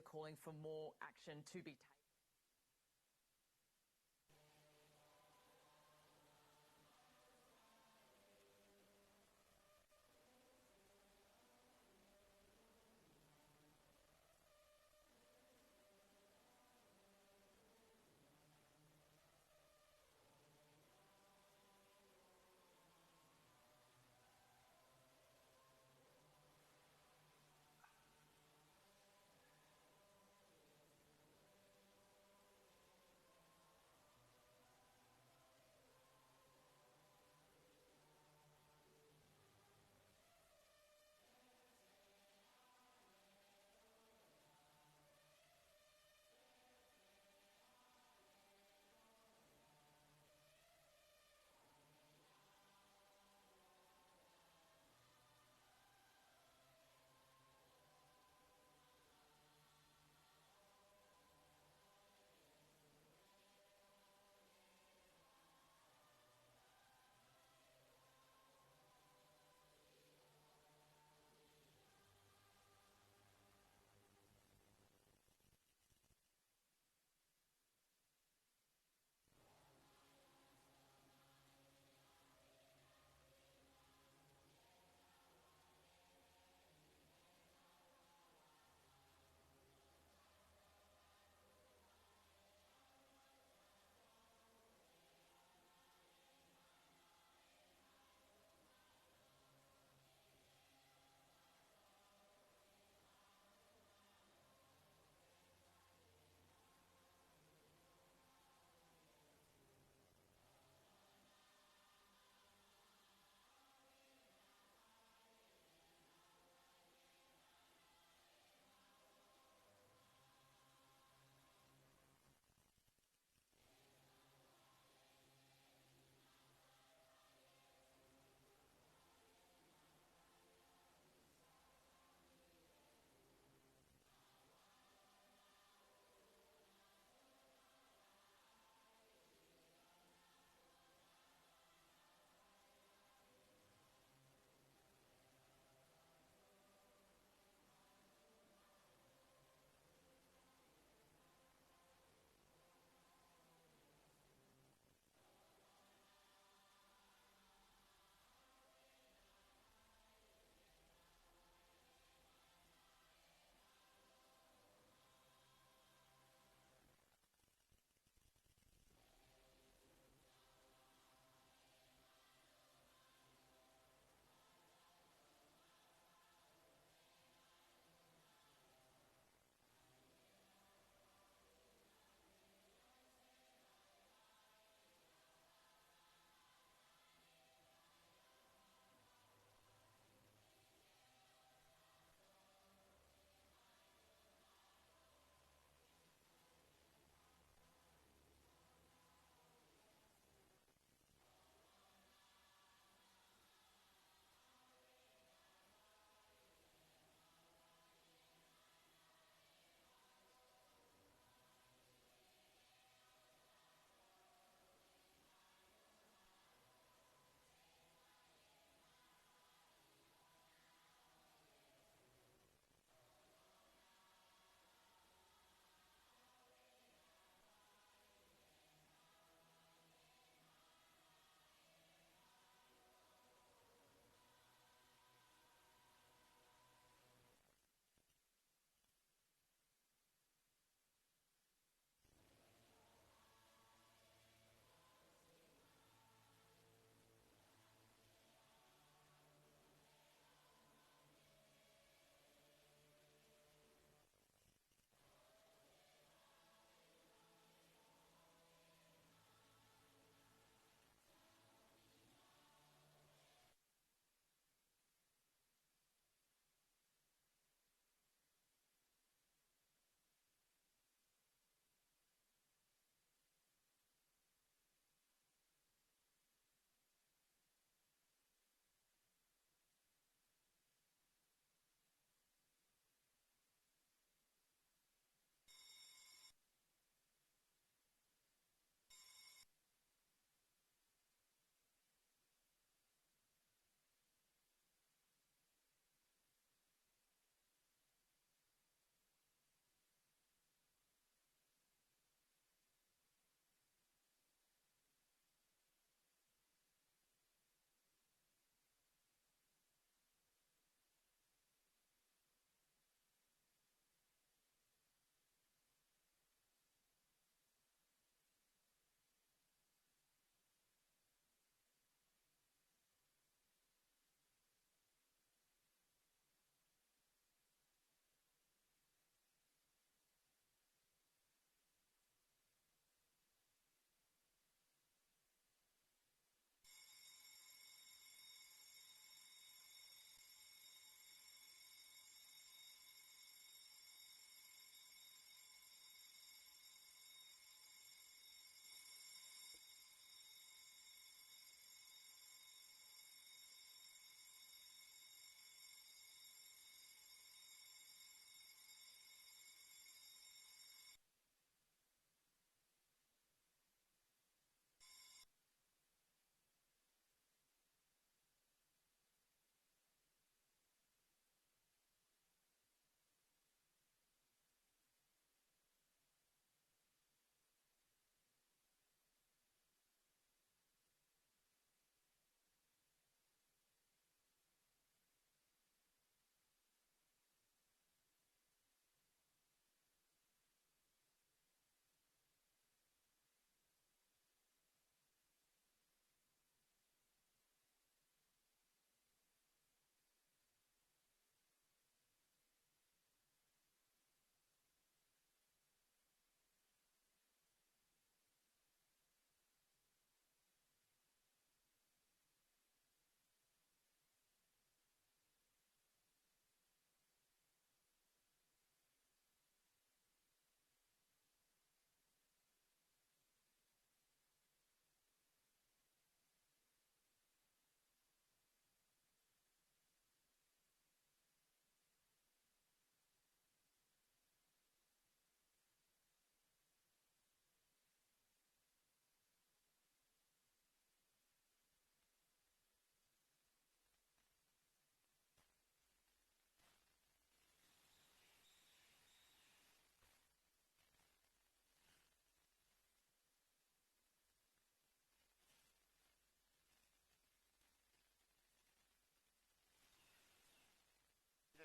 are calling for more action to be taken.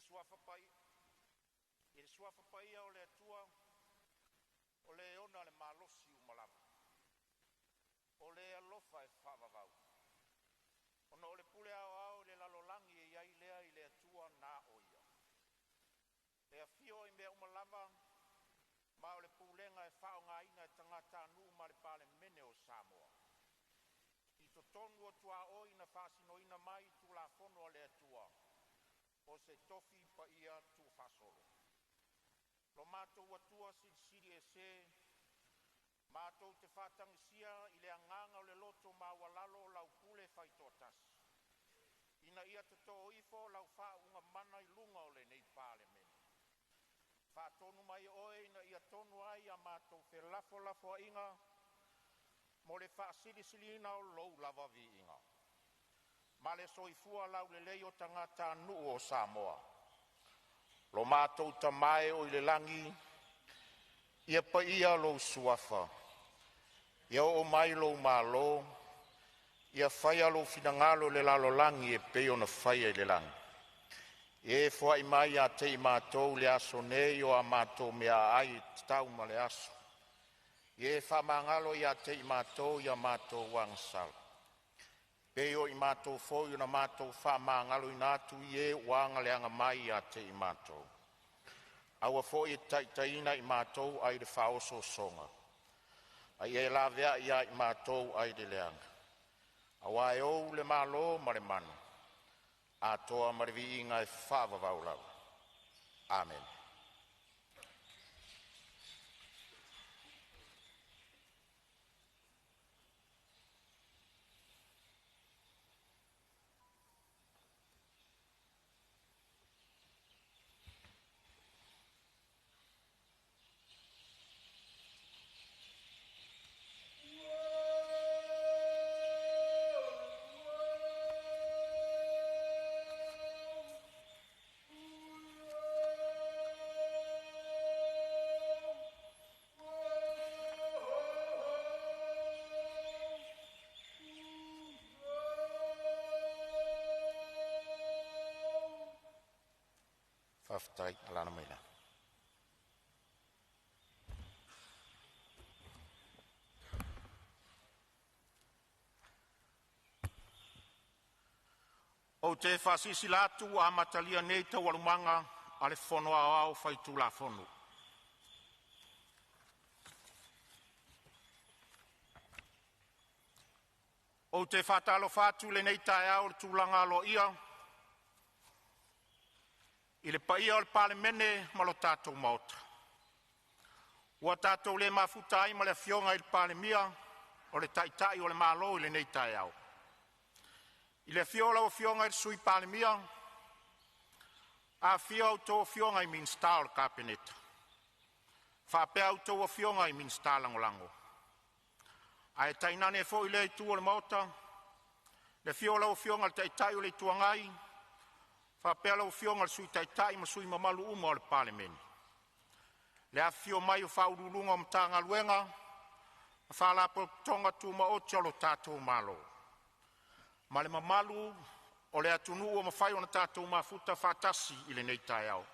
I le Suafa paia o le Atua, o Le e ona le malosi uma lava, o Le alofa e faavavau, ona o le pule aoao i le lalolagi e i ai lea i le Atua na o Ia, e afio ai i mea uma lava, ma o le pulega e faaaogaina e tagatanuu ma le Palemene o Samoa. I totonu o tuaoi na faasinoina mai i Tulafono a le Atua, o se tofi paia tuufaasolo. Lo matou Atua Silisili Ese, matou te faatagisia i le agaga o le loto maualalo lau pule faitoatasi, ina ia totō ifo lau faauuga mana i luga o lenei Palemene. Faatonu mai Oe ina ia tonu ai a matou felafolafoaiga mo le faasilisiliina o Lou lava viiga, ma le soifua laulelei o tagatanuu o Samoa. Lo matou Tama e oo i le lagi, ia paia lou Suafa, ia oo mai lou Malo, ia faia lou finagalo i le lalolagi e pei ona faia i le lagi. Ia e foai mai ia te i matou i le aso nei o a matou meaai e tatau ma le aso. Ia e faamagalo ia te i matou i a matou agasala, e pei o i matou foi na matou faamagaloina atu i e ua aga mai ia te i matou. Aua foi e te taitaiina i matou ai le faaosoosoga, a ia e laveai ia i matou ai le leaga, auā e ou le Malo ma le mana, atoa ma le viiga e faavavau lava. Amene. Faafetai. Alaala mai lalo. Ou te faasilasila atu ua amatalia nei Taualumaga a le Fono Aoao Faitulafono. Ou te faatalofa atu i lenei taeao i le tulaga aloaia i le paia o le Palemene ma lo tatou Maota, ua tatou le mafuta ai ma le Afioga i le Palemia o le Taitai o le Malo i lenei taeao. I le afio o lau Afioga i le Sui Palemia, afifio a outou afioga i Minisita o le Kapeneta faapea a outou afioga i Minisita Lagolago, ae tainane foi lea itu o le Maota, le afio o lau Afioga i le Taitai o le Itu Agai faapea lau Afioga i le Sui Taitai ma sui usufono mamalu uma o le Palemene. Le afifio mai o Ofisa Sili o Pulega o Matagaluega ma Faalapotopotoga Tumaoti a lo tatou Malo, ma le mamalu o le atunuu ua mafai ona tatou mafuta faatasi i lenei taeao.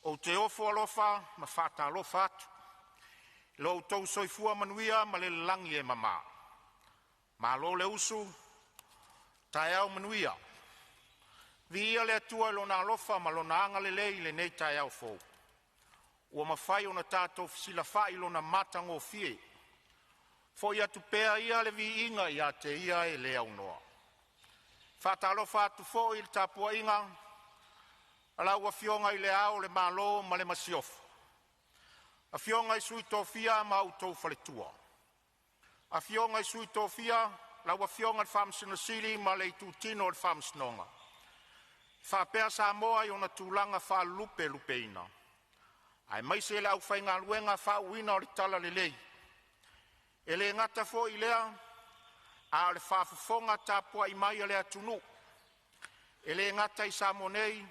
Ou te ofo alofa ma faatalofa atu i lo outou soifua manuia ma le lagi e mama. Malo le usu, taeao manuia. Viia le Atua i Lona alofa ma Lona agalelei i lenei taeao fou ua mafai ona tatou fesilafai i Lona matagofie. Foi atu pea ia le viiga ia te Ia e le aunoa. E faatalofa atu foi i le tapuaiga a lau Afioga i Le Ao o le Malo ma le Masiofo, Afioga i Sui Tofia ma outou Faletua, Afioga i Sui Tofia, lau Afioga i le Faamasino Sili ma le Itutino o le Faamasinoga, faapea Samoa i ona tulaga faalupelupeina, aemaise le aufaigaluega faauuina o le talalelei. E le gata foi i lea, a o le faafofoga tapuai mai a le atunuu, e le gata i Samoa nei,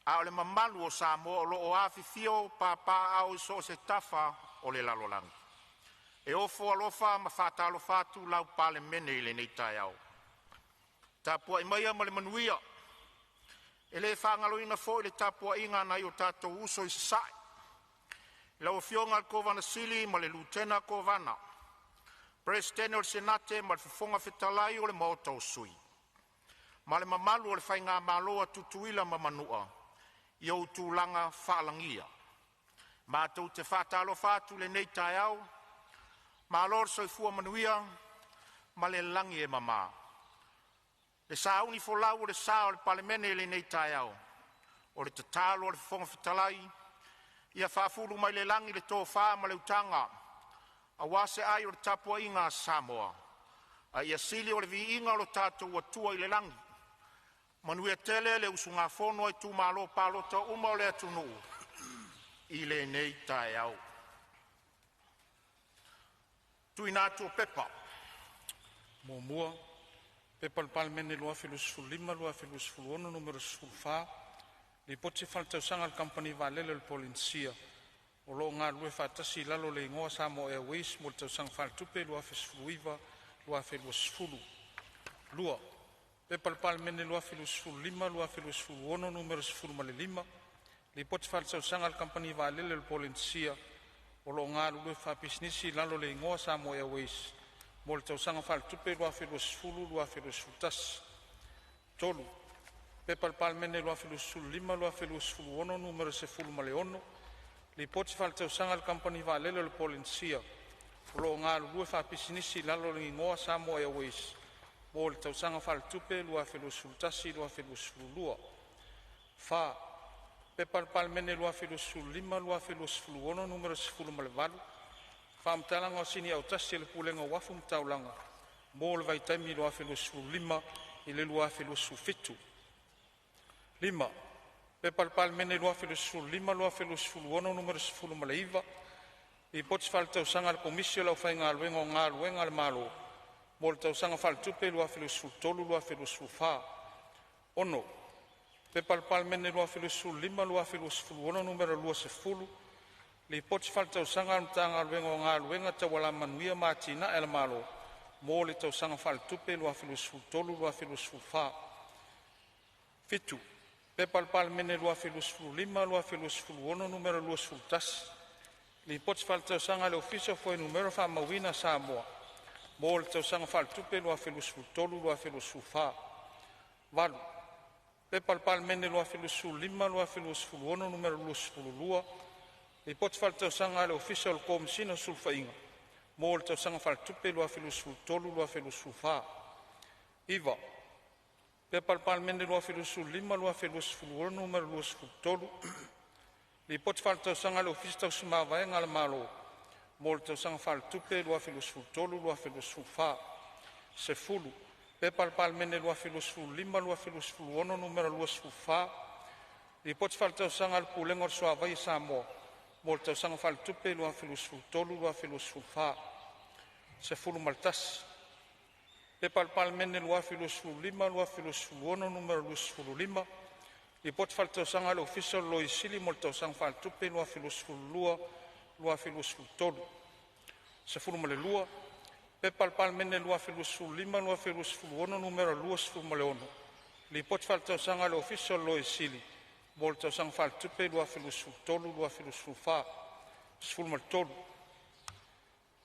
a o le mamalu o Samoa o lo o afifio ma papaaao i so o se tafa o le lalolagi. E ofo alofa ma faatalofa atu lau Palemene i lenei taeao. Tapuai maia ma le manuia. E le faagaloina foi le tapuaiga a nai o tatou uso i Sasae, lau Afioga i le Kovana Sili ma le Lutena Kovana, Peresetene o le Senate ma le Fofoga Fetalai o le Maota o Sui, ma le mamalu o le faigamalo a Tutuila ma Manua i ona tulaga faalagia. Matou te faatalofa atu i lenei taeao, malo le soifua manuia ma le lagi e mama. Le saunifolau o le sa o le Palemene i lenei taeao, o le tatalo a le Fofoga Fetalai, ia faafulu mai le lagi le tofa ma le utaga aua se ai o le tapuaiga a Samoa, a ia sili o le viiga o lo tatou Atua i le lagi. Manuia tele le usugafono a itumalo palota uma o le atunuu i lenei taeao. 1. P.P.2025/2026 Nu.14, Lipoti Faaletausaga a le Kamupani Vaalele a le Polenisia o loo galulue faatasi i lalo o le Igoa Samoa Airways mo le Tausaga Faaletupe 2019/2020. 2. P.P.2025/2026 Nu.15, Lipoti Faaletausaga a le Kamupani Vaalele a le Polenisia o lo o galulue faapisinisi i lalo o le Igoa Samoa Airways mo le Tausaga Faaletupe 2020/2021. 3. P.P.2025/2026 Nu.16, Lipoti Faaletausaga a le Kamupani Vaalele a le Polenisia o lo o galulue faapisinisi i lalo o le Igoa Samoa Airways mo le Tausaga Faaletupe 2021/2022. 4. P.P.2025/2026 Nu.18, Faamatalaga o Sini Autasi a le Pulega o Uafu ma Taulaga mo le vaitaimi 2015-2027. 5. P.P.2025/2026 Nu.19, Lipoti Faaletausaga a le Komisi o le Aufaigaluega o Galuega a le Malo mo le Tausaga Faaletupe 2023/2024. 6. P.P.2025/2026 Nu.20, Lipoti Faaletausaga a le Matagaluega o Galuega Tau Alamanuia ma Atinae a le Malo mo le Tausaga Faaletupe 2023/2024. 7. P.P.2025/2026 Nu.21, Lipoti Faaletausaga a le Ofisa o Fuainumera Faamauina a Samoa mo le Tausaga Faaletupe 2023/2024. 8. P.P.2025/2026 Nu.22, Lipoti Faaletausaga a le Ofisa o le Komesina o Sulufaiga mo le Tausaga Faaletupe 2023/2024. 9. P.P.2025/2026 Nu.23, Lipoti Faaletausaga a le Ofisa Tausi Mavaega a le Malo mo le Tausaga Faaletupe 2023/2024. 10. P.P.2025/2026 Nu.24, Lipoti Faaletausaga a le Pulega o le Suavai a Samoa mo le Tausaga Faaletupe 2023/2024. 11. P.P.2025/2026 Nu.25, Lipoti Faaletausaga a le Ofisa o le Loia Sili mo le Tausaga Faaletupe 2022/2023. 12. P.P.2025/2026 Nu.26, Lipoti Faaletausaga a le Ofisa o le Loia Sili mo le Tausaga Faaletupe 2023/2024. 13.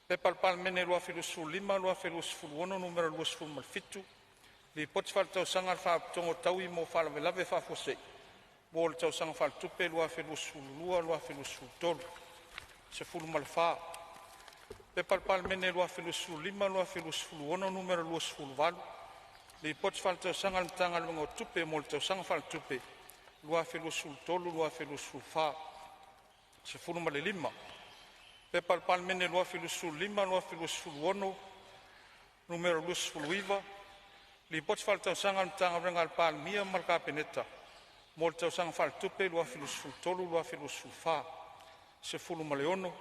P.P.2025/2026 Nu.27, Lipoti Faaletausaga a le Faalapotopotoga Taui mo Faalavelave Faafuasei mo le Tausaga Faaletupe 2022/2023. 14. P.P.2025/2026 Nu.28, Lipoti Faaletausaga a le Matagaluega o Tupe mo le Tausaga Faaletupe 2023/2024. 15. P.P.2025/2026 Nu.29, Lipoti Faaletausaga a le Matagaluega a le Palemia ma le Kapeneta mo le Tausaga Faaletupe 2023/2024. 16.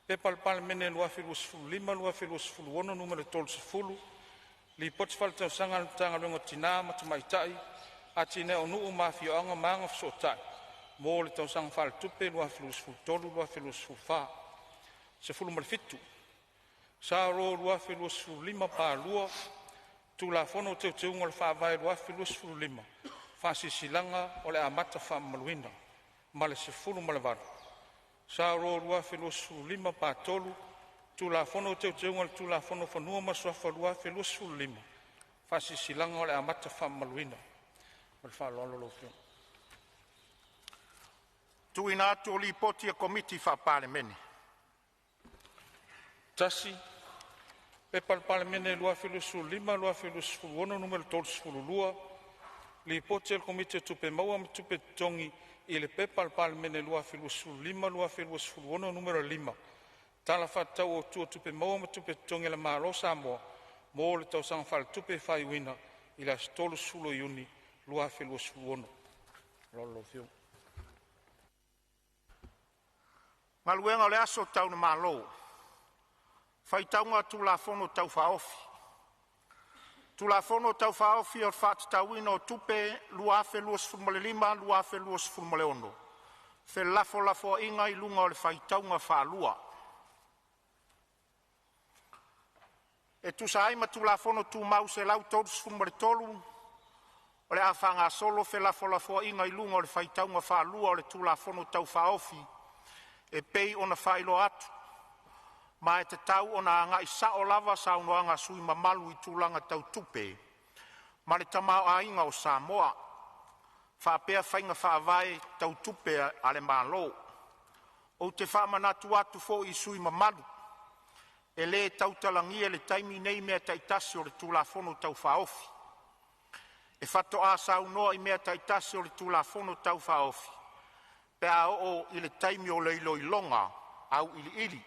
P.P.2025/2026 Nu.30, Lipoti Faaletausaga a le Matagaluega o Tina ma Tamaitai, Atinae o Nuu ma Afioaga ma Agafesootai mo le Tausaga Faaletupe 2023/2024. 17. S.R 2025/2, Tulafono o Teuteuga o le Faavae 2025 Faasilasilaga o le Amata Faamamaluina; ma le 18. S.R 2025/3, Tulafono o Teuteuga o le Tulafono o Fanua ma Suafa 2025 – Faasilasilaga o le Amata Faamamaluina. Ma le faaaloalo lau Afioga. Tuuina atu o Lipoti a Komiti Faa-Palemene. 1. P.P.2025/2026 Nu.32, Lipoti a le Komiti o Tupe Maua ma Tupe Totogi i le P.P.2025/2026 Nu.5, Tala Faatatau Autu o Tupe Maua ma Tupe Totogi a le Malo o Samoa mo le Tausaga Faaletupe faaiuina i le aso 30 Iuni 2026. Galuega o le Aso Tau le Malo, Faitauga a Tulafono Tau Faaofi. Tulafono Tau Faaofi o le Faatatauina o Tupe 2025/2026, felafolafoaiga i luga o le faitauga faalua. E tusa ai ma Tulafono Tumau 133, o le a faagasolo felafolafoaiga i luga o le faitauga faalua o le Tulafono Tau Faaofi e pei ona faailoa atu, ma e tatau ona agai sao lava saunoaga a sui usufono mamalu i tulaga tau tupe ma le tamaoaiga o Samoa, faapea faiga faavae tau tupe a le Malo. Ou te faamanatu atu foi i sui usufono mamalu, e le tautalagia i le taimi nei Mea Taitasi o le Tulafono Tau Faaofi. E faatoa saunoa i Mea Taitasi o le Tulafono Tau Faaofi pe a oo i le taimi o le iloiloga auiliili,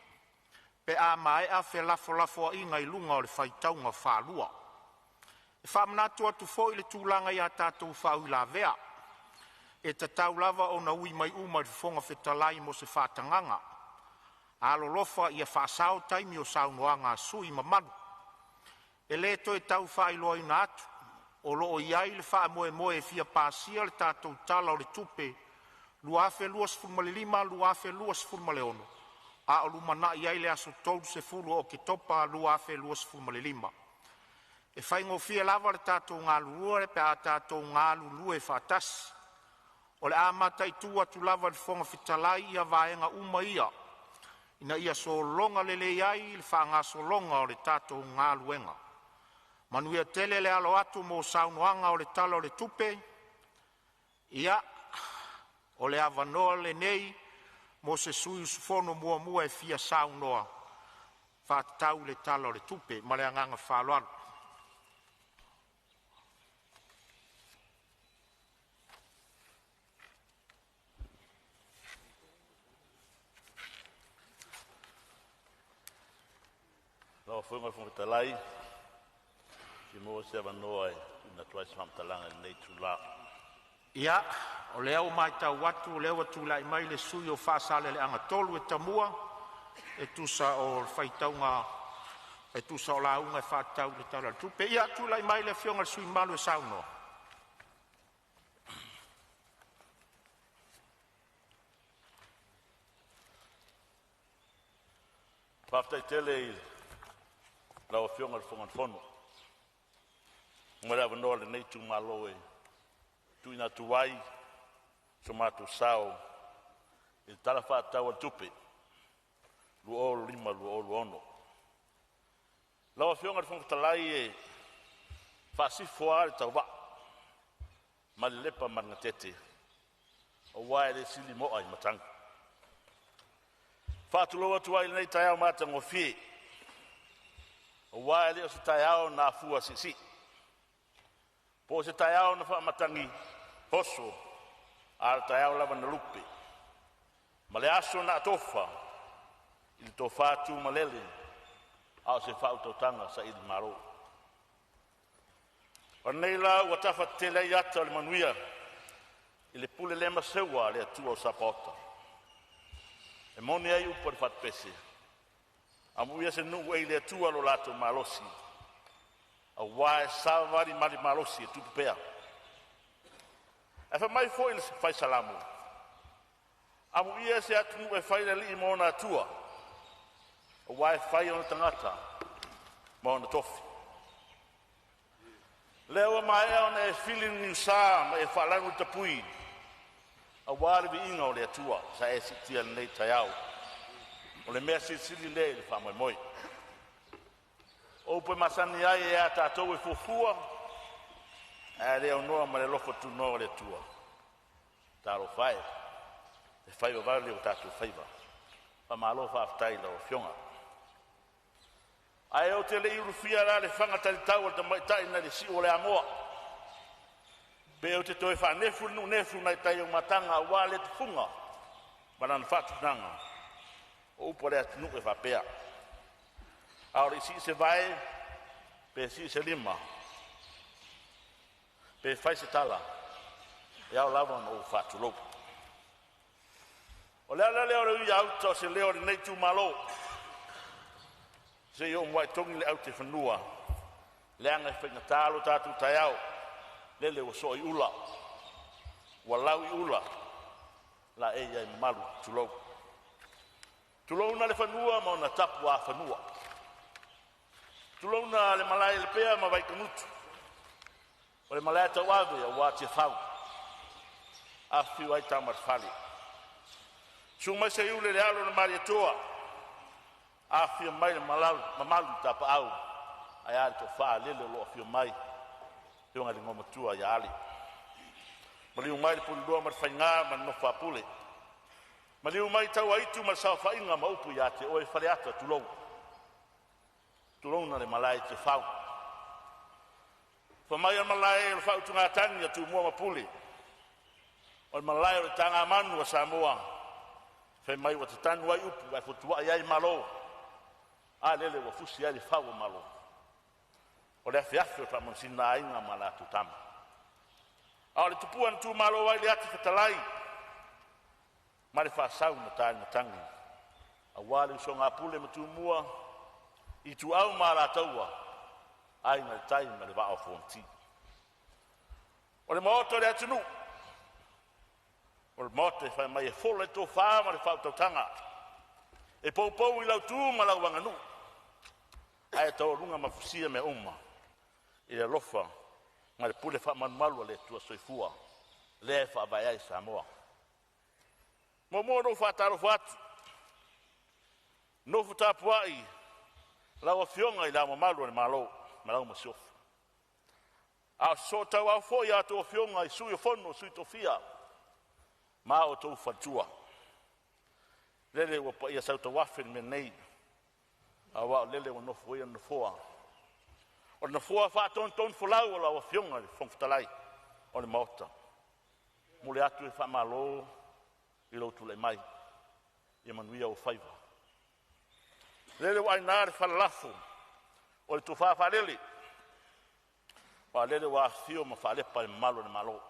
pe a maea felafolafoaiga i luga o le faitauga faalua. E faamanatu atu foi le tulaga i a tatou faauilavea, e tatau lava ona ui mai uma i le Fofoga Fetalai mo se faatagaga. Alolofa ia faasao taimi o saunoaga a sui usufono mamalu. E le toe tau faailoaina atu, o lo o i ai le faamoemoe e fia pasia le tatou Tala o le Tupe 2025/2026 a o lumanai ai le aso 30 o Oketopa 2025. E faigofie lava le tatou galulue pe a tatou galulue faatasi. O le a mataitu atu lava e le Fofoga Fetalai ia vaega uma ia ina ia sologa lelei ai le faagasologa o le tatou galuega. Manuia tele le alo atu mo saunoaga o le Tala o le Tupe. Ia, o le avanoa lenei mo se sui usufono muamua e fia saunoa e faatatau i le Tala o le Tupe. Ma le agaga faaaloalo. Lau Afioga i le Fofoga Fetalai, pe maua se avanoa e tuuina atu ai se faamatalaga i lenei itula. Ia, o lea ua matau atu o lea ua tulai mai le sui usufono mo Faasaleleaga 3 e tamua e tusa o le faitauga e tusa o lauga e faatatau i le Tala o le Tupe. Ia tulai mai le Afioga i le sui usufono mamalu e saunoa. Faafetai tele i lau Afioga i le Fofoga Fetalai mo le avanoa o lenei itumalo e tuuina atu ai so matou sao i le Tala Faatatau o le Tupe 2025/2026. Lau Afioga i le Fofoga Fetalai, e faasifo lava le tauvaa mai lelepa ma le gatete aua e le sili mo'a i matagi. E faatulou atu ai i lenei taeao matagofie, aua e le o se taeao na afua siisii, po o se taeao na faamatagi oso, a o le taeao lava na lupe ma le aso na atofa i le tofa tumalele a o se faautautaga sailimalo. O lenei la ua tafa tetele ai ata o le manuia i le pule le maseua a le Atua o Sapaota. E moni ai upu a le fatupese, “Amuia se nuu e i le Atua lo latou malosi, aua e savali malosi e tupu pea.” Ae fai mai foi le fai Salamo, “Amuia se atunuu e fai le Alii ma ona Atua, aua e fai ona tagata ma ona tofi.” Lea ua maea ona e fili le niusa ma e faalanu le tapui aua le viiga o le Atua sa e siitia i lenei taeao. O le mea silisili lea i le faamoemoe. O upu e masani ai, e a tatou e fuafua, ae a le aunoa ma le alofa tunoa o le Atua, talofa e, e fai vavale o tatou faiva. Faamalo faafetai i lau Afioga. Ae ou te le i ulufia la le faga talitau a le tamaitai nai le siu o le Amoa, pe ou te toe faanefu le nuunefu nai tai o mataga aua le tufuga ma lana faatufugaga. O upu a le atunuu e faapea, a o le i sii se vae pe sii se lima pe fai se tala, e ao lava ona ou faatulou. O le ala lea o le ui a uta o se leo o lenei itumalo, se i ou muai togi le aute i fanua, leaga e faigata lo tatou taeao, lele ua soo i ula, ua lau i ula laei ai mamalu, tulou. Tulouna le fanua ma ona tapuafanua, tulouna le malae i Lepea ma Vaitugutu, o le malae tauave aua Tiafau, afifio ai Tama a le Fale, susu mai Seiuli le alo o le Malietoa, afifio mai le mamalu i Tapaau ae a le toafa lele o lo o afio mai, le afioga i le Igoamatua ia Ale. Maliu mai le Pulelua ma le Faiga ma le nofo a Pule, maliu mai Tauaitu ma le saofaiga ma upu ia te oe Faleata. Tulou, tulouna le malae i Tiafau. Fai mai o le malae o le faautugatagi a Tumua ma Pule, o le malae o le tagamanu a Samoa. Fai mai ua tatanu ai upu ae fotuai ai Malo, a lele ua fusi ai le fau o Malo. O le afeafe o le faamanusina a Aiga ma latou Tama. A o le tupua na tumalo ai le ati fetalai ma le faasau na ta i le matagi, aua le usoga a Pule ma Tumua, Ituau ma Alataua, Aiga i le Tai ma le Vaa o Fonoti. O le maota o le atunuu, o le maota e fai mai e fola le tofa ma le faautautaga, e poupou i lau tu ma lau aganuu, ae taualuga ma fusia mea uma i le alofa ma le pule faamalumalu a le Atua Soifua, lea e faavae ai Samoa. Muamua ona ou faatalofa atu, nofo tapuai lau Afioga i Le Ao Mamalu o le Malo ma lau Masiofo, a o sootauau foi a outou afioga i Sui o Fono a Sui Tofia ma outou faletua. Lele ua paia sautauafe le mea nei, aua o lele ua nofoia le nofoa, o le nofoa faatonutonufolau o lau Afioga i le Fofoga Fetalai o le Maota. E momoli atu le faamalo i lou tulai mai, ia manuia ou faiva. Lele ua aina le falalafo o le tofa faalele, aua o lele ua afifio ma faalepa le mamalu o le Malo.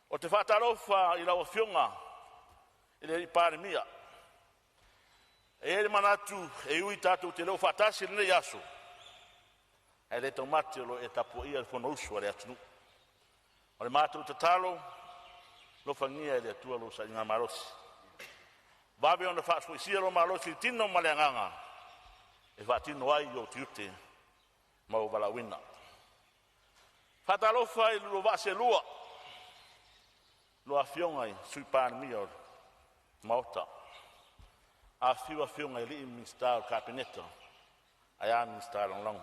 Ou te faatalofa i lau Afioga i le Palemia. E i ai le manatu e ui tatou te le o faatasi i lenei aso, ae le taumate o lo o e tapuaia le Fonousu a le atunuu. O le matou tatalo, alofagia e le Atua lou sailigamalosi, vave ona faafoisia lou malosi i le tino ma le agaga e faatino ai ou tiute ma ou valaauina. E faatalofa i lo oulua vaa seelua, lua Afioga i Sui Palemia o le Maota, afifio afioga i alii ma Minisita o le Kapeneta ae a Minisita Lagolago.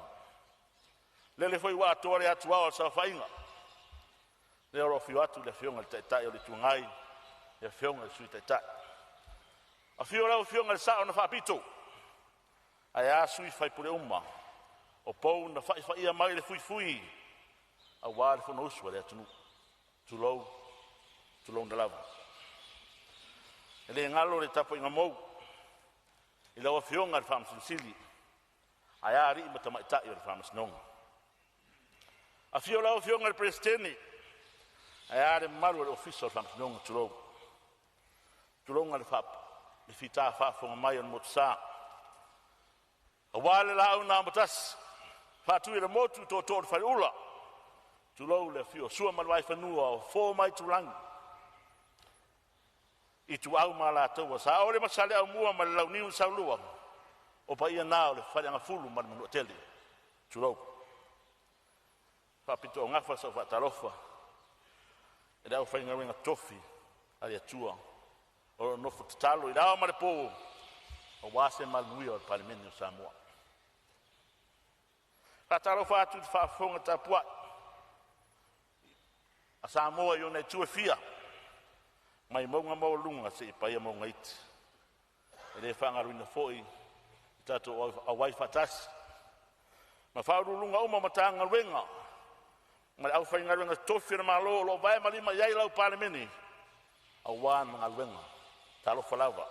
Lele foi ua atoa le atuao o le saofaiga, lea o lo o afio atu le Afioga i le Taitai o le Itu Agai, le Afioga i le Sui Taitai. Afio lau Afioga i le Sao na Faapito, ae a sui usufono uma o pou na faifaia mai le fuifui aua le Fonousu a le atunuu. Tulou, tulouna lava. E le galo le tapuaiga mou i lau Afioga i le Faamasino Sili, ae a alii ma tamaitai o le Faamasinoga. Afio lau Afioga i le Peresetene ae a le mamalu o le Ofisa o Faamasinoga, tulou. Tulouna le fita faafofoga mai o le Motusa, aua le Laau na Amotasi, Faatui o le Motu, Tootoo o le Faleula, tulou le afio o Sua ma le Vaifanua, o Fofo ma Aitulagi, Ituau ma Alataua, Saole ma Saleaaumua ma le Launiu na Saelua, o paia na o le Faleagafulu ma le Manuatele. Tulou. Faapitoaugafa sau faatalofa i le aufaigaluega totofi a le Atua o lo o nofo tatalo i le ao ma le po aua se manuia o le Palemene o Samoa. E faatalofa atu i le faafofoga tapuai a Samoa i ona itu e fia, mai mauga maualuga seia paia mauga iti. E le faagaloina foi le tatou auai faatasi ma Ofisa Sili o Pulega uma o Matagaluega ma le aufaigaluega totofi a le Malo o lo o vae ma lima i ai lau Palemene aua lana galuega. Talofa lava.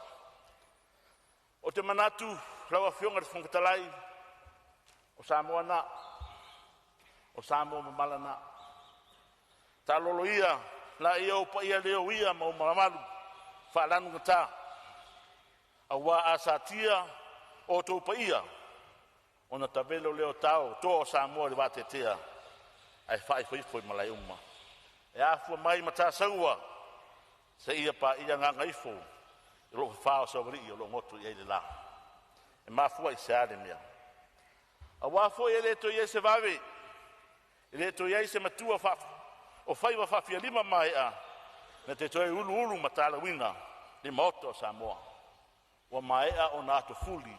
Ou te manatu lau Afioga i le Fofoga Fetalai, o Samoa lena, o Samoa mamala na. Taalolo ia laia ou paia le uia ma ou mamalu faalanugata, aua a satia outou paia, ona tavelo lea o tao o toa o Samoa i le vateatea ae faaifoifo i malaeuma e afua mai i Matasaua seia paia Gagaifo o lo o fafa o saualii o lo o goto i ai le la. E mafua i se a le mea? Aua foi e le toe i ai se vave, e le toe i ai se matua o faiva faafialima maea na te toe uluulumatalauina le maota o Samoa. Ua maea ona atofuli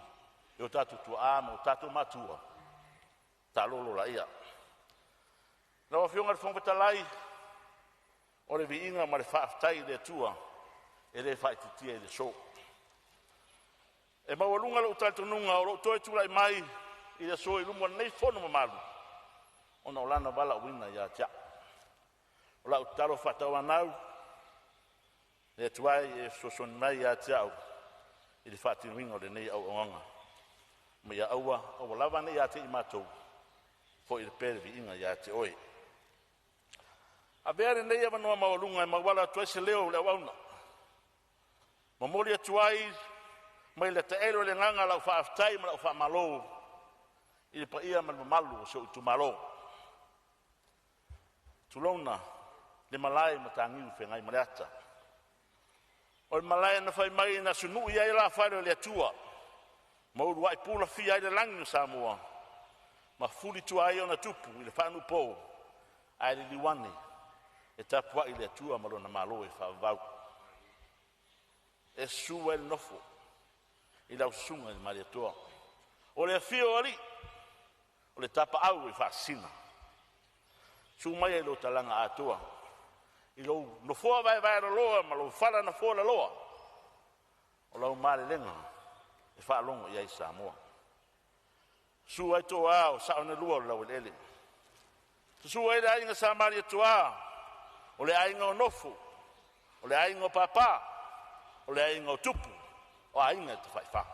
e o tatou tuaa ma o tatou matua. Taalolo laia. Lau Afioga i le Fofoga Fetalai, o le viiga ma le faafetai i le Atua e le faaitiitia i le aso. E maualuga lou talitonuga o lou toe tulai mai i le aso i luma o lenei Fono mamalu, ona o Lana valaauina ia te a'u. O lau tatalo faatauanau, le Atua e, ia e fesoasoani mai ia te a'u i le faatinoina o lenei auaunaga, ma ia aua, aua lava ne i ia te i matou, foi pea le viiga ia te Oe. Avea lenei avanoa maualuga e mauala atu ai se leo o le auauna, momoli atu ai mai le taele o le agaga lau faafetai ma lau faamalo i le paia ma le mamalu o si ou itumalo. Tulouna le malae i Mataniu Feagaimaleata. O le malae na fai mai na sunui ai alaafale o le Atua ma uluai pulafia ai le lagi o Samoa ma fulitua ai ona tupu i le faanuupo, ae liliu ane e tapuai le Atua ma lona Malo e faavavau. E susu ai le nofo i lau susuga i le Malietoa, o le afio o alii, o le tapaau e faasisina. Susu maia i lou talaga atoa, i lou nofoa vaevaeloloa ma lou fala na fualaloa, o lau malelega e faalogo i ai Samoa. Susu ai Toa o Sao na lua o le Laueleele, susu ai le aiga Sa Malietoa, o le aiga o Nofo, o le aiga o Papa, o le aiga o Tupu, o aiga e Tafaifa.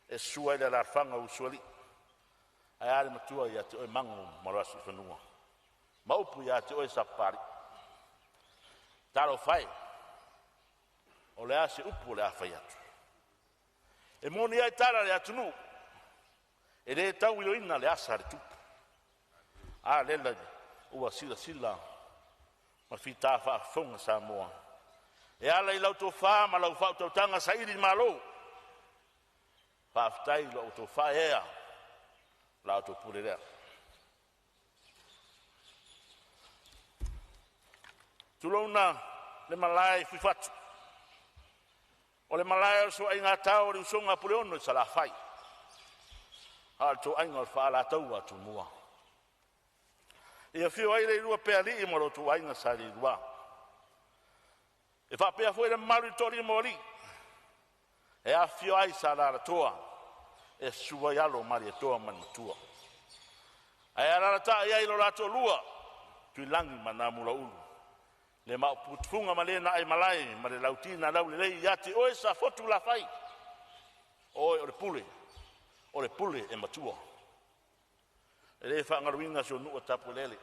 E susu ai le alaalafaga o Usoalii, ae a le matua ia te oe Mago ma Luasiufanua, ma upu ia te oe Sapapalii. Talofa e, o le a se upu o le a fai atu? E moni ai tala a le atunuu, e le tauiloina le asa a le tupu. A lele ua silasila ma fita faafofoga Samoa e ala i lau tofa ma lau faautautaga saili malo. Faafetai i la outou faaeaea, la outou pule lea. Tulouna le malae i Fuifatu, o le malae o le soaiga tao o le usoga a Puleono i Salafai, a o le toaiga o le Faalataua a Tumua. E afio ai le iulua Pealii ma lo outou aiga Sa Leilua, e faapea foi le mamalu i le toalima o alii e afifio ai Sa Alalatoa e susu ai alo o Malietoa ma le Matua. Ae alaalatai ai lo la toalua Tuilagi ma Namulauulu, le Maopu ma le na aimalae ma le Lauti na laulelei ia te oe Safotulafai, o oe o le Pule, o le Pule e matua. E le faagaloina si ou nuu o Tapuelele,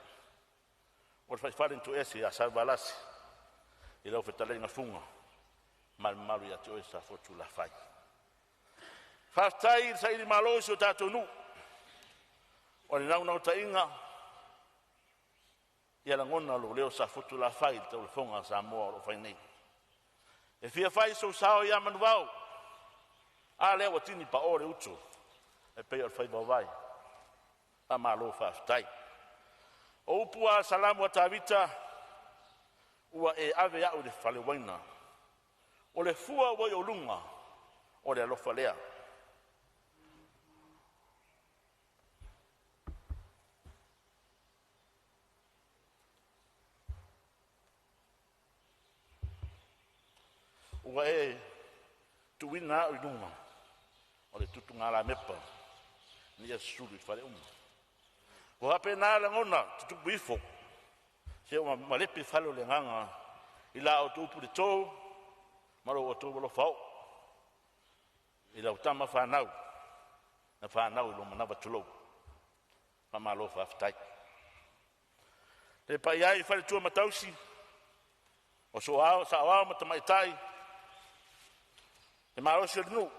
o le faifale na toese ia Salevalasi i lau fetalaiga Fuga ma le mamalu ia te oe Safotulafai. Faafetai i le sailimalo i si o tatou nuu. O le naunautaiga ia lagona lou leo Safotulafai i le taulafoga a Samoa o lo o fai nei. E fia fai sou sao ia Manuvao, a lea ua tini pao le uto e pei o le faiva o vai. Faamalo faafetai. O upu a Salamu a Tavita, ua e ave au i le fale uaina, o le fua ua i ou luga, o le alofa lea. Ua e tuuina au i luga o le tutugalamepa ina ia susulu i fale uma. Ua faapena lagona tutupu ifo se ua malepe fale o le agaga i la outou puleto ma lo outou alofa oo i lau tama fanau na fanau i lou manava. Tulou, faamalo faafetai. Le paia e o faletua ma tausi, o saoao ma tamaitai, le malosi o le nuu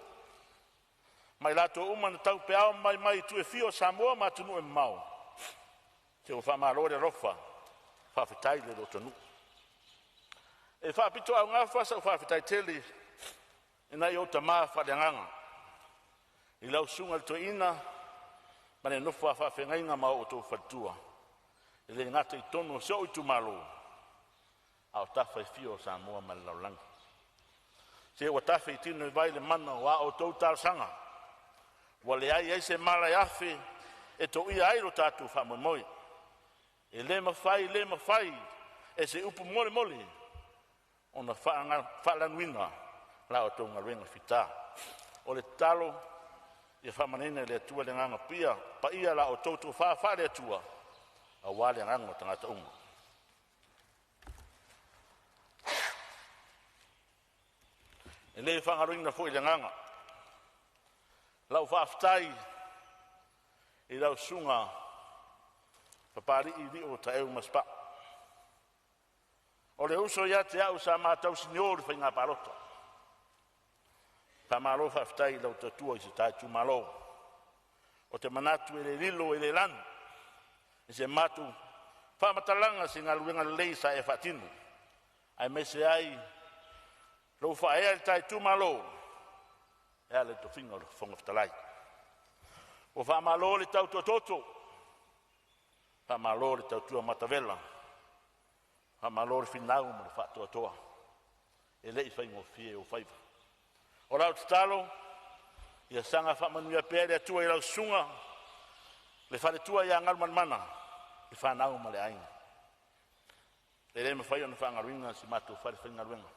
ma i latou uma na taupeao ma mai itu e fia o Samoa ma atunuu e mamao, se ua faamalo le alofa, faafetai le lotonuu. E faapitoaugafa sau faafetai tele i nai ou tama faaleagaga i lau susuga i le toeaina ma le nofo a faafeagaiga ma outou faletua, e le gata i totonu o si ou itumalo, a o tafa e fia o Samoa ma le lalolagi. Se ua tafe i tino i vai le mana o a outou talosaga, ua leai ai se mala e afe e toia ai lo tatou faamoemoe. E le mafai, le mafai e se upu molemole ona faalanuina la outou galuega fita. O le tatalo ia faamanuiaina e le Atua le Agaga Paia la outou tofa faale-Atua aua le agaga o tagata uma. E le faagaloina foi le agaga lau faafetai i lau susuga Papalii Lio Taeu Masepau, o le uso ia te au sa ma tausinio i le faiga palota. Faamalo faafetai i lau tautua i si ta itumalo. Ou te manatu e le lilo e le lanu i se matou faamatalaga se galuega lelei sa e faatino, aemaise ai lou faaeaea i le ta itumalo e ala i le tofiga o le Fofoga Fetalai. Ua faamalo le tautua toto, faamalo le tautua matavela, faamalo le finau ma le faatoatoa, e le i faigofie ou faiva. O lau tatalo, ia saga faamanuia pea le Atua i lau susuga le faletua ia Galumalemana, le fanau ma le aiga. E le mafai ona faagaloina si matou falefaigaluega,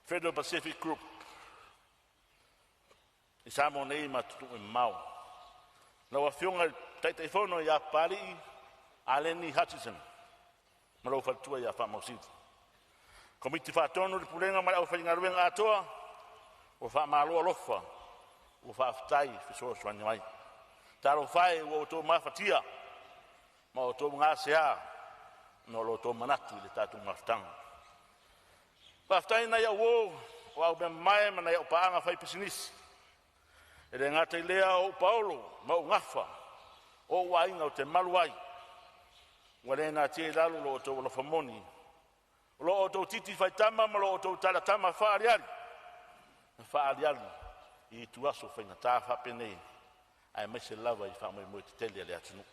Federal Pacific Group i Samoa nei ma atunuu e mamao. Lau Afioga i le Taitaifono ia Papalii Aleni Hutchinson ma lou faletua ia Faamausili. Komiti Faatonu le Pulega ma le aufaigaluega atoa, ua faamalo alofa, ua faafetai fesoasoani mai. Talofa e, ua outou mafatia ma outou gasea ona o lo outou manatu i le tatou mafutaga. Faafetai i nai au uo o aumeamamae ma nai au paaga faipisinisi. E le gata i lea o ou paolo ma ou gafa, o ou aiga ou te malu ai, ua le natia i lalo lo outou alofa moni, o lo outou titi faitama ma lo outou talatama faaaliali, na faaaliali i ituaso faigata faapenei, aemaise lava i faamoemoe tetele a le atunuu.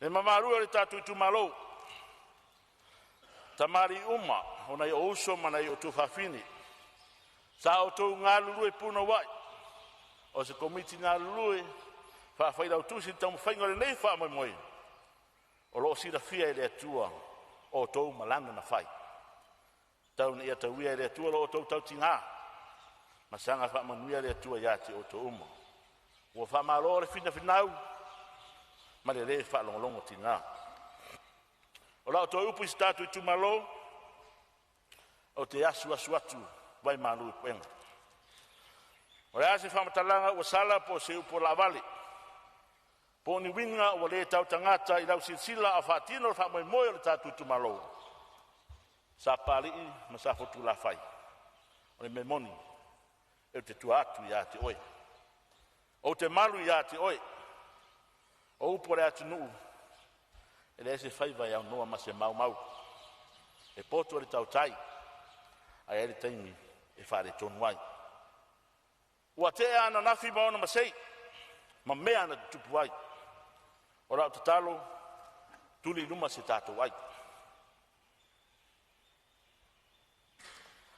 Le mamalu e o le tatou itumalo, tamalii uma o nai ou uso ma nai ou tuafafine sa outou galulue punouai o se komiti galulue faafailautusi i le taumafaiga o lenei faamoemoe, o lo o silafia e le Atua outou malga na fai. Tau ina ia tauia e le Atua lo outou tautiga ma saga faamanuia le Atua ia te outou uma. Ua faamalo le finafinau ma le le faalogologo tiga. O lau toe upu i si tatou itumalo, ou te asu asu atu vaimalu i puega. O le a se faamatalaga ua sala po o se upu ua laavale, po o ni uiga ua le tautagata i lau silasila a o faatino le faamoemoe o le tatou itumalo, Sapapalii ma Safotulafai, o le mea moni, ou te tua atu ia te oe. Ou te malu ia te oe. O upu a le atunuu, e leai se faiva e aunoa ma se maumau. E poto le tautai ae i ai le taimi e faaletonu ai. Ua tea ananafi ma ona masei ma mea na tutupu ai. O lau tatalo, tuli i luma se tatou ai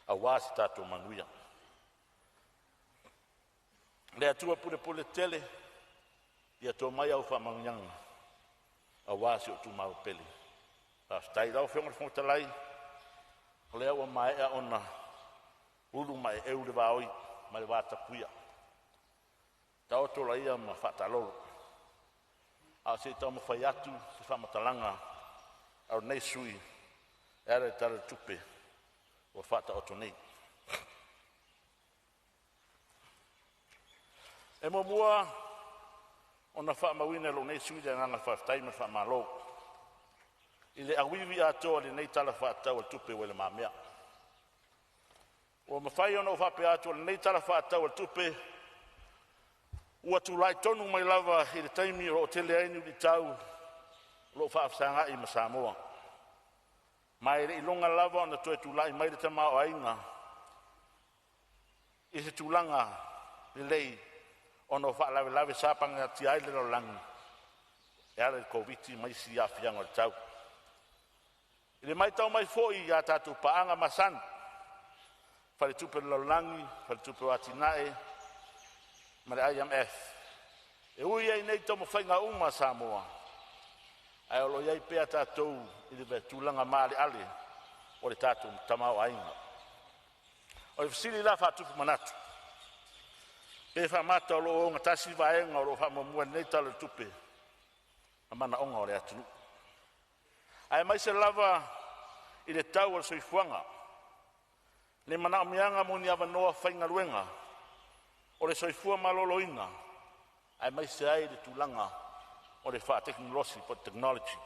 aua se tatou manuia. Le Atua pulepule tele, ia to mai au faamanuiaga aua si ou itumalo pele. Faafetai i lau Afioga i le Fofoga Fetalai, o lea ua maea ona ulumaeeu le vaoi ma le vatapuia, taoto laia ma faataalolo a o se i taumafai atu se faamatalaga a lenei sui usufono e ala i le Tala o le Tupe ua faataoto nei. E muamua ona faamauina e lou nei sui usufono le agaga faafetai ma le faamalo i le auivi atoa o lenei Tala Faatatau o le Tupe ua i lumamea. Ua mafai ona ou faapea atu, o lenei Tala Faatatau o le Tupe ua tulai tonu mai lava i le taimi o lo o tele ai ni luitau o lo o faafesagai ma Samoa, ma e le i iloga lava ona toe tulai mai le tamaoaiga i se tulaga lelei ona o faalavelave sa pagatia ai le lalolagi e ala i le Koviti-19 ma isi aafiaga o le tau. I le matau mai foi a tatou paaga masani, Faletupe o le Lalolagi, Faletupe o Atina'e ma le IMF, e ui ai nei taumafaiga uma a Samoa, ae o lo o i ai pea tatou i le tulaga maaleale o le tatou tamaoaiga. O le fesili la faatupu manatu, pe faamata o lo o ogatasi vaega o lo o faamuamua i lenei Tala o le Tupe ma manaoga o le atunuu, aemaise lava i le tau o le soifuaga, le manaomiaga mo ni avanoa faigaluega, o le soifua maloloina, aemaise ai le tulaga o le faatekonolosi po o le technology.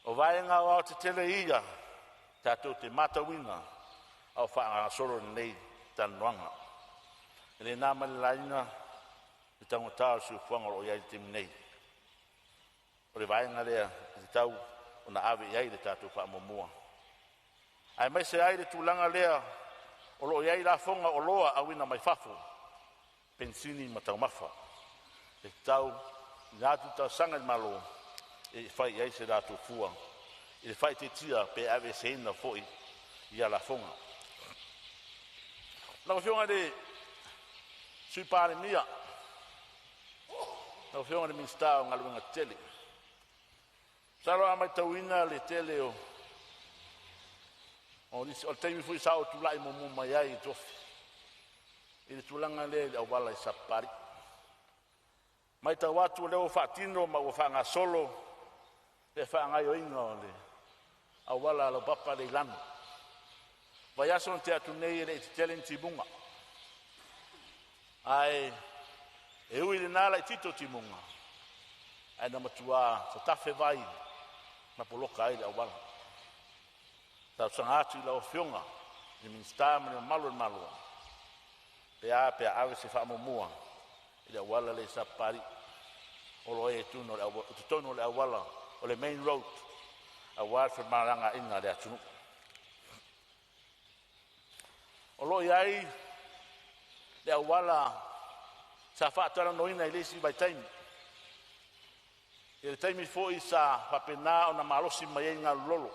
O vaega aoaotetele ia tatou te matauina a o faagasolo lenei talanoaga. E le na ma le laina le taugata o le soifuaga o lo o i ai i le taimi nei. O le vaega lea e tatau ona ave i ai le tatou faamuamua, aemaise ai le tulaga lea o lo o i ai lafoga o oloa auina mai fafo, penisini ma taumafa. E tatau ona tuuina atu le talosaga i le Malo e fai i ai se latou fua i le faaitiitia pe aveeseina foi ia lafoga. Lau Afioga i le Sui Palemia, lau Afioga i le Minisita o Galuega Tetele, masalo a matauina le tele o nisi, o le taimi foi sa ou tulai muamua mai ai i le tofi i le tulaga lea i le auala i Sapapalii. E matau atu o lea ua faatino ma ua faagasolo le faagaoioiga o le auala laupapa lea i Lano. Vaiaso na tea atu nei e le i tetele ni timuga, ae ui i lena laitiiti o timuga, ae na matua tatafe vai ma poloka ai le auala. E talosaga atu i lau Afioga i le Minisita ma le mamalu o le Malo, pe a pe a ave se faamuamua i le auala lea i Sapapalii, o lo o i totonu o le auala o le main road aua femalagaaiga a le atunuu. O lo o i ai le auala sa faatalanoaina i le isi vaitaimi, i le taimi foi sa faapena ona malosi mai ai le galulolo,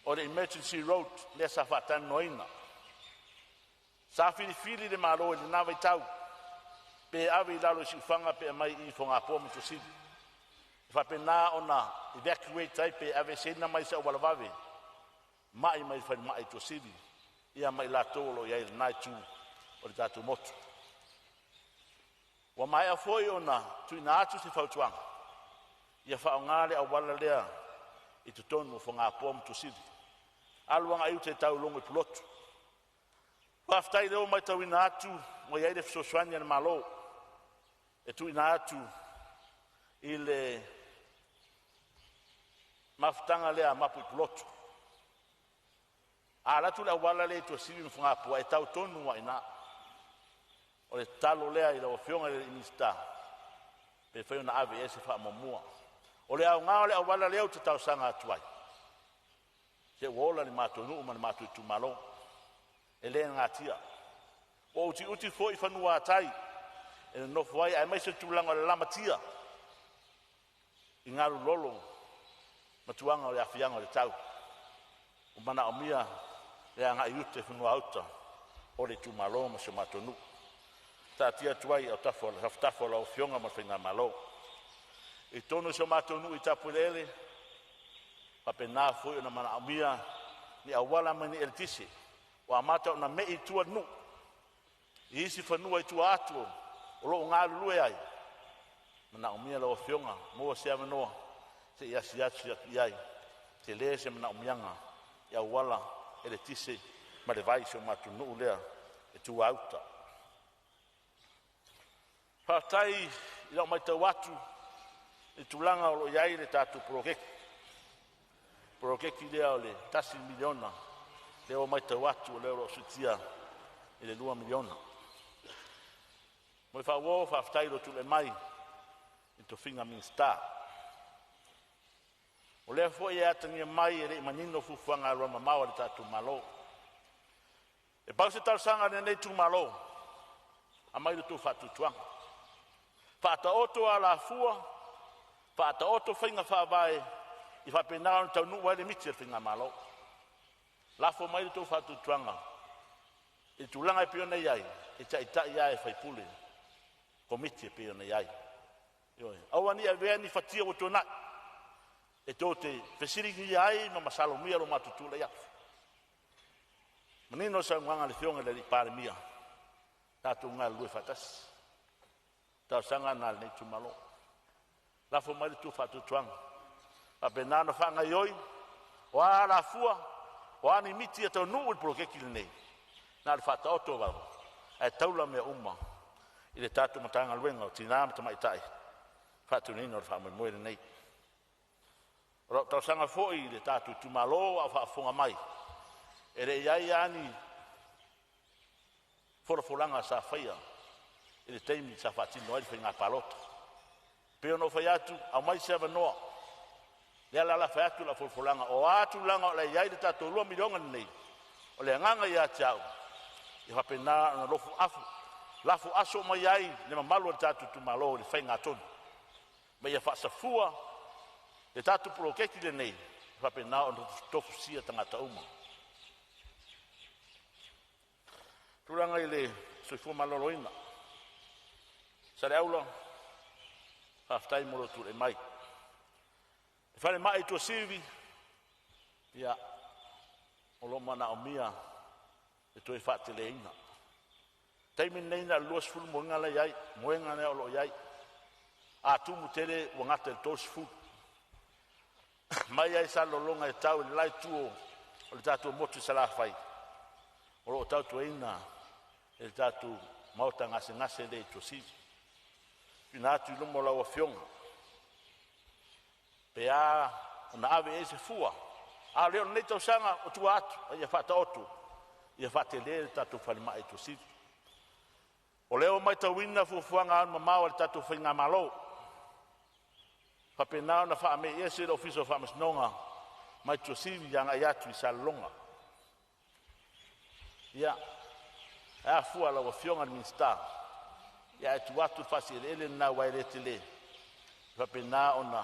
o le emergency road lea sa faatalanoaina. Sa filifili le Malo i lena vaitau pe ave i lalo i Siufaga pe aumai i Fogapoa ma Tuasivi, e faapena ona evacuate ai pe aveeseina mai i se auala vave mai mai le falemai i Tuasivi ia ma i latou o lo o i ai i lena itu o le tatou motu. Ua maea foi ona tuuina atu se fautuaga ia faaaoga le auala lea i totonu o Fogapoa ma Tuasivi, alu agai i uta i taologo i Pulotu. Faafetai o lea ua matauina atu ua i ai le fesoasoani a le Malo e tuuina atu i le mafutaga lea a mapu i Pulotu. A alu atu le auala lea i Tuasivi ma Fogapoa e tau tonu lava i ina. O le tatalo lea i lau Afioga i le Minisita pe mafai ona ave i ai se faamuamua. O le aoga o le auala lea ou te talosaga atu ai, se ua ola le matou nuu ma le matou itumalo, e le natia. Ua utiuti foi fanuatai e nonofo ai aemaise le tulaga o le lamatia. i galulolo ma tulaga o le aafiaga o le tau ua manaomia le agai i uta i fanua-a-uta o le itumalo ma si o matou nuu. Taatia atu ai i tafatafa o lau Afioga ma le Faigamalo. I totonu o si o matou nuu i Tapueleele, faapena foi ona manaomia ni auala ma ni eletise, ua amata ona mei i tua le nuu i isi fanua i tua atu o lo o galulue ai. E manaomia lau Afioga, maua se avanoa se i asiasi atu i ai, tele se manaomiaga i auala, eletise ma le vai i si o matou nuu lea i tuauta. Faafetai i lau matau atu i le tulaga o lo o i ai le tatou poloketi lea o le $1 miliona, lea ua matau atu o lea o lo o siitia i le $2 miliona. Mo le faauo, faafetai i lou tulai mai i le tofiga Minisita. O lea foi e atagia mai e le i manino fuafuaga alualumamao a le tatou Malo. E pau se talosaga a lenei itumalo, aumai lo outou faatuatuaga, faataoto alafua, faataoto faiga faavae ia faapena ona taunuu ai le miti a le faigamalo. Lafo mai lo outou faatuatuaga i le tulaga e pei ona i ai, e taitai lava e sui usufono Komiti e pei ona i ai. Ioe. Aua ne i avea ni fatia ua tuanai e tou te fesiligia ai ma masalomia lo matou tulai atu. Manino le saunoaga a le Afioga i le Palemia, tatou galulue faatasi. Talosaga lena a lenei itumalo. Lafo mai le tou faatuatuaga, faapena ona faagaioi, o a alafua, o a ni miti e taunuu i le poloketi lenei, na o le faataoto lava ae taula mea uma i le tatou Matagaluega o Tina ma Tamaitai i le faatinoina o le faamoemoe lenei. O lau talosaga foi i le tatou itumalo a o faafofoga mai, e le i i ai lava ni folafolaga sa faia i le taimi sa faatino ai le faiga palota. E pei ona ou fai atu, aumai se avanoa, lea o le ala fai atu lau folafolaga, o a tulaga o le a i ai le tatou $2 miliona lenei, o le agaga ia te au, ia faapena ona lafo aso mai ai le mamalu o le tatou itumalo i le faigatonu, ma ia faasafua le tatou poloketi lenei, e faapena ona tofusia tagata uma. Tulaga i le soifua maloloina, Saleaula, faafetai mo lou tulai mai. Le falemai i Tuasivi, ia, o lo o manaomia le toe faateleina. O le taimi lenei na o le 20 moega la e i ai, moega lea o lo o i ai. A tumu tele ua gata i le 30. Mai lava i Salelologa e tau i le la itu o le tatou motu i Salafai, o lo o tautuaina e le tatou maota gasegase lea i Tuasivi. Tuuina atu i luma o lau Afioga pe a ona ave i ai se fua, a le o lenei tausaga o tua atu, a ia faataoto ia faatele le tatou falemai i Tuasivi. O lea ua matauina fuafuaga alumamao a le tatou faigamalo, faapena ona faamei ese le Ofisa o Faamasinoga mai Tuasivi agai atu i Salelologa. Ia, ae a fua lau Afioga i le Minisita, ae tuu atu le faasieleele lena aua e le tele, e faapena ona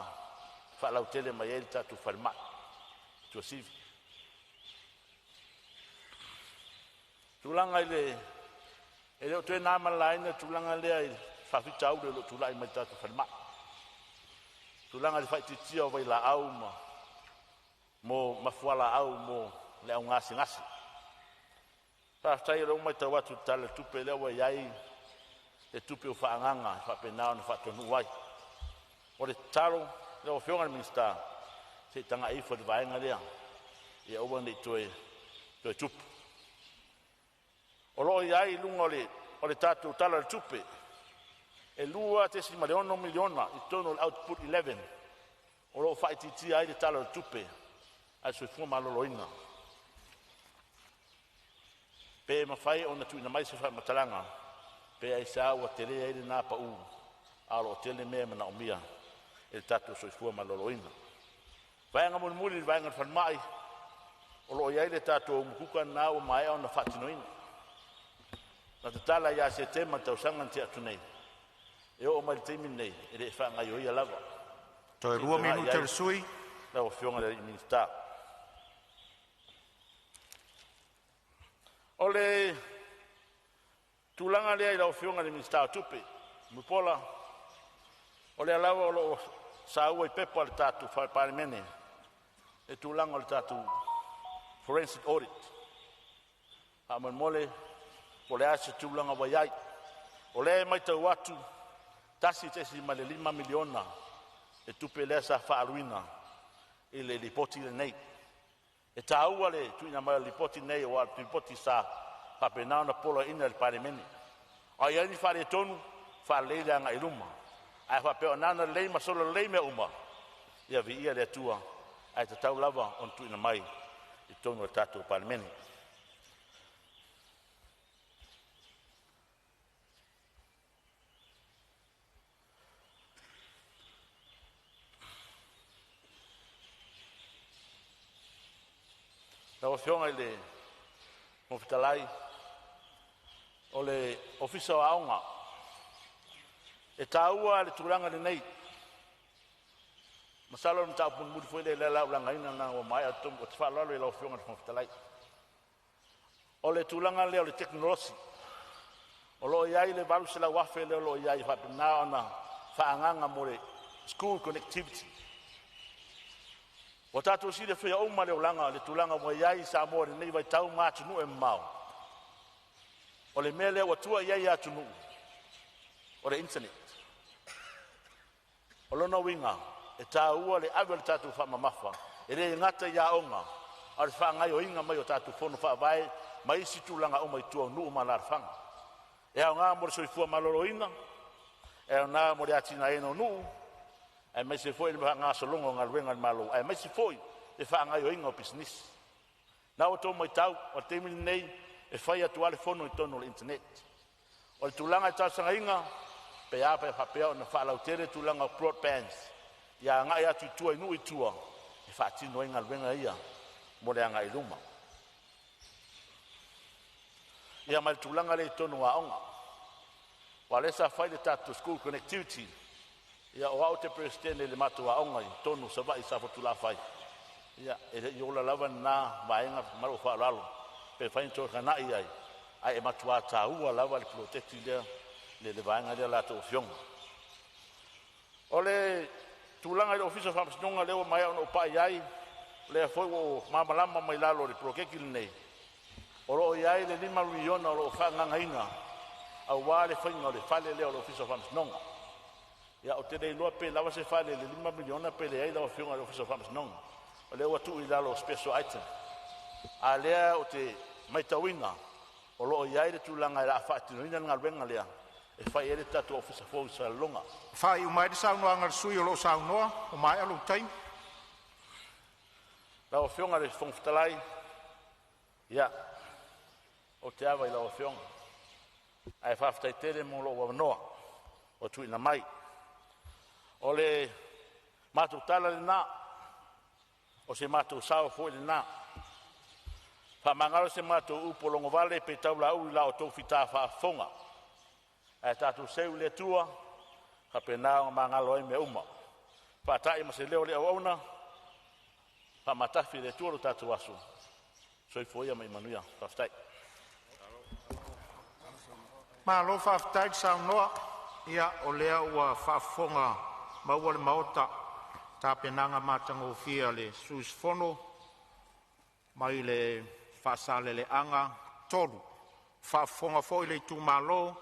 faalautele mai ai le tatou falemai i Tuasivi. Tulaga i le, e le o toe na ma le laina le tulaga lea i faafitauli o lo o tulai mai i le tatou falemai, tulaga i le faaitiitia o vailaau ma mo mafualaau mo le au gasegase. Faafetai o lea ua matau atu i le Tala o le Tupe lea ua i ai le tupe ua faaagaaga e faapena ona faataunuu ai. O le tatalo lau Afioga i le Minisita, se i tagai ifo i le vaega lea ia aua ne i toe tupu. O lo o i ai i luga o le tatou Tala o le Tupe e $2.6 miliona i totonu o le Output 11 o lo o faaitiitia ai le Tala o le Tupe a le Soifua Maloloina. Pe mafai ona tuuina mai se faamatalaga pe aisea ua tele ai lena pau a o lo o tele mea e manaomia e le tatou soifua maloloina. Vaega mulimuli i le vaega o le falemai, o lo o i ai le tatou umukuka lena ua maea ona faatinoina. Na tatala ia Setema i le tausaga na tea atu nei, e oo mai i le taimi lenei e le i faagaioia lava. Toe se i 2 tagai i minute o ai le sui. Lau Afioga i le Minisita. O le tulaga lea i lau Afioga i le Minisita o Tupe Mulipola, o lea lava o lo o saua i pepa o le tatou Palemene le tulaga o le tatou forensic audit. Faamolemole po o le a se tulaga ua i ai. O lea e matau atu e $1.5 miliona le tupe lea sa faaaluina i le lipoti lenei. E taua le tuuina mai o le lipoti lenei aua o le lipoti sa faapena ona poloaiina e le Palemene. A o i ai ni faaletonu, faalelei le agai i luma. Ae a faapea o lena na lelei ma solo lelei mea uma, ia viia le Atua, ae tatau lava ona tuuina mai i totonu o le tatou Palemene. Lau Afioga i le Fofoga Fetalai, o le Ofisa o Aoga, e taua le tulaga lenei, masalo o le mataupu mulimuli foi lea o le a ou lagaina leaga ua maea le taimi. Ou te faaaloalo i lau Afioga i le Fofoga Fetalai. O le tulaga lea o le tekonolosi, o lo o i ai le $800,000 lea o lo o i ai e faapena ona faaagaaga mo le school connectivity. Ua tatou silafia uma le olaga i le tulaga ua i ai Samoa i lenei vaitau ma atunuu e mamao. O le mea lea ua tua i ai atunuu o le internet. O lona uiga e taua le ave o le tatou faamamafa e le gata i aoga, a o le faagaoioiga mai o tatou fono faavae ma isi tulaga uma i tua i nuu ma alaalafaga. E aoga mo le soifua maloloina, e aoga mo le atinaeina o nuu aemaise foi le faagasologa o galuega a le Malo, aemaise foi le faagaoioiga o pisinisi. O lena ua outou matau, o le taimi lenei e fai atu lava le fono i totonu o le internet. O le tulaga e talosagaina, pe a pe a faapea ona faalautele tulaga o broadbands ia agai atu i tua i nuu i tua e faatino ai galuega ia mo le agai i luma. Ia ma le tulaga lea i totonu o aoga, aua o lea sa fai le tatou school connectivity. Ia o au ou te Peresetene i le matou aoga i totonu o Savaii i Safotulafai, ia e le i ola lava lena vaega ma lou faaaloalo. Pe mafai ona toe tagai i ai, ae matua taua lava le poloketi lea le vaega lea a outou afioga. O le tulaga i le Ofisa o Faamasinoga lea ua maea ona ou pai i ai, o lea foi ua ou malamalama mai lalo o le poloketi lenei, o lo o i ai le $5 miliona o lo o faaagagaina aua le faiga o le fale lea o le Ofisa o Faamasinoga. Ia ou te le iloa pe lava se fale i le $5 miliona pe leai lau Afioga i le Ofisa o Faamasinoga. O lea ua tuu i lalo o special item, a o lea ou te matauina o lo o i ai le tulaga o le a faatinoina le galuega lea e fai ai le tatou Ofisa fou i Salelologa. Faaiu mai le saunoaga a le sui usufono o lo o saunoa, ua maea lou taimi. Lau Afioga i le Fofoga Fetalai, ia, ou te ava i lau Afioga, ae faafetai tele mo lou avanoa ua tuuina mai. O le matou tala lena, o se matou sao foi lena. Faamagalo se matou upu ua logovale pe taulauu i la outou fita faafofoga, ae tatou seu i le Atua faapena ona magalo ai mea uma. Faatai ma se leo o le auauna, faamatafi e le Atua lo tatou aso. Soifua ia ma ia manuia. Faafetai. Malo faafetai le saunoa, ia o lea ua faafofoga maua le Maota i le tapenaga matagofie a le sui usufono mai le Faasaleleaga 3. Faafofoga foi le itumalo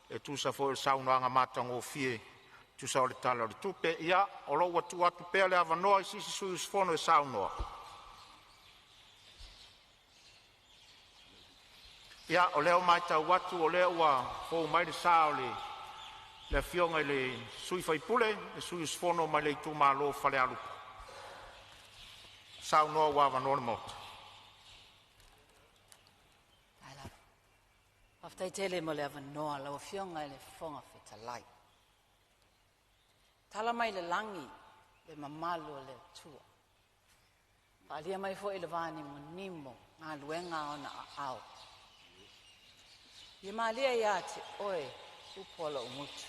e tusa foi o le saunoaga matagofie e tusa o le Tala o le Tupe. Ia o lo o ua tuu atu pea le avanoa i se isi sui usufono e saunoa. Ia, o lea ua matau atu o lea ua fou mai le sa o le Afioga i le sui usufono, le sui usufono mai le itumalo o Falealupo. Saunoa ua avanoa le Maota. Faafetai tele mo le avanoa lau Afioga i le Fofoga Fetalai. Tala mai le lagi le mamalu o le Atua, faaalia mai foi le vanimonimo galuega a ona aao. Ia malie ia te oe upu a lou gutu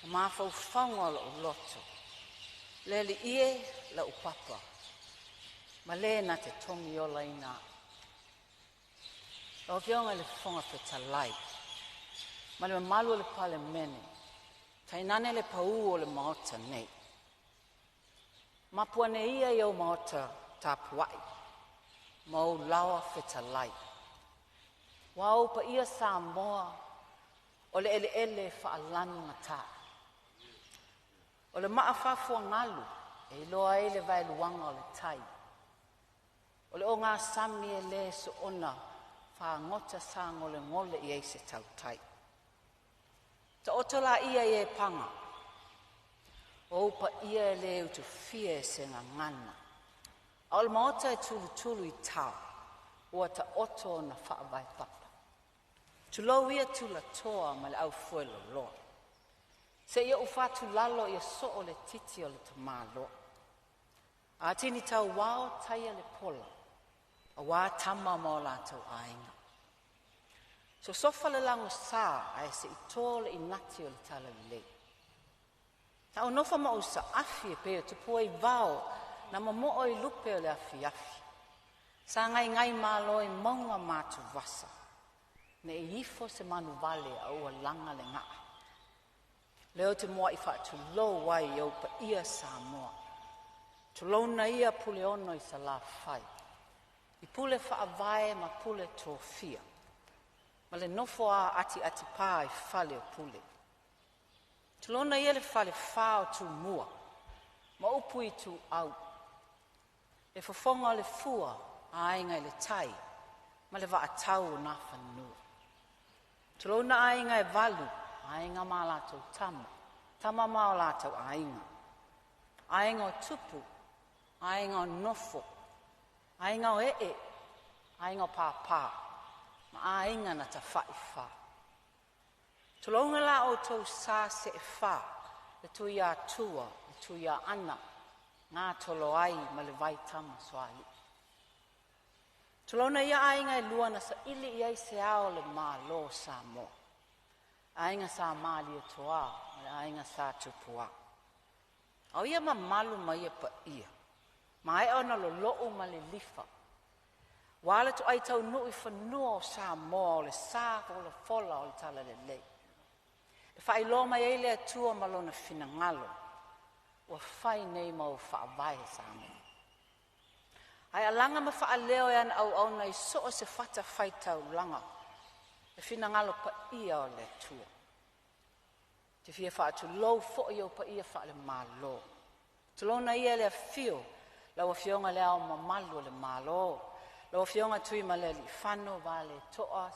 ma mafaufauga o lou loto Le Alii e, la'u papa, ma le na te togiolaina a'u. Lau Afioga i le Fofoga Fetalai ma le mamalu o le Palemene, tainane le paū o le Maota nei, mapu ane ia i ou maota tapuai ma ou laoa fetalai. Aua o ou paia Samoa o le eleele falanugata, o le maa faafuagalu e iloa ai le vaeluaga o le tai, o le ogasami e le soona fagota sagolegole i ai se tautai. Taoto laia i e paga, o ou paia e le utufia e se gagana, a o le maota e tulutulu i tao ua taoto ona faavae papa. Tulou ia tulatoa ma le aufueloloa, seia ou fatulalo ia soo le titi o le tamaloa. Atini tauao taia le pola aua tama ma o latou aiga, sosofa le lagosa ae to le inati o le talalelei. Sa ou nofo ma ou saafi e pei o tupua i vao na momoo i lupe o le afiafi, sa gaigaimalō i mauga ma atuvasa nei ifo se manuvale a ua laga le gaa. Lea ou te muai faatulou ai i ou paia Samoa, tulouna ia Puleono i Salafai, i pule faavae ma pule tofia ma le nofo a atiatipā i fale o Pule. Tulouna ia le falefa o Tumua ma upu i Ituau, le fofoga o le fua, aiga i le tai ma le vaatau o Nafanua. Tulouna aiga e valu, aiga ma a latou tama, tama ma o latou aiga, aiga o tupu, aiga o nofo, aiga o ee, aiga o papa ma aiga na tafaifa. Tulouna la outou sa seefa, le Tuiatua, le Tuiaana Gatoloai ma le Vaitamasoalii. Tulouna ia aiga e lua na saili i ai se ao o le Malo o Samoa, aiga Sa Malietoa ma le aiga Sa Tupua. A o ia mamalu ma ia paia, maea ona lolo'u ma lilifa ua le toai taunuu i fanua o Samoa o le sa folafola o le talalelei, e faailoa mai ai le Atua ma lona finagalo ua fai nei ma ou faavae Samoa. Ae alaga ma faaleo e ana auauna i so o se fatafaitaulaga le finagalo paia o le Atua. Ou te fia faatulou foi i ou paia faale-Malo, tulouna ia le afio o lau Afioga i Le Ao Mamalu o le Malo, lau Afioga Tuimalealiifano Vaaletoa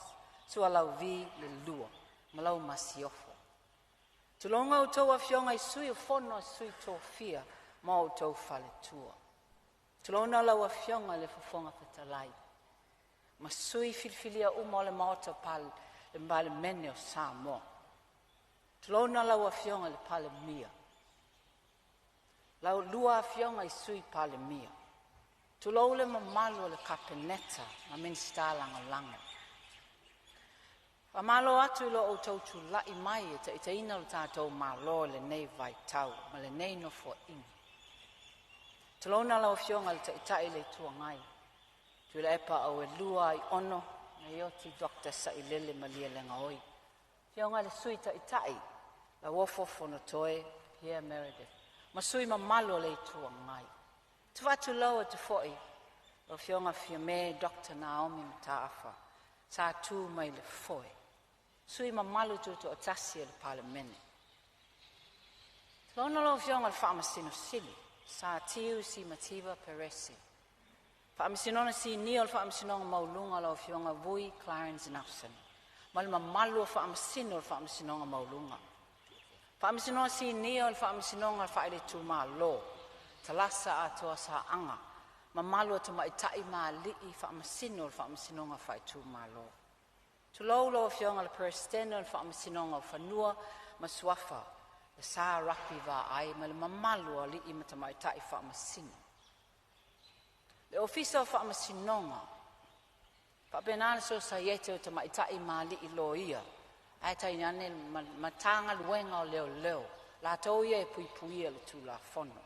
Sualauvi II ma lau Masiofo. Tulouna a outou afioga i Sui o le Fono a Sui Tofia ma outou faletua. Tulouna lau Afioga i le Fofoga Fetalai ma sui filifilia uma o le Maota o le Palemene o Samoa. Tulouna lau Afioga i le Palemia, lau lua afioga i Sui Palemia, tulou le mamalu o le Kapeneta ma Minisita Lagolago. Faamalo atu i lo outou tulai mai e taitaiina lo tatou Malo i lenei vaitau ma lenei Nofoaiga. Tulouna lau Afioga i le Taitai o le Itu Agai, Tuilaepa Auelua Aiono Naioti Dr. Sailele Malielegaoi. Afioga i le Sui Taitai Lauofo Fonotoe Pierre Meredith ma sui usufono mamalu o le Itu Agai. Ou te faatulou atu foi i lau Afioga Fiame Dr. Naomi Mataafa sa tu mai le foe, sui usufono mamalu tutoatasi o le Palemene. Tulouna lau Afioga i le Faamasino Sili Sir Tiu Simativa Perese, Faamasinoga Sinia o le Faamasinoga Maualuga lau Afioga Vui Clarence Nelson ma le mamalu o Faamasino o le Faamasinoga Maualuga. Faamasinoga Sinia o le Faamasinoga Faale-Itumalo Talasa Atoa Saaga, mamalu o tamaitai ma alii Faamasino o le Faamasinoga Faaitumalo. Tulou lau Afioga i le Peresetene o le Faamasinoga o Fanua ma Suafa Sir Rapi Vaai ma le mamalu o alii ma tamaitai Faamasino. Le Ofisa o Faamasinoga faapena le Sosaiete o Tamaitai ma Alii Loia ae tainane le Matagaluega o Leoleo, latou ia e puipuia le Tulafono.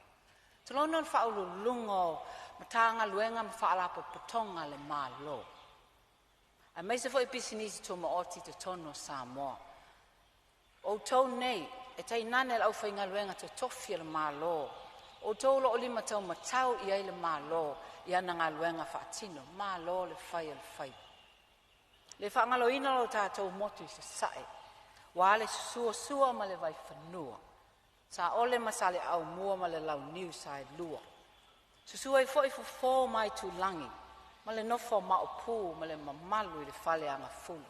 Tulouna le Faauluuluga o Matagaluega ma Faalapotopotoga a le Malo, aemaise foi pisinisi tumaoti i totonu o Samoa. O outou nei e tainane le aufaigaluega totofi a le Malo, o outou o lo o lima taumatau i ai le Malo i ana galuega faatino. Malo le fai o le faiva. E le faagaloina lo tatou motu i Sasae, aua le susu o Sua ma le Vaifanua, Saole ma Saleaaumua ma le Launiu Saelua, susu ai foi Fofo ma Aitulagi ma le nofo a Maopu ma le mamalu i le Faleagafulu.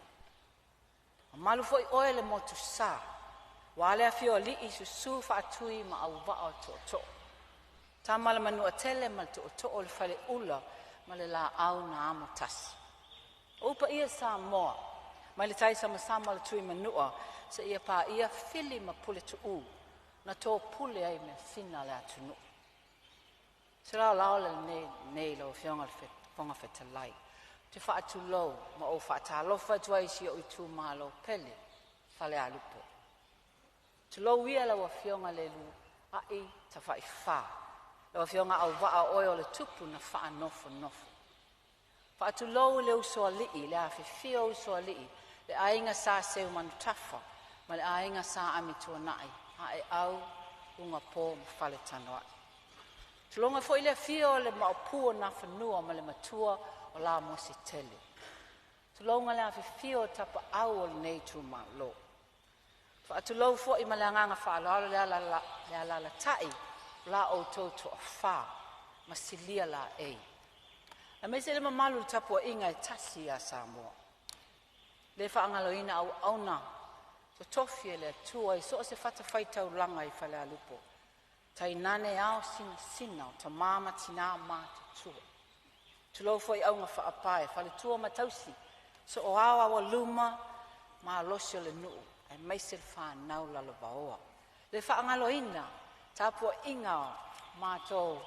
Mamalu foi oe le Motusa, aua le afio o alii, susu Faatui ma Auvaa o Tootoo, Tama a le Manuatele ma le Tootoo o le Faleula ma le Laau na Amotasi. O ou paia Samoa mai le taisamasama o le Tuimanua seia paia Fili ma Puletuu na topule ai measina a le atunuu. Se laolao lenei lau Afioga i le Fofoga Fetalai, ou te faatulou ma ou faatalofa atu ai i si ou itumalo pele, Falealupo. Tulou ia lau Afioga Leuluai Tafaifa, lau Afioga Auvaa o oe o le tupu na faanofonofo. Faatulou i le usoalii, le afifio o usoalii, le aiga Sa Seumanutafa ma le aiga Sa Amituanai, Aeau, Ugapo ma Faletanoai. Tulouna foi le afio o le Maopu o Nafanua ma le Matua o Lamositele. Tulouna le afifio o tapaau o lenei itumalo. Faatulou foi ma le agaga faaaloalo le alaalatai o la outou toafa ma Silia Laei, aemaise le mamalu i le tapuaiga e tasi ia Samoa. E le faagaloina auauna totofi a le Atua i so o se fatafaitaulaga i Falealupo, tainane ao sinasina, o tama ma tina matutua. Tulou foi augafaapae, faletua ma tausi, saoao, aualuma malosi o le nuu aemaise le fanau lalovaoa. E le faagaloina tapuaiga a matou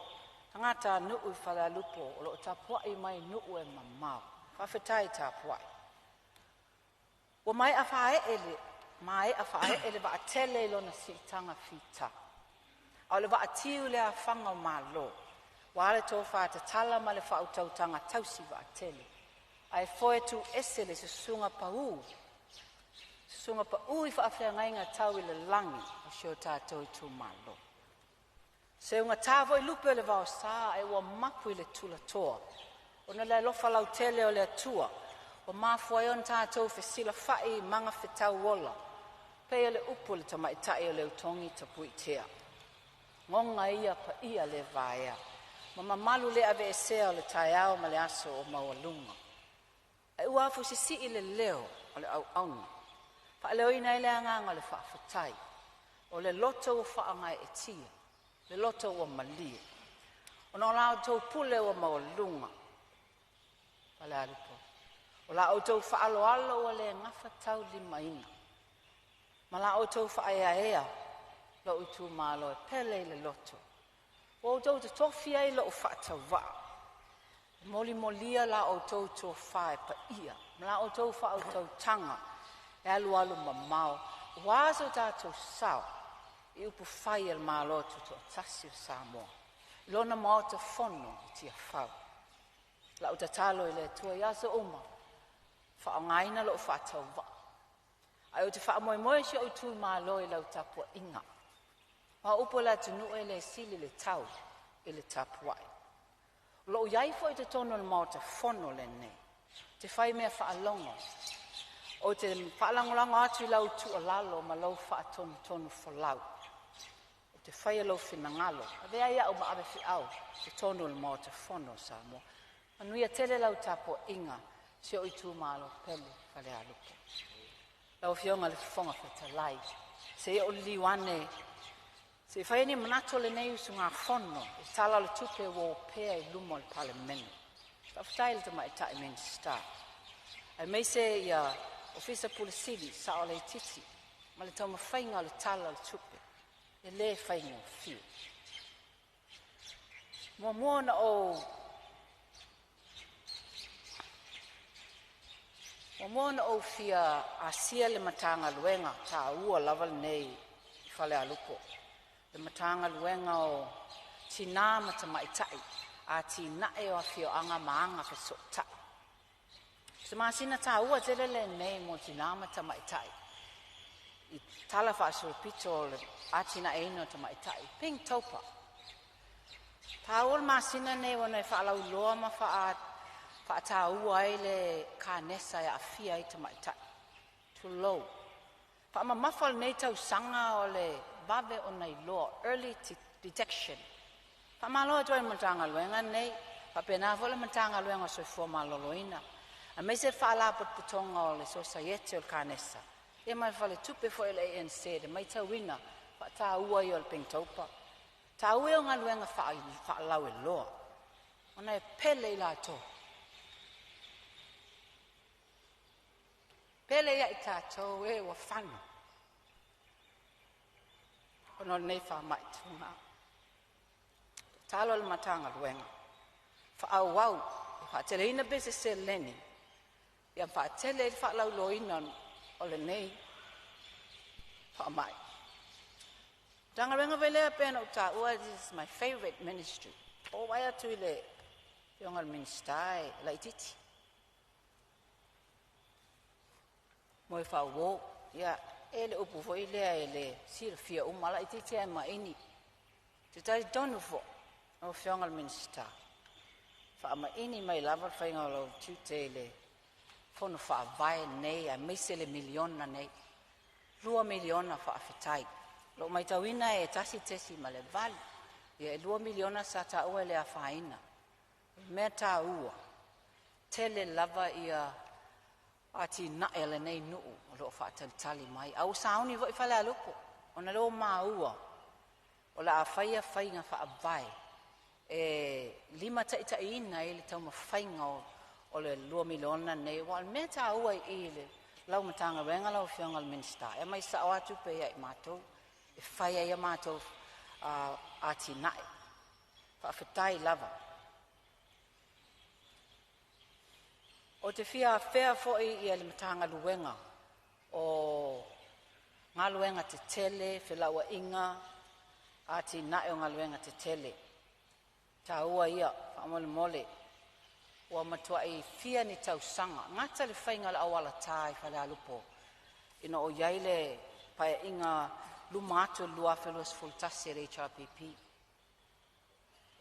tagatanuu i Falealupo o lo o tapuai mai nuu e mamao. Faafetai tapuai. Ua maea faaee le vaatele i lona siitaga fita, a o le vaatiu i le afaga o malo, ua le tofa tatala ma le faautautaga tausi vaatele, ae foe tuu ese le susuga pau i faafeagaiga tau i le lagi o si o tatou itumalo. Seugata foi lupe o le vaosa ae ua mapu i le tulatoa, ona o le alofa lautele o le Atua ua mafua ai ona tatou fesilafai i magafetau ola e pei o le upu i le tamaitai o Leutogi Tapuiatea. Goga ia paia le vaea ma mamalu le aveesea o le taeao ma le aso o maualuga. Ae ua afusisii le leo o le auauna, faaleoina ai le agaga o le faafetai, o le loto ua faagaeetia, le loto ua malie, ona o la outou pule ua maualuga. Falealupo. O la outou faaaloalo ua le gafataulimaina, ma la outou faaeaea lou itumalo e pele i le loto, ua outou totofi ai lou faatauvaa e molimolia la outou tofa e paia ma la outou faautautaga e alualumamao aua so tatou sao i upufai a le Malo Tutoatasi o Samoa i lona Maota Fono i Tiafau. O lau tatalo i le Atua i aso uma, faaaogaina lou faatauvaa ae ou te faamoemoe i si ou itumalo i lau tapuaiga. Aua o upu a le atunuu e le sili le tau i le tapuai. O lou i ai foi i totonu o le Maota Fono lenei, ou te faimea faalogo, ou te faalagolago atu i lau tuualalo ma lau faatonutonufolau. Ou te faia lou finagalo, avea ai au ma avefeau i totonu o le Maota Fono o Samoa. Manuia tele lau tapuaiga, si ou itumalo pele Falealupo. Lau Afioga i le Fofoga Fetalai, se i ou liliu ane se i fai ni manatu o lenei usugafono i le Tala o le Tupe ua opea i luma o le Palemene. Faafetai i le Tamaitai Minisita aemaise ia Ofisa Pule Sili, Sao Leitiiti ma le taumafaiga o le Tala o le Tupe e le faigofie. Muamua ona ou fia asia le Matagaluega taua lava lenei i Falealupo, le Matagaluega o Tinā ma Tamaitai, Atinae o Afioaga ma Agafesootai. O se masina tāua tele lenei mo tinā ma tamaitai i tala faasolopito o le atinaeina o tamaitai, Pinktober. Tāua le masina nei ona e faalauiloa ma faataua ai le kanesa e aafia ai tamaitai. Tulou. Faamamafa o lenei tausaga o le vave ona iloa, early detection. Faamalo atu ai i le Matagaluega lenei, faapena foi le Matagaluega o le Soifua Maloloina, aemaise le Faalapotopotoga o le Sosaiete o le Kanesa ia ma le Faletupe foi o le ANZ e matauina le faataua ia o le Pinktober. Taua ia o galuega faalauiloa ona e pele i latou, pele ia i tatou e ua fano ona o lenei faamai tuga. Tatalo le Matagaluega, faaauau, faateleina pea se seleni ia faatele ai le faalauiloaina o lenei faamai. Matagaluega foi lea pei ona ou taua, this is my favorite ministry. Ua ou vaai atu i le afioga i le Minisita e laitiiti Moefaauo, ia e i ai le upu foi lea e le silafia uma, laitiiti lava e maini. Ou te talitonu foi lau Afioga i le Minisita, faamaini mai lava le faiga o lou tiute i le Fono Faavae lenei aemaise le miliona nei. $2 miliona faafetai. O lo o matauina e 1.8, ia e $2 miliona sa taua e le afaina. O le mea taua, tele lava ia atinae a lenei nuu o lo o faatalitali mai, a ua sauni foi Falealupo ona o lea ua maua o le a faia faiga faavae e limataitaiina ai le taumafaiga o le $2 miliona lenei. Aua o le mea taua i i lau Matagaluega lau Afioga i le Minisita, e aumai sao lava tupe ia i matou e fai ai a matou atinae. Faafetai lava. Ou te fia afea foi le Matagaluega o Galuega Tetele, Felauaiga Atinae o Galuega Tetele, taua ia faamolemole. Ua matuai fia ni tausaga gata le faiga o le auala ta i Falealupo ina o i ai le Paeaiga luma atu o le 2021 a le HRPP.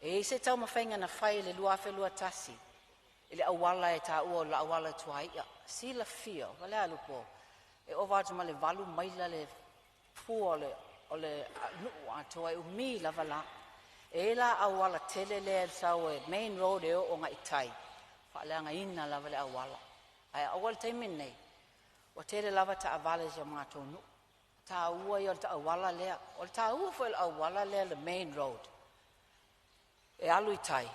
E i ai se taumafaiga na fai i le 2021 i le auala e taua o le auala tuai'a. Silafia o Falealupo e ova atu ma le 8 maila le fua o le nuu atoa, e umi lava la. E i ai la auala tele lea e sau e main road e oo agai i tai, faaleagaina lava le auala. Ae aua le taimi lenei ua tele lava taavale a si o matou nuu. Taua ia o le auala lea. O le taua foi o le auala lea le main road e alu i tai,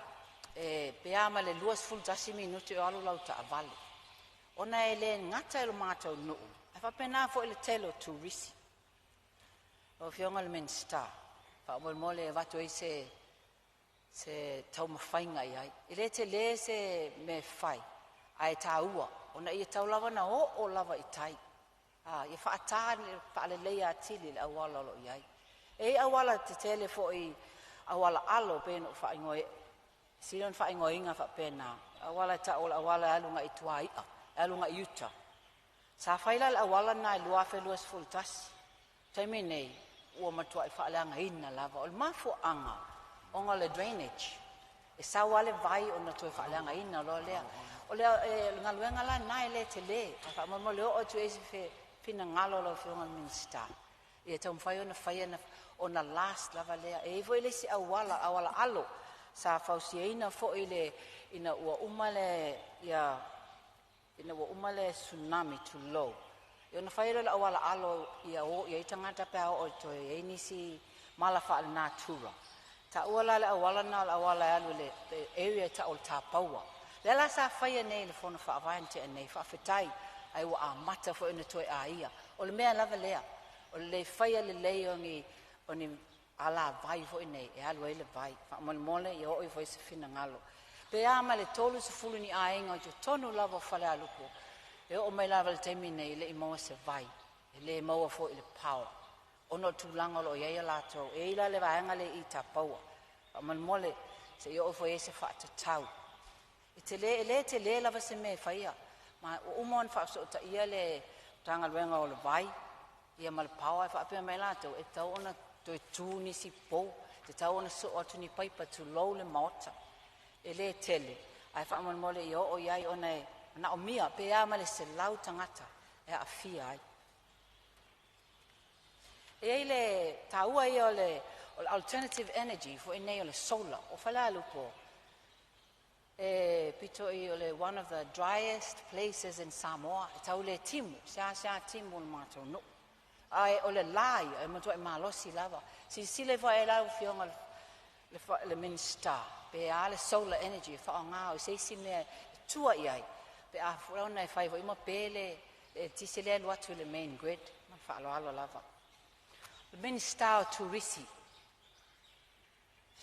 e pe a ma le 21 minute o alu lau taavale, ona e le gata i lo matou nuu ae faapena foi i le tele o turisi. Lau Afioga i le Minisita, faamolemole e avatu ai se taumafaiga i ai. E le tele se mea e fai ae taua ona ia tau lava ona oo lava i tai, ia faata faaleleia atili le auala o lo o i ai. E i ai auala tetele foi, auala alo pei ona ou sili ona faaigoaina faapena, auala e tau o le auala e alu agai i e alu agai i uta. Sa fai la le auala lena i le 2021, taimi nei ua matuai faaleagaina lava. O le mafuaaga ona o le drainage, e sau lava le vai ona toe faaleagaina loa lea. O le galuega la lena e le tele, ae faamolemole e oo atu i ai se finagalo o lau Afioga i le Minisita, ia taumafai ona fai ona last lava lea. E i ai foi le isi auala, auala alo sa fausiaina foi ina ua uma le Tsunami tulou, ona fai ai lea o le auala alo ia o i ai tagata pe a oo ina toe i ai nisi mala faalenatura. E taua la le auala lena o le auala e alu i le area e tau o le Tapaua. Lea la sa faia nei e le Fono Faavae na tea nei, faafetai ae ua amata foi ona toe aia. O le mea lava lea, o le le faia lelei o ni alavai foi nei e alu ai le vai. Faamolemole ia oo ifo i ai se finagalo. Pe a ma le 30 ni aiga o i totonu lava o Falealupo e oo mai lava i le taimi nei e le i maua se vai, e le maua foi i le power ona o le tulaga o lo o i ai a latou. E i ai la le vaega lea i Tapaua. Faamolemole se i oo foi i ai se faatatau. E tele, e le tele lava se mea e faia, ma ua uma ona faafesootaia le Matagaluega o le Vai ia ma le Power e faapea mai latou e tatau ona toe tu nisi pou, e tatau ona soo atu ni paipa tulou le Maota. E le tele ae faamolemole ia oo i ai ona e manaomia pe a ma le 100 tagata e aafia ai. E i ai le taua ia o le alternative energy foi nei o le solar. O Falealupo e pito i o le one of the driest places in Samoa, e tau le timu, seasea timu o le matou nuu. Ae o le la ia e matuai malosi lava. Silasila ifo i ai lau Afioga i le Minisita pe a le solar energy e faaaoga o se isi mea e tua i ai pe a ona e fai foi ma pe le eletise lea e alu atu i le main grid. Ma le faaaloalo lava. Le Minisita o Turisi,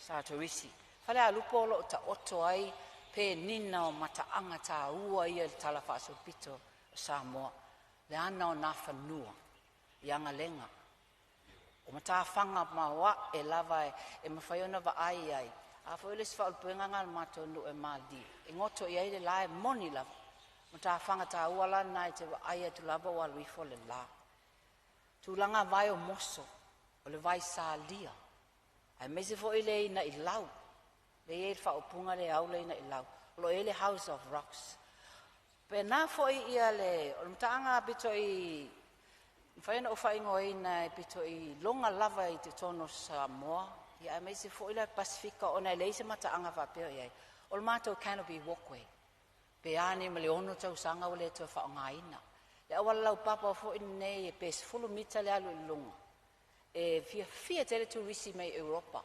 sa Turisi, Falealupo o lo o taoto ai penina o mataaga taua ia i le Tala Faasolopito o Samoa, le ana o Nafanua i agalega o matafaga maoae lava e mafai ona vaai ai. A foi o le isi faaulupelega lena a le matou nuu e malilie e goto i ai le la, e moni lava. O matafaga taua la na e te vaai atu lava ua alu ifo le la. Tulaga vae o moso, o le vaesalia, aemaise foi le inailau lea e i ai le faaupuga lea e au le inailau, o lo o i ai le House of Rocks. Pena foi ia le o le mataaga pito i mafai ona ou faaigoaina e pito i iloga lava i totonu o Samoa, ia aemaise foi le Pasefika ona e leai se mataaga faapea o i ai. O le matou canopy walkway, pe a nei ma le 6 tausaga ua le toe faaaogaina. Le auala laupapa foi lenei pe 10 mita le alu i luga, e fiafia tele turisi mai Europa.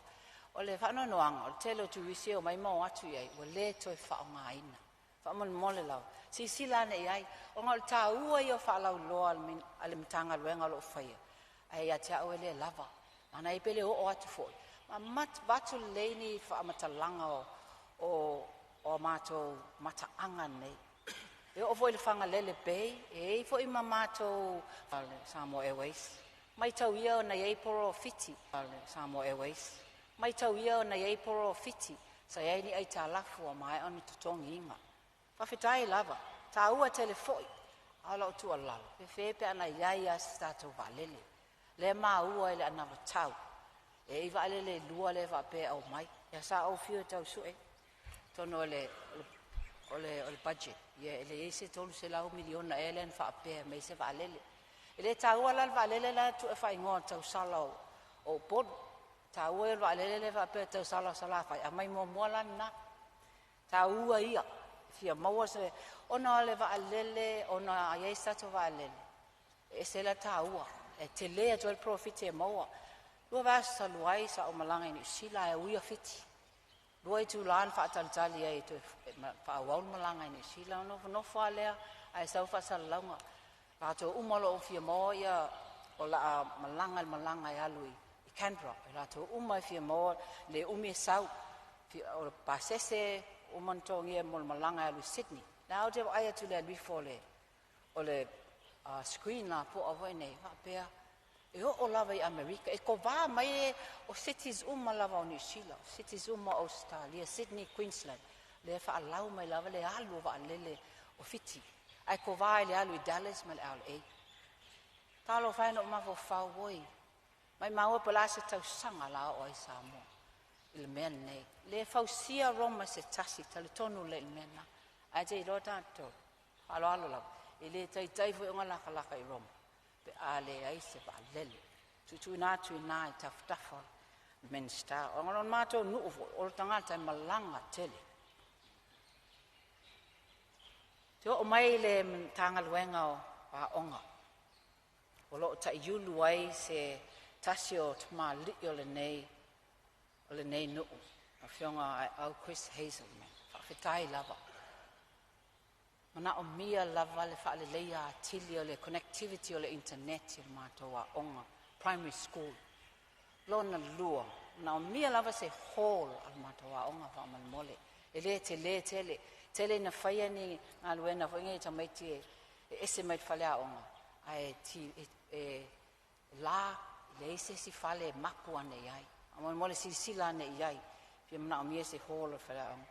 O le faanoanoaga o le tele o turisi e omai ma o atu i ai ua le toe faaaogaina. Faamolemole lava, silasila ane i ai ona o le taua ia o faalauiloa a le Matagaluega o lo o faia, ae ia te au e le lava. Manaia pe le oo atu foi ma avatu lelei ni faamatalaga o matou mataaga nei. E oo foi i le Fagalele Bay, e i ai foi ma matou Samoa Airways. Mataulia ona e i ai polofiti a le Samoa Airways. Mataulia ona i ai polofiti sa i ai ni aitalafu ua maea ona totogiina. Faafetai lava, taua tele foi, a o lau tuualalo, fefe pe ana i ai lava se tatou vaalele. Lea e maua i le anavatau e i ai vaalele e lua lea e faapea e aumai. Ia sa ou fiu e tau sue totonu o le budget, ia e leai se $300 miliona ea lea na faapea e aumai ai se vaalele. E le taua la le vaalele la e tuu e faaigoa o le tausala o Upolu. Taua ia o le vaalele lea faapea o le tausala o Salafai, aumai muamua la lena. Taua ia, fia maua se ona o le vaalele, ona a i ai se tatou vaalele, e ese la le taua, e tele atu ai le polofiti e maua. Lua vaiaso talu ai sa ou malaga i Niu Sila ae uia Fiti. 2 itula na faatalitali ai e toe faaauau le malaga i Niu Sila, ona nofonofo lava lea ae sau faasalalauga. Latou uma o lo o fia maua ia o le a malaga i le malaga e alu i Canberra. O latou uma e fia maua le umi e sau, o le pasese uma ona totogia mo le malaga e alu i Sydney. La ou te vaai atu i le alu ifo o le screen lapoa foi nei faapea e oo lava i Amerika, e kovā mai o cities uma lava o Niu Sila, cities uma o Ausetalia, Sydney, Queensland, lea e faalau mai lava le alu o vaalele o Fiti, ae kovā i le alu i Dallas ma le LA. Talofa e na ou mafaufau, oi, maumau e po o le a se tausaga la oo ai Samoa i le mea lenei. Le fausia Roma e se tasi, talitonu lelei i le mea lena. Ae te iloa tatou, faaaloalo lava, e le taitai foi ona latalata i Roma pe a leai se vaalele. Tuutuuina atu i ina i tafatafa o le Minisita. Ona o le matou nuu foi, o le tagata e malaga tele. Te oo mai le Matagaluega o Aoga, o lo o taiulu ai se tasi o tamalii o lenei nuu, Afioga Aeau Chris Hazelman. Faafetai lava. Manaomia lava le faaleleia atili o le connectivity o le internet i le matou aoga primary school. Lona lua, manaomia lava se hall a le matou aoga faamolemole. E le tele tele, tele ina faia ni galuega foi nei e tamaiti e ese mai le faleaoga, ae ti, e, e la, leai se isi fale e mapu ane i ai. Faamolemole silasila ane i ai. Fia manaomia se hall o le faleaoga.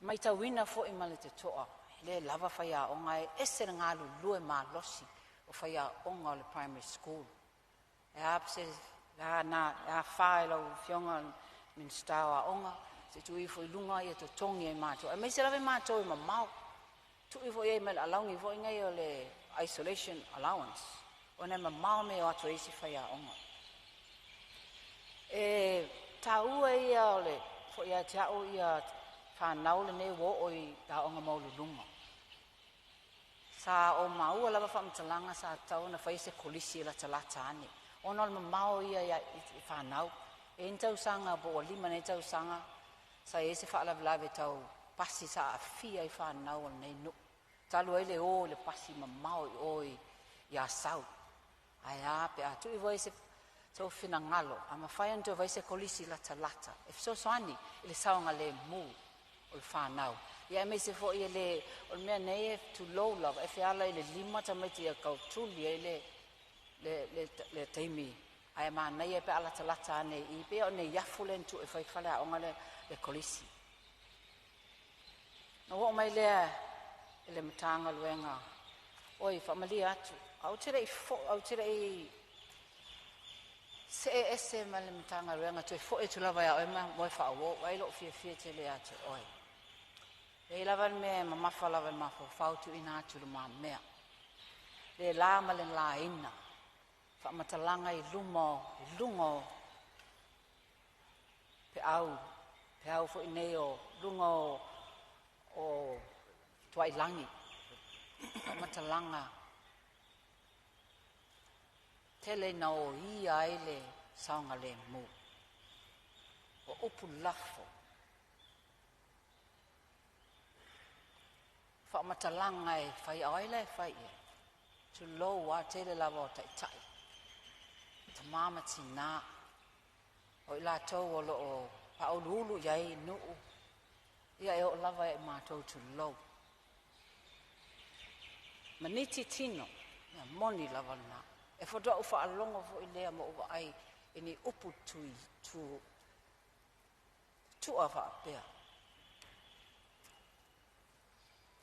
E matauina foi ma le totoa, e le lava faiaoga, e ese le galulue malosi o faiaoga o le primary school. E a se e afa i lau Afioga i le Minisita o Aoga, se i tuu ifo i luga ia totogi e matou, aemaise lava i matou e mamao. Tuu ifo i ai ma le alauni foi nei o le isolation allowance, ona e mamao mea e o atu ai isi faiaoga. E taua ia o le foi ia te au ia fanau lenei ua oo i aoga maualuluga. Sa ou maua lava faamatalaga sa tatau ona fai se kolisi e latalata ane, ona o le mamao ia i fanau. E i ai ni tausaga po ua 5 nei tausaga sa i ai se faalavelave tau pasi sa aafia ai fanau a lenei nuu, talu ai le o i le pasi mamao i o i Asau. Ae a pe a tuu ifo i ai sou finagalo, a mafai ona toe fai se kolisi latalata e fesoasoani i le saogalemu o le fanau, ia aemaise foi e le o le mea nei e tulou lava, e feala i le 5 tamaiti e tautuli ai le taimi, ae manaia pe a latalata ane i pei o Neiafu lea na tuu e fai le faleaoga lea le kolisi. Na ou oo mai lea i le Matagaluega, oi faamalie atu, ae ou te le i see ese ma le Matagaluega toe foi atu lava ia oe ma moe faauo. Vaai lou fiafia tele ia te oe. E i ai lava le mea e mamafa lava i le mafaufau, tuuina atu i lumamea. Le na ma le laina faamatalaga i luma o, i luga o peau, peau foi nei o luga o tuailagi, faamatalaga tele ina oia ai le saogalemu. O upu lafo, faamatalaga e fai, a o ai la e fai i ai? Tulou lava, tele lava o taitai, tama ma tina, o i latou o lo o faauluulu i ai nuu, ia e oo lava ia i matou tulou. Maniti tino, mea moni lava lena. E faatoa ou faalogo foi lea ma ou vaai i ni upu tui, tu, tu'a faapea,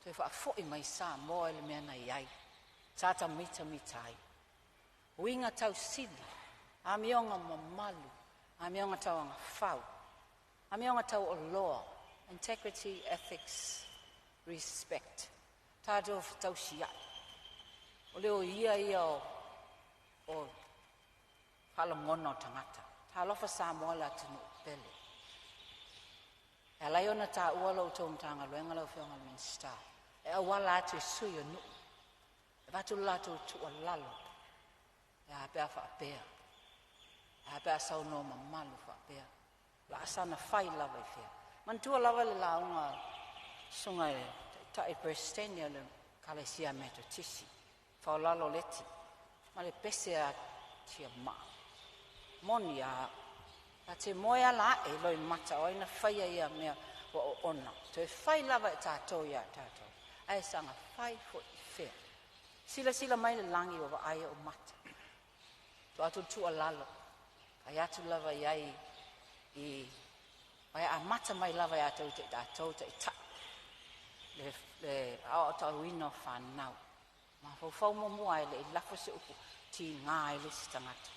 toe faafoi mai Samoa i le mea na i ai, sa ta mitamita ai. Uiga tausili, amioga mamalu, amioga tauagafau, amioga taualoa, integrity, ethics, respect. Tatou fetausiai, o le oia ia o faalogona o tagata. Talofa Samoa i le atunuu pele. E ala ai ona taua lo outou Matagaluega lau Afioga i le Minisita, e auala atu i sui o nuu, e avatu le latou tuualalo, e a pe a faapea, e a pe a saunoa mamalu faapea, o le a saga fai lava i fea. Manatua lava le lauga a le susuga i le Taitai Peresetene o le Ekalesia Metotisi, Faolalo Leti, ma le pese a Tiamaa. Moni lava au, ta te moe ala ae i loimata o ai na faia ia mea ua oona, toe fai lava e tatou ia tatou, ae saga fai foi i fea? Silasila mai le lagi ua vaai ou mata. Tuu atu le tuualalo, fai atu lava i ai i e amata mai lava ia te tatou o taitai le aotauina o fanau. Mafaufau muamua lava e le i lafo se upu tiga ai le isi tagata.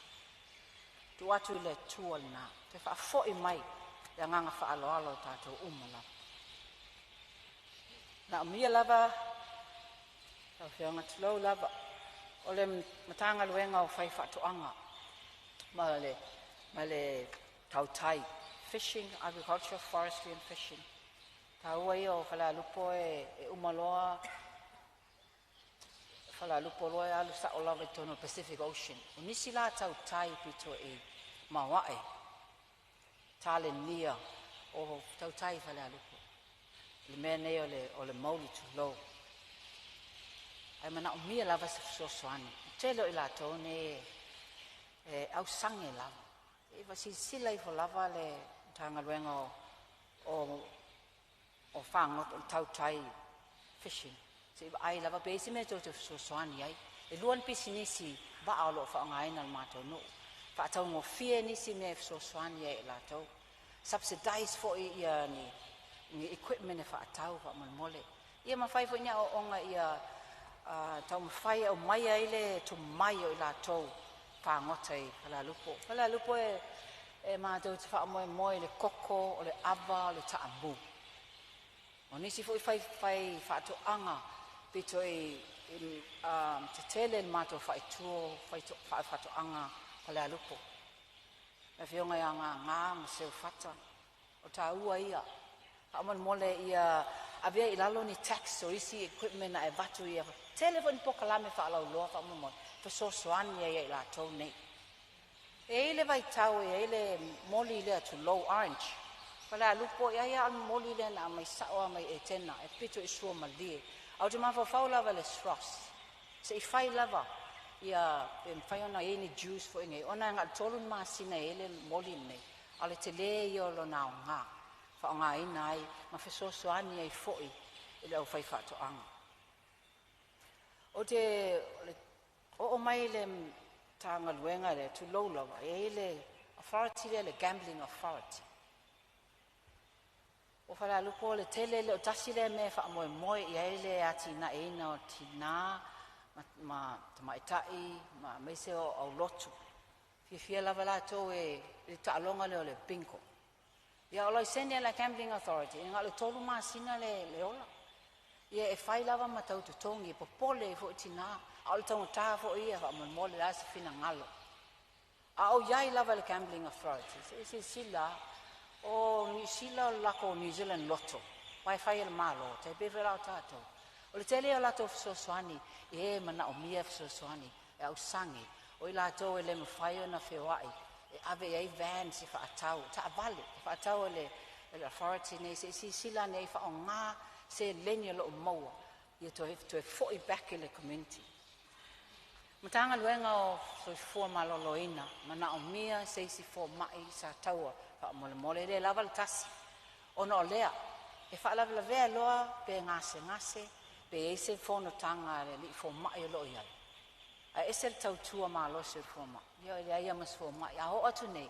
Tuu atu i le Atua lena, toe faafoi mai le agaga faaaloalo i tatou uma lava. Manaomia lava lau Afioga, tulou lava, o le Matagaluega o Faifaatoaga ma le Tautai, Fishing, Agriculture, Forestry and Fishing. Taua ia o Falealupo e uma loa Falealupo loa e alu sao lava i totonu o le Pacific Ocean. O nisi la tautai pito i maoae, talenia o tautai i Falealupo, le mea nei o le mauli tulou. Ae manaomia lava se fesoasoani. O le tele o i latou nei e ausage lava. Se i silasila ifo lava le Matagaluega o Fagota o le tautai fishing se i vaai lava pe i ai se mea tou te fesoasoani ai. E lua ni pisinisi vaa o lo o faaaogaina e le matou nuu, faataugofie nisi mea e fesoasoani ai ia i latou. Subsidize foi ia ni equipment e faatau faamolemole. Ia ma fai foi ni aoaoga ia taumafai e aumai ai le tomai o i latou fagota i Falealupo. Falealupo e matou te faamoemoe i le koko, o le ava, o le taamu. O nisi foi fai faatoaga pito i tetele le matou faaitu faatoaga Falealupo. Le afioga ia Gagā ma Seufata, o tāua ia. Faamolemole ia avea i lalo ni tax o isi equipment na e avatu ia tele foi ni polokalame faalauiloa faamolemole, fesoasoani ai ia i latou nei. E i ai le vaitau e i ai le moli lea tulou orange. Falealupo ai lava o le moli lea na aumai sao lava mai Etena e pito i suamalie. Ae ou te mafaufau lava i le SROS, se i fai lava ia pe mafai ona i ai ni juice foi nei, ona e na o le 3 masina e i ai le moli lenei, a o le tele ia o lona aoga, faaaogaina ai ma fesoasoani ai foi i le aufaifaatoaga. Ou te oo mai i le Matagaluega lea, tulou lava, e i ai le authority lea, le Gambling Authority. O Falealupo o le tele lea o tasi lea mea e faamoemoe i ai le atinaeina o tina ma tamaitai ma aemaise o aulotu. E fiafia lava latou i le taaloga lea o le bingo. Ia o laisene a le Gambling Authority, e na o le 3 masina le ola. Ia e fai lava ma tau totogi, e popole ai foi tina, a o le taugata foi ia faamolemole o le a se finagalo. A o i ai lava i le Gambling Authority, se i silasila o Niu Sila o le latou New Zealand Lotto, aua e fai e le Malo, tai pei foi la o tatou. O le tele ia o latou fesoasoani i e manaomia fesoasoani e ausage, o i latou e le mafai ona feoai, e ave i ai vans e faatau, taavale e faatau e le authority nei se i silasila ane i ai e faaaoga seleni o lo o maua ia toe foi back i le community. Matagaluega o Soifua Maloloina, manaomia se isi fomai i Sataua faamolemole, e le lava le tasi. Ona o lea, e faalavelavea loa pe gasegase pe i ai se fonotaga a le alii fomai o lo o i ai, ae ese le tautua malosi a le fomai, ia e leai lava ma se fomai. A oo atu nei,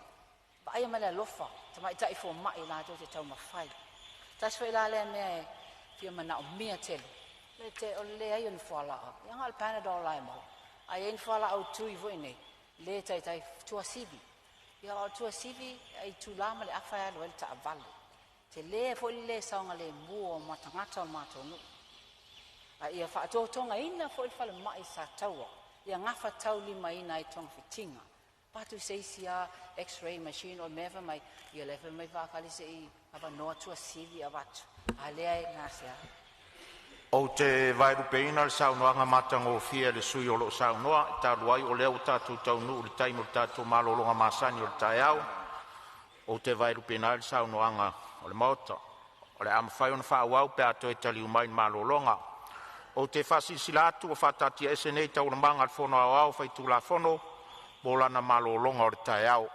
vaaia ma le alofa tamaitai fomai latou te taumafai. Tasi foi la lea mea e fia manaomia tele, o le leai o ni fualaau, ia na o le Panadol lava e maua. A i ai ni fualaau tui foi nei, le taitai, Tuasivi. Ia o Tuasivi e itula ma le afa e alu ai le taavale. Tele foi le le saogalemu o tagata o le matou nuu. A ia faatotogaina foi le falemai i Sataua, ia gafataulimaina ai togafitiga. Avatu se isi lava x-ray machine o le mea fai mai, ia o la e fai mai faatali se i avanoa Tuasivi avatu, a o lea e gasea. Ou te vaelupeina le saunoaga matagofie a le sui usufono o lo o saunoa, talu ai o lea ua tatou taunuu i le taimi o le tatou malologa masani o le taeao. Ou te vaelupeina ai le saunoaga o le Maota, o le a mafai ona faaauau pe a toe taliu mai i le malologa. Ou te faasilasila atu ua faataatiaese nei Taualumaga a le Fono Aoao Faitulafono mo lana malologa o le taeao.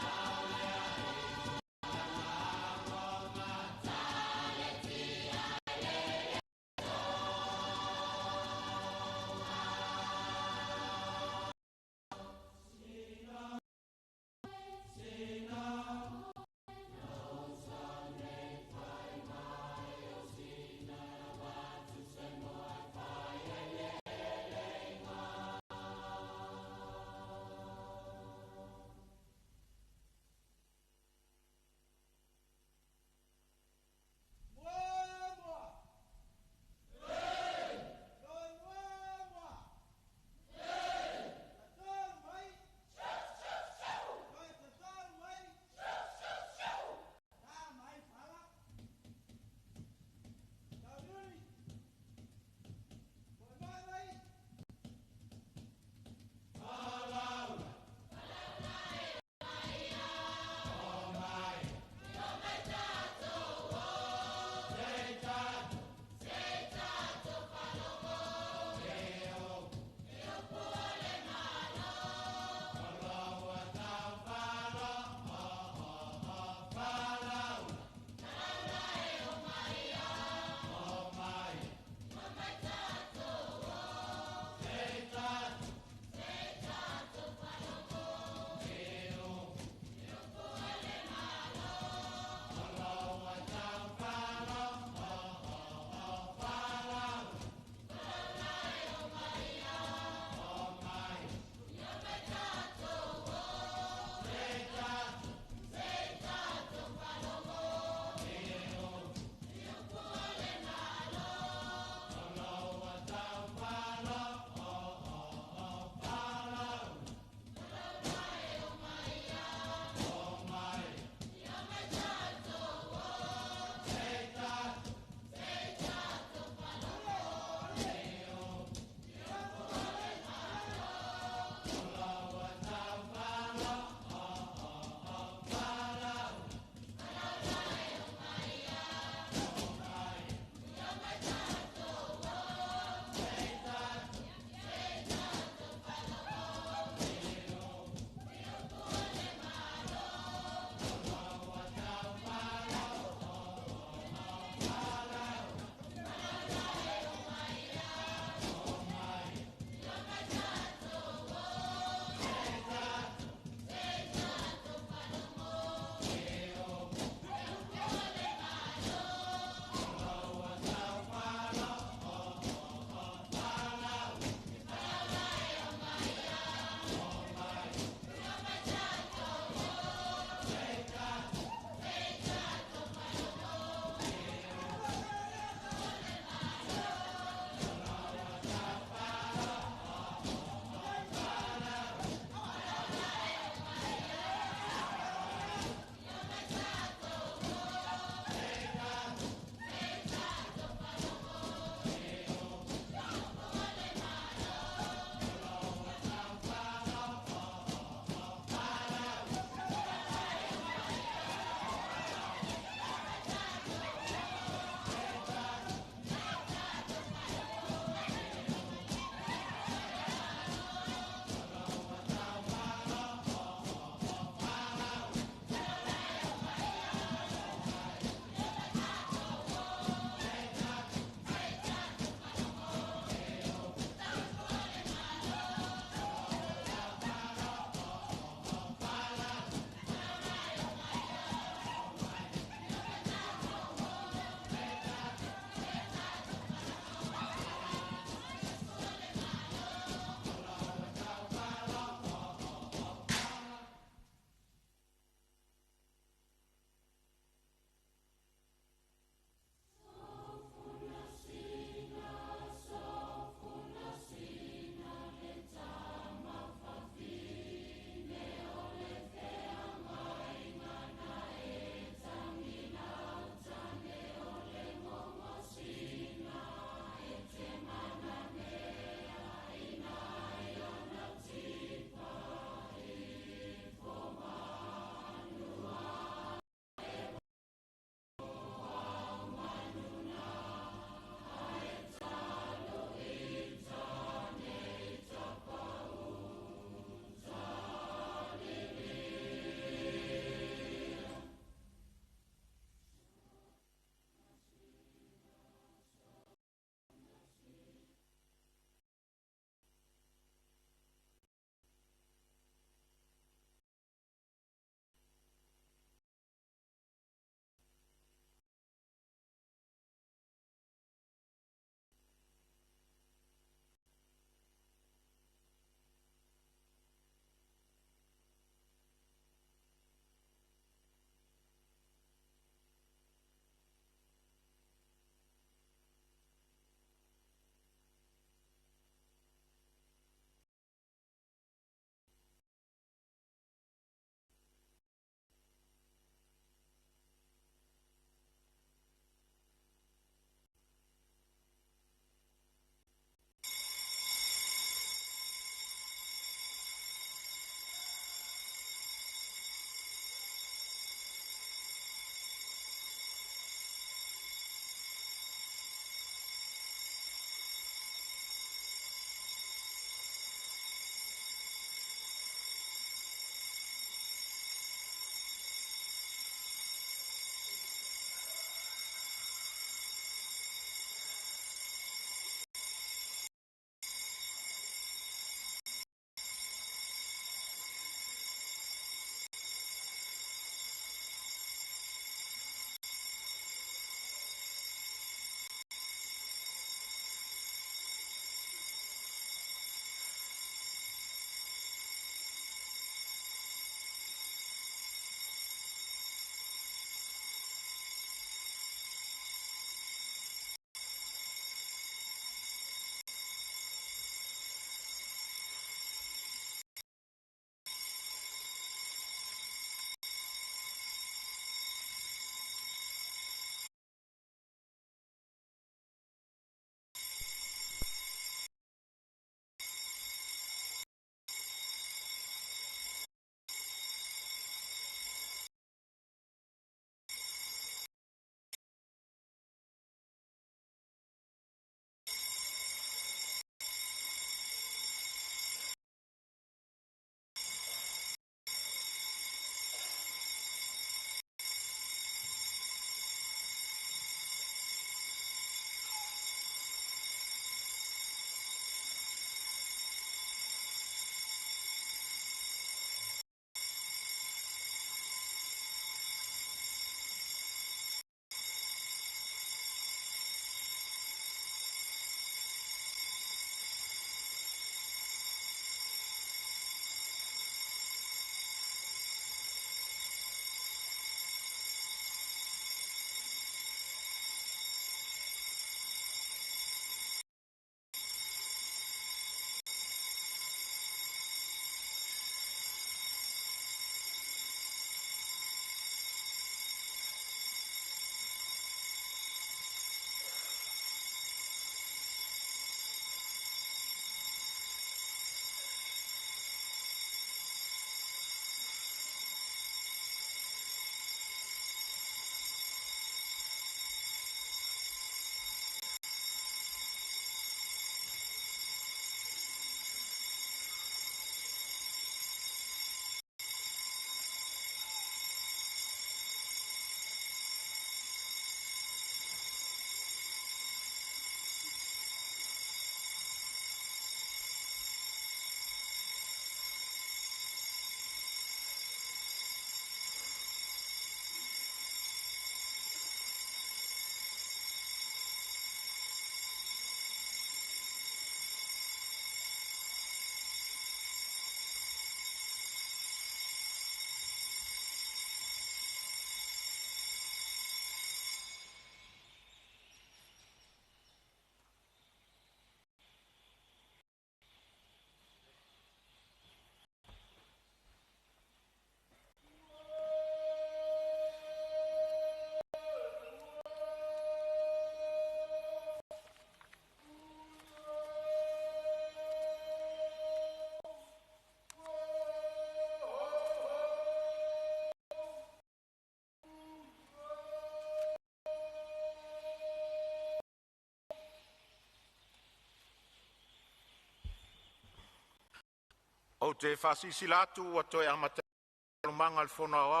Ou te faasilasila atu ua toe amatalia nei Taualumaga a le Fono Aoao.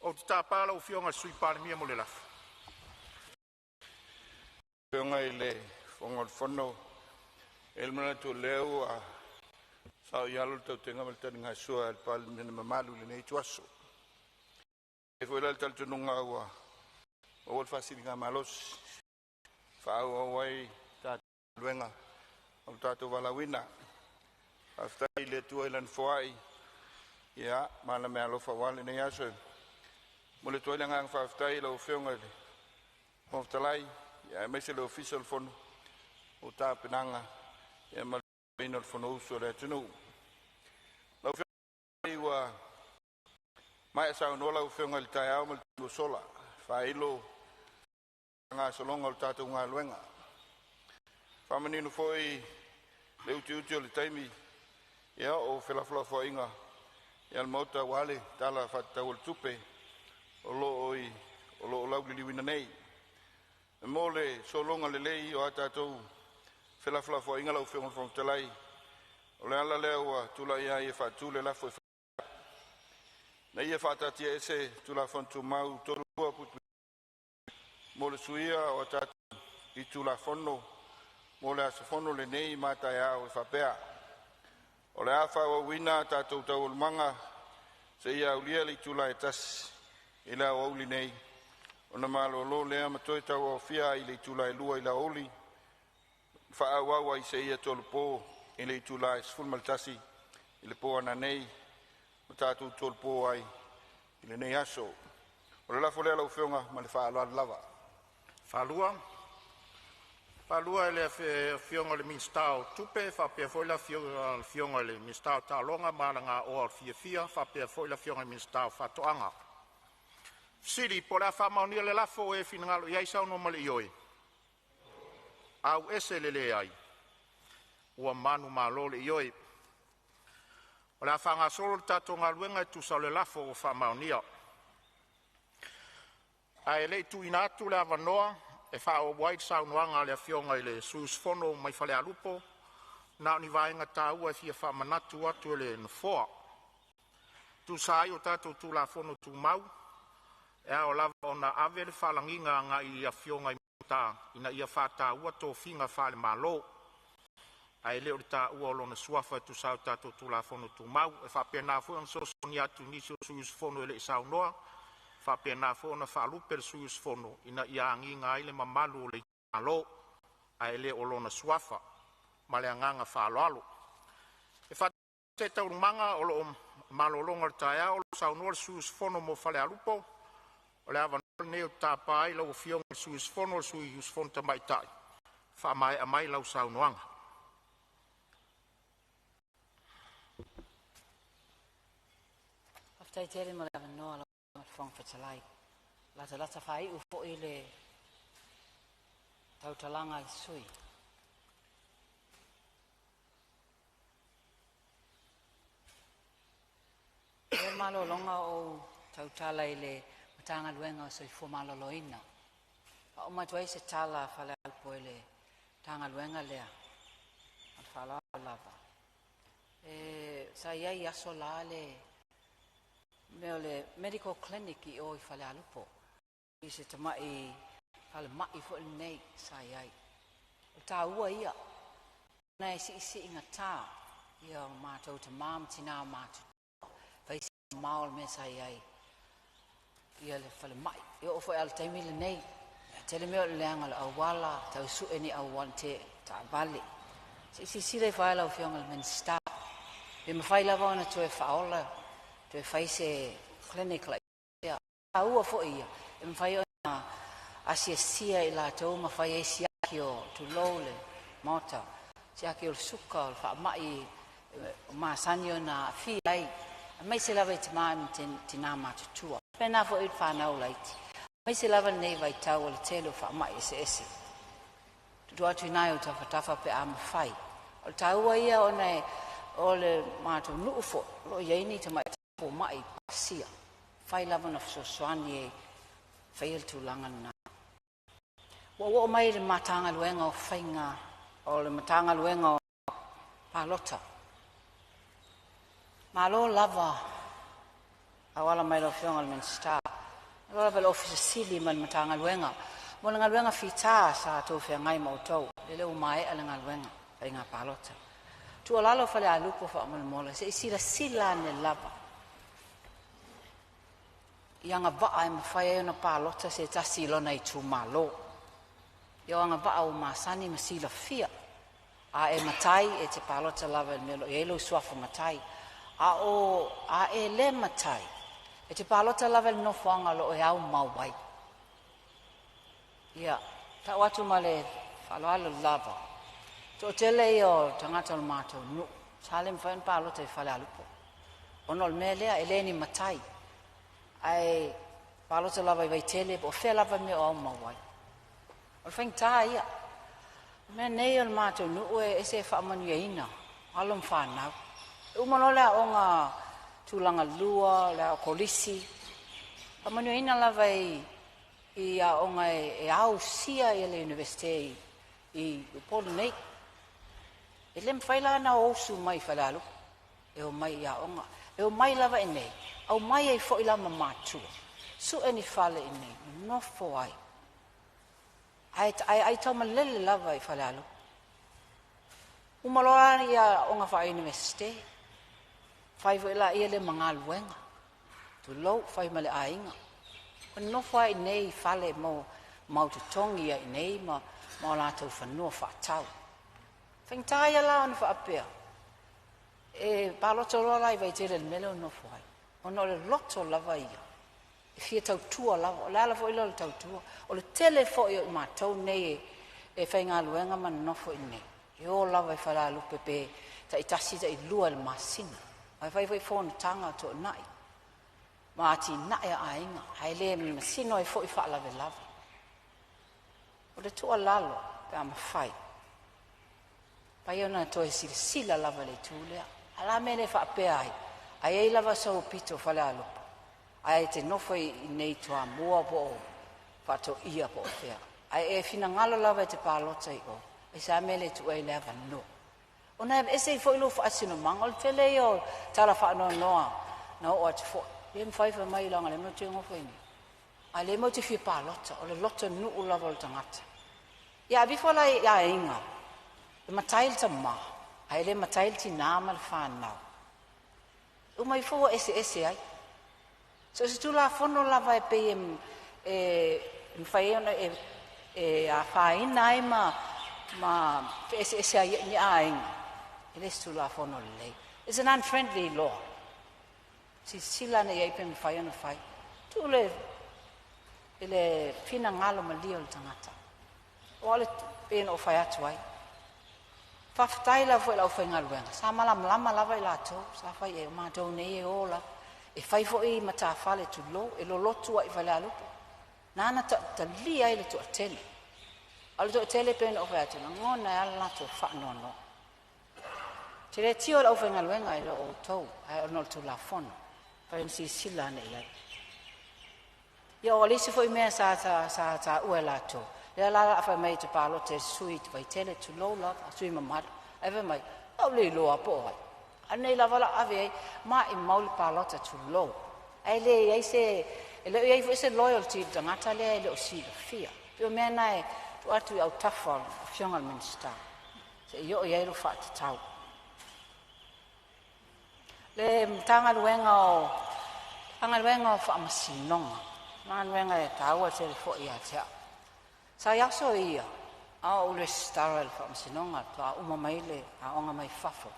Ou te tapa lau Afioga i le Sui Palemia mo le lafo. Afioga i le Fofoga o le Fono, e i ai le manatu o lea ua saoialo le tautega ma le taligasua a le Palemene mamalu i lenei ituaso. E i ai foi la le talitonuga ua maua le faasiligamalosi e faaauau ai tatou galuega o lo tatou valaauina. Faafetai i le Atua i Lana foai ma ana meaalofa aua lenei aso. E momoli atu ai le agaga faafetai i lau Afioga i le Fofoga Fetalai aemaise le Ofisa o le Fono mo tapenaga ma le faafoeina o le Fonousu a le atunuu. Lau Afioga, ua maea saunoa lau Afioga i le taeao ma le taimi ua sola e faailo le faagasologa o le tatou galuega. Faamanino foi le utiuti o le taimi o felafolafoaiga a le Maota aua le Tala Faatatau o le Tupe o lo o lauliliuina nei. E mo le sologa lelei o a tatou felafolafoaiga lau Afioga i le Fofoga Fetalai, o le ala lea ua tulai ai e faatu le lafo e faapea, Ina ia faataatiaese Tulafono Tumau 32(2) mo le suia o a tatou itula Fono mo le aso fono lenei ma a taeao e faapea, o le a faaauauina a tatou Taualumaga seia aulia le itula e 1:00 i le aoauli nei, ona malolo lea ma toe tauaofia ai i le itula e 2:00 i le aoauli ma faaauau ai seia tolopo i le itula e 11:00 i le po a nanei ma tatou tolopo ai i lenei aso. O le lafo lea lau Afioga ma le faaaloalo lava. Faalua e le Afioga i le Minisita o Tupe faapea foi le Afioga i le Minisita o Taaloga ma Alagaoa Fiafia faapea foi le Afioga i le Minisita o Faatoaga. Fesili po o le a faamaonia le lafo ua e finagalo ai, saunoa ma le ioe. Leai. Ua manumalo le Ioe. O le a faagasolo le tatou galuega e tusa o le lafo ua faamaonia. Ae le i tuuina atu le avanoa e faaauau ai le saunoaga a le Afioga i le sui usufono mai Falealupo, na o ni vaega taua e fia faamanatu atu e le Nofoa. E tusa ai o tatou Tulafono Tumau, e ao lava ona ave le faalagiga agai i Afioga i Minisita ina ia faataua tofiga faale-Malo, ae le o le taua o lona suafa e tusa ai o tatou Tulafono Tumau. E faapena foi ona fesoasoani atu i nisi o sui usufono e le i saunoa, e faapena foi ona faalupe le sui usufono ina ia agiga ai le mamalu o le itumalo, ae le o lona suafa. Ma le agaga faaaloalo. E faataatiaese Taualumaga o lo o i le malologa o le taeao o lo o saunoa le sui usufono mo Falealupo. O le avanoa lenei ou te tapa ai lau Afioga i le sui usufono o le sui usufono tamaitai e faamaea mai lau saunoaga. Faafetai tele mo le avanoa lau Afioga i le Fofoga Fetalai. Latalata faaiu foi le tautalaga a le sui. O le malologa o ou tautala i le Matagaluega o le Soifua Maloloina. Faauma atu ai se tala a Falealupo i le Matagaluega lea. Ma le faaaloalo lava. Sa i ai i aso la le mea o le medical clinic i o i Falealupo, i se tamai falemai foi lenei sa i ai. O le taua ia, ona e siisiigata ia o matou tama ma tina matutua, fai si mamao le mea sa i ai ia le falemai. E oo foi lava i le taimi lenei, e tele mea o le leaga o le auala, tau sue ni auala taavale. Se i silasila ifo lava lau Afioga i le Minisita, pe mafai lava ona toe faaola, toe fai se clinic laitiiti. E taua foi ia, e mafai ona asiasia e i latou ma fai ai siaki o, tulou le Maota, siaki o le suka, o le faamai masani ona aafia ai, aemaise lava i tama ma tina matutua. E faapena foi i fanau laiti, aemaise lava lenei vaitau o le tele o faamai eseese. Tuu atu i ina i ou tafatafa pe a mafai. O le taua ia ona o le matou nuu foi o lo o i ai ni tamaitai fomai pasia, mafai lava ona fesoasoani e faia le tulaga lena. Ua ou oo mai i le Matagaluega o Faiga o le Matagaluega o Palota. Malo lava auala mai lau Afioga i le Minisita, malo lava i le Ofisa Sili ma le Matagaluega mo le galuega fita sa outou feagai ma outou, lele ua maea le galuega faiga palota. Tuualalo Falealupo faamolemole se i silasila ane lava i agavaa e mafai ai ona palota se tasi i lona itumalo. Ia o agavaa ua masani ma silafia. A e matai e te palota lava i le mea o lo o i ai lou suafa matai. A o a e le matai, e te palota lava i le nofoaga o lo o e aumau ai. Ia, tau atu ma le faaaloalo lava, toatele ia o tagata o le matou nuu sa le mafai ona palota i Falealupo ona o le mea lea e le ni matai ae palota lava i Vaitele po o fea lava le mea o aumau ai. O le faigata ia. O mea nei o le matou nuu e ese e faamanuiaina alo ma fanau. E uma loa le aoga tulaga lua, le aoga kolisi, faamanuiaina lava i aoga e ausia le Iunivesite i Upolu nei. E le mafai la ona o usu mai i Falealupo e omai i aoga. E omai lava i inei, aumai ai foi la ma matua, sue ni fale i inei, nonofo ai. Ae aitaumalele lava i Falealupo. Uma loa ia aoga faa-Iunivesite, fai foi laia lea ma galuega, tulou, fai ma le aiga. O nonofo ai i inei i fale mo mau totogi ai i inei ma o latou fanua faatau. Faigata ia la ona faapea, e palota loa la i Vaitele i le mea lea o nofo ai, ona o le loto lava ia, e fia tautua lava. O le ala foi lea o le tautua. O le tele foi o i matou nei e faigaluega ma nonofo i inei, e o lava i Falealupo pe taitasi tailua i le masina. Ae fai foi fonotaga o toonai ma atinae a aiga, ae le masino ai foi faalavelave. O le tuualalo pe a mafai, mafai ona toe silasila lava i le itu lea. A o le a le mea e le faapea ai, a i ai lava sou pito Falealupo ae e te nofo i inei i Toamua po o Faatoia po o fea, ae e finagalo lava e te palota i o, aisea le mea e le tuu ai le avanoa? Ona e aveese ai foi lou faasinomaga. O le tele ia o tala faanoanoa na oo atu foi, e le mafai fai mai leaga o lea matou te nofo i inei, a o lea matou te fia palota. O le lotonuu lava o le tagata. Ia aveifo la i aiga e matai le tama ae le matai le tina ma le fanau, uma ifo ua eseese ai. So o se tulafono lava e pei e mafai ai ona e afaina ai ma feeseese ai ni aiga, e le se tulafono lelei. It's an unfriendly law. Silasila ane i ai pe mafai ona fai. Tuu le i le finagalo malie o le tagata. O le pei ona ou fai atu ai. Faafetai lava foi i le aufaigaluega, sa malamalama lava i latou, sa fai i ai o matou nei e o lava. E fai foi matafale tulou, e lolotu lava i Falealupo. Na ona talia ai le toatele. A o le toatele pei ona ou fai atu, e lagona ai lava le latou faanoanoa. Ou te le tio i le aufaigaluega e le o outou, ae ona o le tulafono, fai ona silasila ane i ai. Ia o le isi foi mea sa taua e latou, lea la o le a fai mai e te palota i le sui i Vaitele, tulou lava, sui mamalu, ae fai mai, o le a ou le iloa po o ai. A o lenei lava o le a ave i ai, maimau le palota, tulou. Ae leai se, e le o i ai foi se loyalty i le tagata lea e le o silafia. Pei o mea na e tuu atu i autafa o le Afioga i le Minisita se i oo i ai le faatatau. Le Matagaluega o Faamasinoga, galuega e taua tele foi ia te au. Sa i aso ia a o ou resitala i le Faamasinoga faatoa uma mai le aoga mai fafo,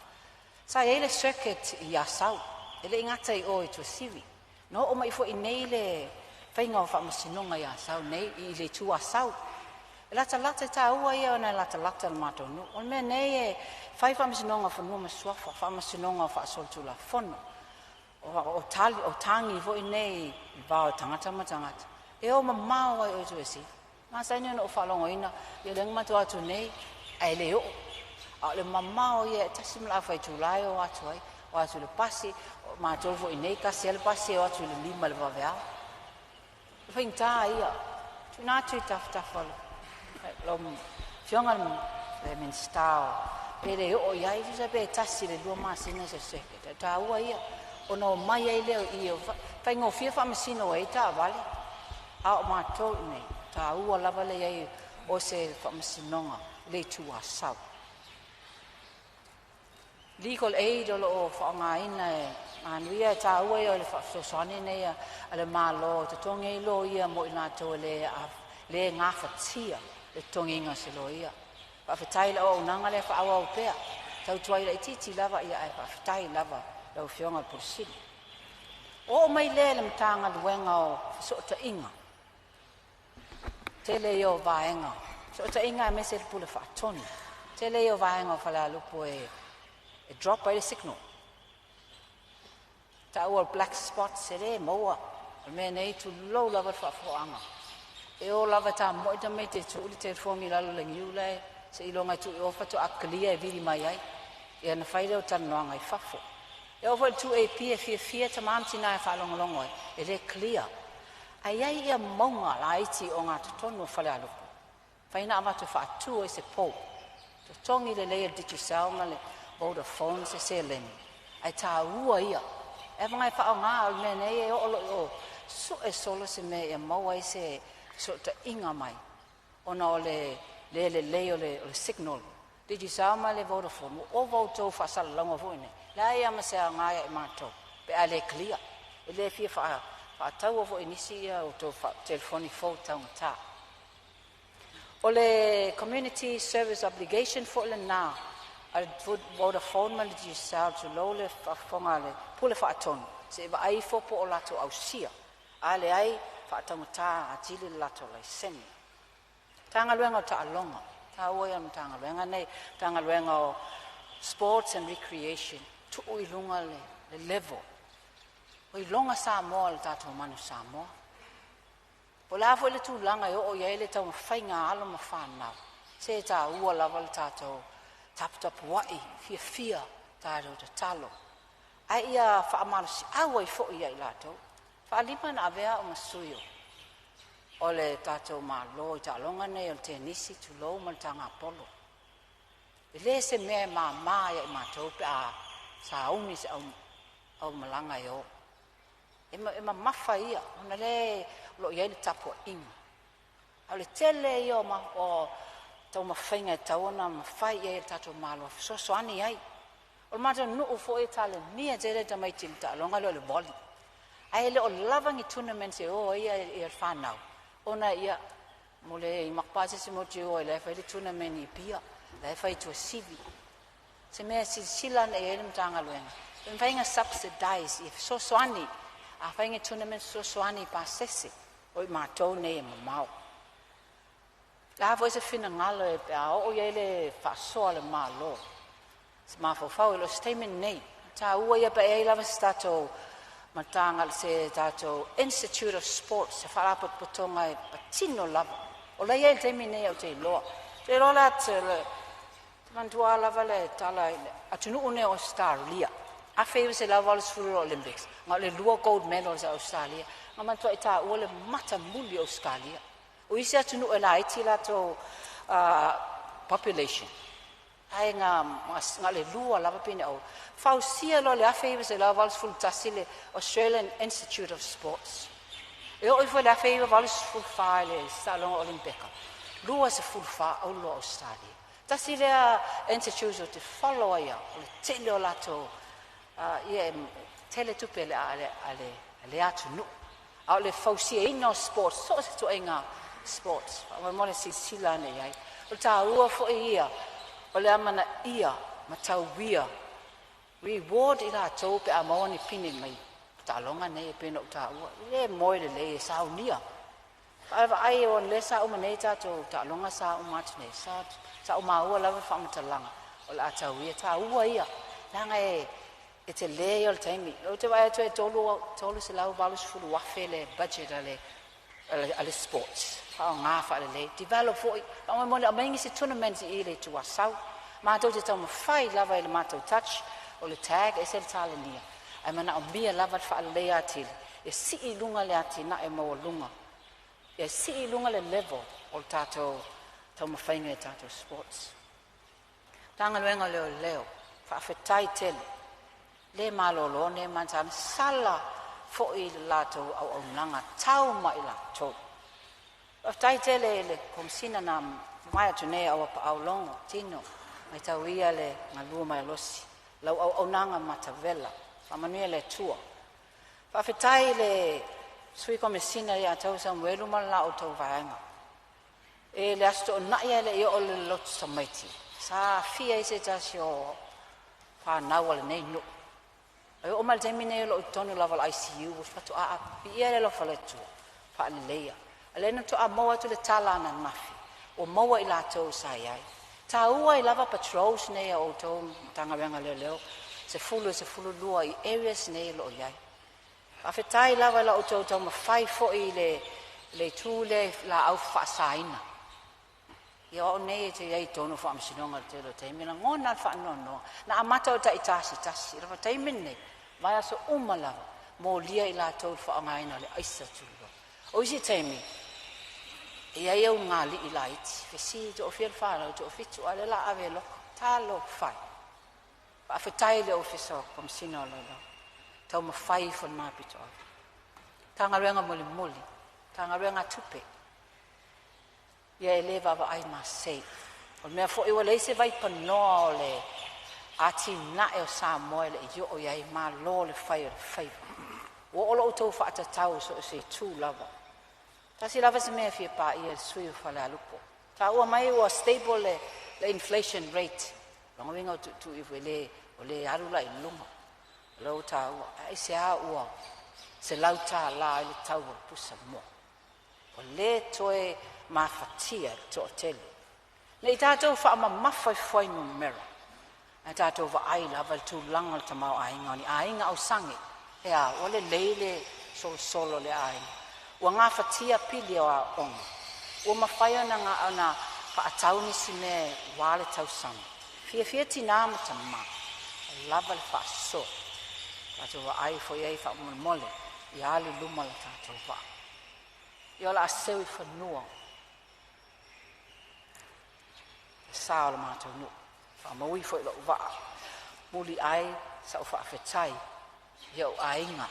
sa i ai le circuit i Asau, e le i gata i o i Tuasivi. Na oo mai foi i nei le faiga o faamasinoga i Asau nei, i le itu Asau. E latalata, e taua ia ona e latalata i le matou nuu. O le mea nei e fai faamasinoga o fanua ma suafa, faamasinoga o faasolitulafono, o tagi foi nei i le va o tagata ma tagata, e o mamao lava i o i Tuasivi. E masani ona ou faalogoina, ia lea na matou o atu nei ae le oo. A o le mamao ia, e tasi ma le afa itula e o atu ai, o atu i le pasi, o matou foi nei, tasi lava le pasi e o atu i le 5 i le vaveao. O faigata ia, tuuina atu i tafatafa o lau Afioga i le Minisita o Pe le oo i ai, tusa pe 1 i le 2 masina se circuit. E taua ia, ona omai ai lea i i, faigofie faamasino ai taavale, a o matou i inei, taua lava le i ai o se faamasinoga i le Itu Asau. Legal aid o lo o faaaogaina e manuia, e taua ia o le faafesoasoani nei a le Malo e totogi ai loia mo i latou e le gafatia le totogiina o se loia. Faafetai i le auaunaga lea faaauau pea, tautuai laitiiti lava ia ae faafetai lava lau Afioga i le Pule Sili. Oo mai lea i le Matagaluega o Fesootaiga, tele ia o vaega, fesootaiga aemaise le Pule Faatonu, tele ia o vaega o Falealupo e drop ai le signal. Taua o black spots e le maua, o le mea nei tulou lava le faafofoga. E o lava tamoe tamaiti e tuu le telefoni i lalo o le niu lae seiloga e tuu i o faatoa clear e vili mai ai. Ia ona fai lea o talanoaga i fafo. E oo foi i le 2AP e fiafia tama ma tina e faalogologo ai, e le clear. Ae i ai ia mauga laiti o gatotonu o Falealupo, mafai ona avatu e faatu ai se pou. Totogi lelei e le Digicel ma le Vodafone se seleni, ae taua ia. E avaga e faaaoga o le mea nei e oo loa i o, sue solo se mea ia maua ai se fesootaiga mai, ona o le le lelei o le signal. Digicel ma le Vodafone, ua ova outou faasalalauga foi nei, leai lava ma se aoga ia i matou pe a le clear. E le fia faataua foi i nisi ia outou telefoni fou taugata. O le community service obligation foi lena a le Vodafone ma le Digicel, tulou le faafofoga a le Pule Faatonu, se i vaai ifo po o latou ausia. A leai, faataugata atili le latou laisene. Matagaluega o Taaloga, taua ia o le Matagaluega nei, Matagaluega o Sports and Recreation, tuu i luga le level. O iloga Samoa o le tatou Manu Samoa. O le a foi le tulaga e oo i ai le taumafaiga a alo ma fanau, se e taua lava le tatou taputapuai, fiafia, tatou tatalo. Ae ia faamalosiau ai foi ia i latou. Faalima na avea au ma sui o le tatou Malo i taaloga nei o le tenisi, tulou, ma le tagapolo. E le se mea e mama ia i matou pe a sauni se aumalaga e o. E mamafa ia, ona le o lo o i ai le tapuaiga. A o le tele ia o taumafaiga e tatau ona mafai i ai e le tatou Malo e fesoasoani ai. O le matou nuu foi e talemia tele tamaiti i le taaloga lea o le volley. Ae le o lava ni tournaments e o ai ia le fanau, ona ia mo le imakapa se isi mo te o ai la e fai le tournament i Apia, la e fai i Tuasivi. Se mea silasila ane i ai le Matagaluega, e mafai ona subsidize ia fesoasoani, a fai ni tournament fesoasoani i pasese o i matou nei e mamao. La foi se finagalo e pe a oo i ai le faasoa a le Malo, se mafaufau e le o se taimi lenei. Taua ia pe ai lava se tatou mataga se tatou Institute of Sports, se faalapotopotoga e patino lava. O la i ai le taimi nei au te iloa. Te iloa la te le manatua lava le tala i le atunuu nei o Australia. 1980 Olympics, na o le 2 gold medals a Australia. Na manatua i taua le matamuli o Australia. O isi atunuu e laiti latou population, ae na o le 2 lava pine au. Fausia loa le 1981 le Australian Institute of Sports. E oo ifo i le 1984 i le taaloga Olympeka, 24 auro o Australia. Tasi lea institute o te follow ai au, o le tele o latou, ia e tele tupe a le atunuu. A o le fausiaina o sports, so o se tuaiga sports, faamolemole silasila ane i ai. O le taua foi ia, o le amanaia ma tauia, reward i latou pe a maua ni pine mai taaloga nei e pei ona ou taua. E le moe lelei e saunia. Vaai o le sa uma nei tatou taaloga sa uma atu nei, sa maua lava faamatalaga o le a tauia, taua ia. Leaga e te le o le taimi. O te vaai atu e 380,000 le budget a le sports. Faaaoga faalelei. Develop foi. Faamolemole aumai nisi tournaments i le Itu Asau. Matou te taumafai lava i le matou touch, o le tag e se le talenia. Ae manaomia lava le faaleleia atili, e sii i luga le atinae maualuga. E sii i luga le level o le tatou taumafaiga i tatou sports. Matagaluega o Leoleo, faafetai tele, le malolo nei ma sa sala foi i le latou auaunaga tau mai latou. Faafetai tele i le Komesina na mavae atu nei Auapaau Logo Tino, mataulia le galue malolosi, lau auaunaga matavela, faamanuia le Atua. Faafetai i le Sui Komesina ia te oe Samuelu ma le la outou vaega. E le Aso Toonai ae le i oo i le lotu tamaiti, sa aafia ai se tasi o fanau a lenei nuu. E oo mai i le taimi nei o lo o i totonu lava o le ICU, faatoa viia le alofa o le Atua, faaleleia. A o lea na faatoa maua atu le tala ananafi ua maua i latou sa i ai. E taua ai lava patrols nei a outou le Matagaluega o Leoleo, 10 i le 12 i areas nei o lo o i ai. Faafetai lava i la outou taumafai foi i le itu lea i laau faasaina. Ia o au nei ou te i ai i totonu o faamasinoga i le tele o taimi, e lagona lava le faanoanoa. Na amata o taitasi tasi, o le taimi lenei, o vaiaso uma lava, molia i latou i le faaaogaina o le aisa tulou. O isi taimi, e i ai ulugalii laiti, fesili, toafia le fanau? E toafitu, a o lea o le a ave e loka. Talofa e! Faafetai i le Ofisa o Komesina o Leoleo, taumafai ifo i lena pitoau. Matagaluega mulimuli, Matagaluega a Tupe, ia e le vaavaai masei. O le mea foi ua leai se vaipanoa o le atinae o Samoa e le i oo i ai, malo le fai o le faiva. Ua oo lo outou faatatau i so o se itu lava. Tasi lava si mea e fia paia e le sui usufono o Falealupo, taua mai ua stable le inflation rate, lona uiga ua tuutuu ifo e le, o le alu la i luga. O lea ua taua, aisea ua $100 ai le tau o le pusamoa? Ua le toe mafatia e le toatele. Ne i tatou faamamafa i fuainumera, ae tatou vaai lava i le tulaga o le tamaoaiga o ni aiga ausage. E a, ua lelei le solosolo o le aiga, ua gafatia pili o aoga, ua mafai ona faatau nisi mea aua le tausami. Fiafia tina ma tama, ua lava le faasoa. Tatou vaai ifo i ai faamolemole, ia alu i luma le tatou vaa. Ia o le a seu i fanua le sa o le matou nuu. Faamaui ifo i lou vaa, muliai sau faafetai i ou aiga,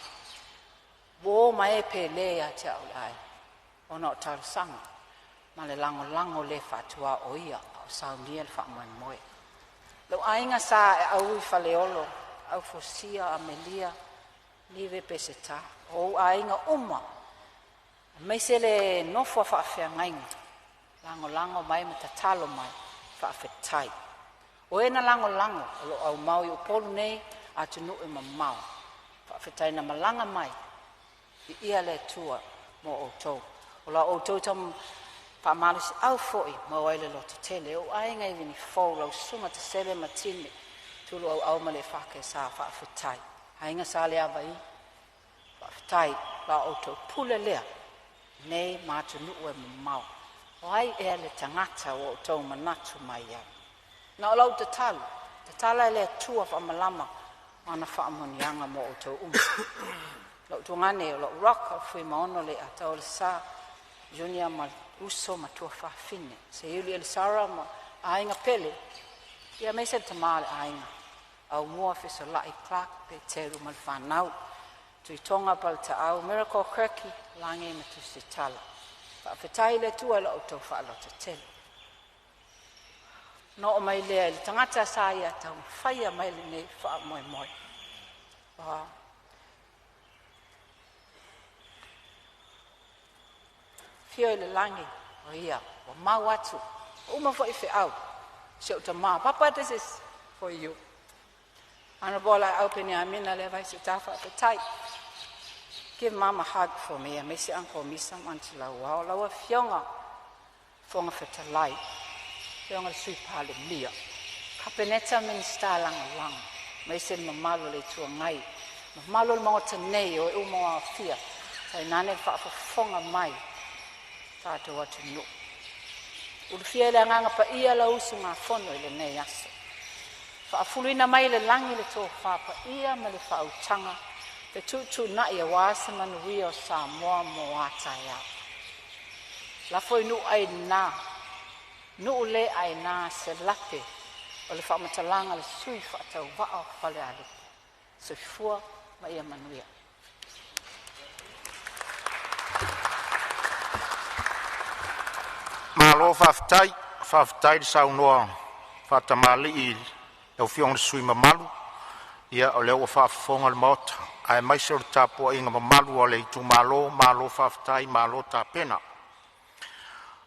uo ma e pele ia te au le aiga, ona o talosaga ma le lagolago le faatuaoia a o saunia le faamoemoe. Lou aiga sa e aui Faleolo, Aufosia, Amelia, Nive Peseta, o ou aiga uma, aemaise le nofo a faafeagaiga, lagolago mai ma tatalo mai, faafetai. O e na lagolago o lo o aumau i Upolu nei, atunuu e mamao, faafetai na malaga mai, viia le Atua mo outou. O la outou faamalosiau foi e maua ai le lototele. Ou aiga i Nifou, lau susuga Tesele ma Tine, Tuluauau ma le EFKS, faafetai. Aiga Saleavai, faafetai. La outou pule lea nei ma atunuu e mamao. O ai ea le tagata ua outou manatu mai ai? Na o lau tatalo, tatala e le Atua faamalama ana faamanuiaga mo outou uma. Lou tuagane o lou rock, o Fuimaono le Atao le Sa, Junior ma Uso ma Tuafafine, Seiuli Elisara ma Aiga Pele, ia aemaise le tama o le aiga, Aumua Fesolai Clark Peteru ma le fanau, Tuitoga Paletaau, Miracle Kirky, Lagi ma Tusitala. Faafetai i le Atua i la outou faalototele. Na oo mai lea i le tagata sa ia taumafaia mai lenei faamoemoe. Afio i le lagi o ia ua mau atu, ua uma foi feau, si ou tama. Papa, this is for you. Honorable Laau Peniamina Leavaiseta, faafetai. Give mama a hug for me, aemaise Uncle Misa ma Aunty Lauao, lau Afioga Fofoga Fetalai, Afioga i le Sui Palemia, Kapeneta, Minisita Lagolago, aemaise le mamalu o le Itu Agai, mamalu o le Maota nei o e uma ua aofia, tainane le faafofoga mai a le tatou atunuu. Ulufia e le Agaga Paia lau usugafono i lenei aso, faafuluina mai le lagi le tofa paia ma le faautaga fetuutuunai aua se manuia o Samoa mo a taeao. Lafo i nuu aina, nuu le aina se lape O le faamatalaga a le sui faatauvaa o Falealupo. Soifua ma ia manuia. Malo faafetai, faafetai le saunoa faatamalii i lau Afioga i le sui usufono mamalu. Ia o lea ua faafofoga le Maota aemaise o le tapuaiga mamalu a le itumalo, malo faafetai malo tapena.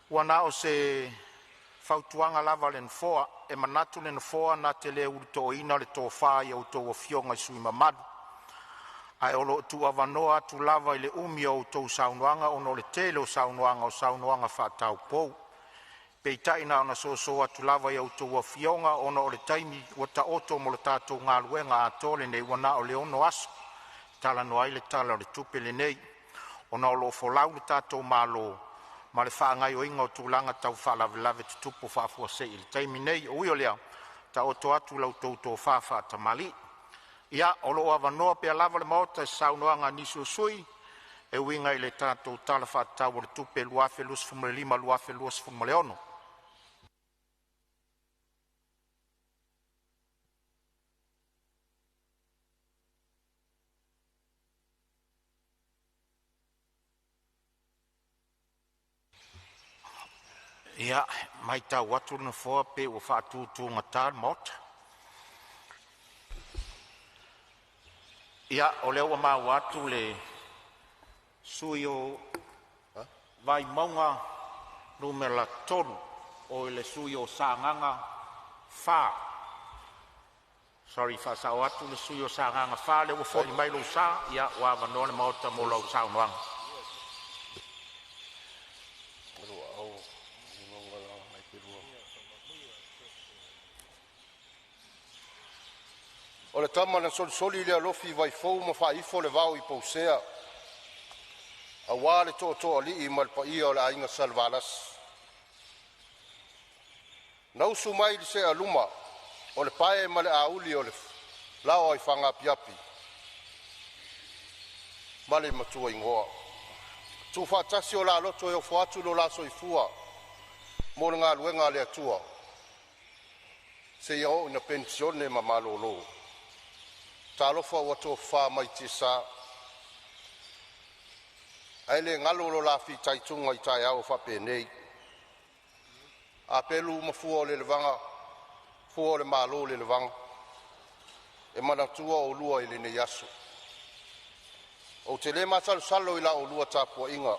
Ua na o se fautuaga lava a le Nofoa, e manatu le Nofoa na te le ulutoina le tofa i a outou Afioga i sui usufono mamalu, ae o lo o tuuavanoa atu lava i le umi o a outou saunoaga ona o le tele o saunoaga, o saunoaga faa-taupou. Peitai na ona soso atu lava i a outou afioga ona o le taimi ua taoto mo le tatou galuega atoa lenei ua na o le 6 aso e talanoa ai le Tala o le Tupe lenei, ona o lo o folau le tatou Malo ma le faagaoioiga o tulaga tau faalavelave tutupu faafuasei i le taimi nei. Ui o lea, taoto atu la outou tofa faatamalii. Ia, o lo o avanoa pea lava le Maota i se saunoaga a nisi o sui usufono e uiga i le tatou Tala Faatatau o le Tupe 2025/2026. Ia, e matau atu le Nofoa pei ua faatutugata le Maota. Ia, o lea ua maua atu le sui usufono mo Vaimauga 3, o le sui usufono o Sagaga 4. Sori, e faasao atu le sui usufono o Sagaga 4, lea ua foi mai lou sa, ia ua avanoa le Maota mo lau saunoaga. O le tama na solisoli le alofi i vaifou ma faaifo le vao i Pousea, aua le tootooalii ma le paia o le aiga Salevalasi. Na usu mai le sealuma, o le pae ma le auli o le laoa i Fagaapiapi ma le matuaigoa. Tuufaatasi o la loto e ofo atu lo la soifua mo le galuega a le Atua seia oo ina penisione ma malolo. Talofa ua tofafa mai tiasa, ae le galo lo la fitaituga i taeao faapenei. A pelu ma fua o le levaga fua o le malo i le levaga, e manatua oulua i lenei aso. Ou te le masalosalo i la oulua tapuaiga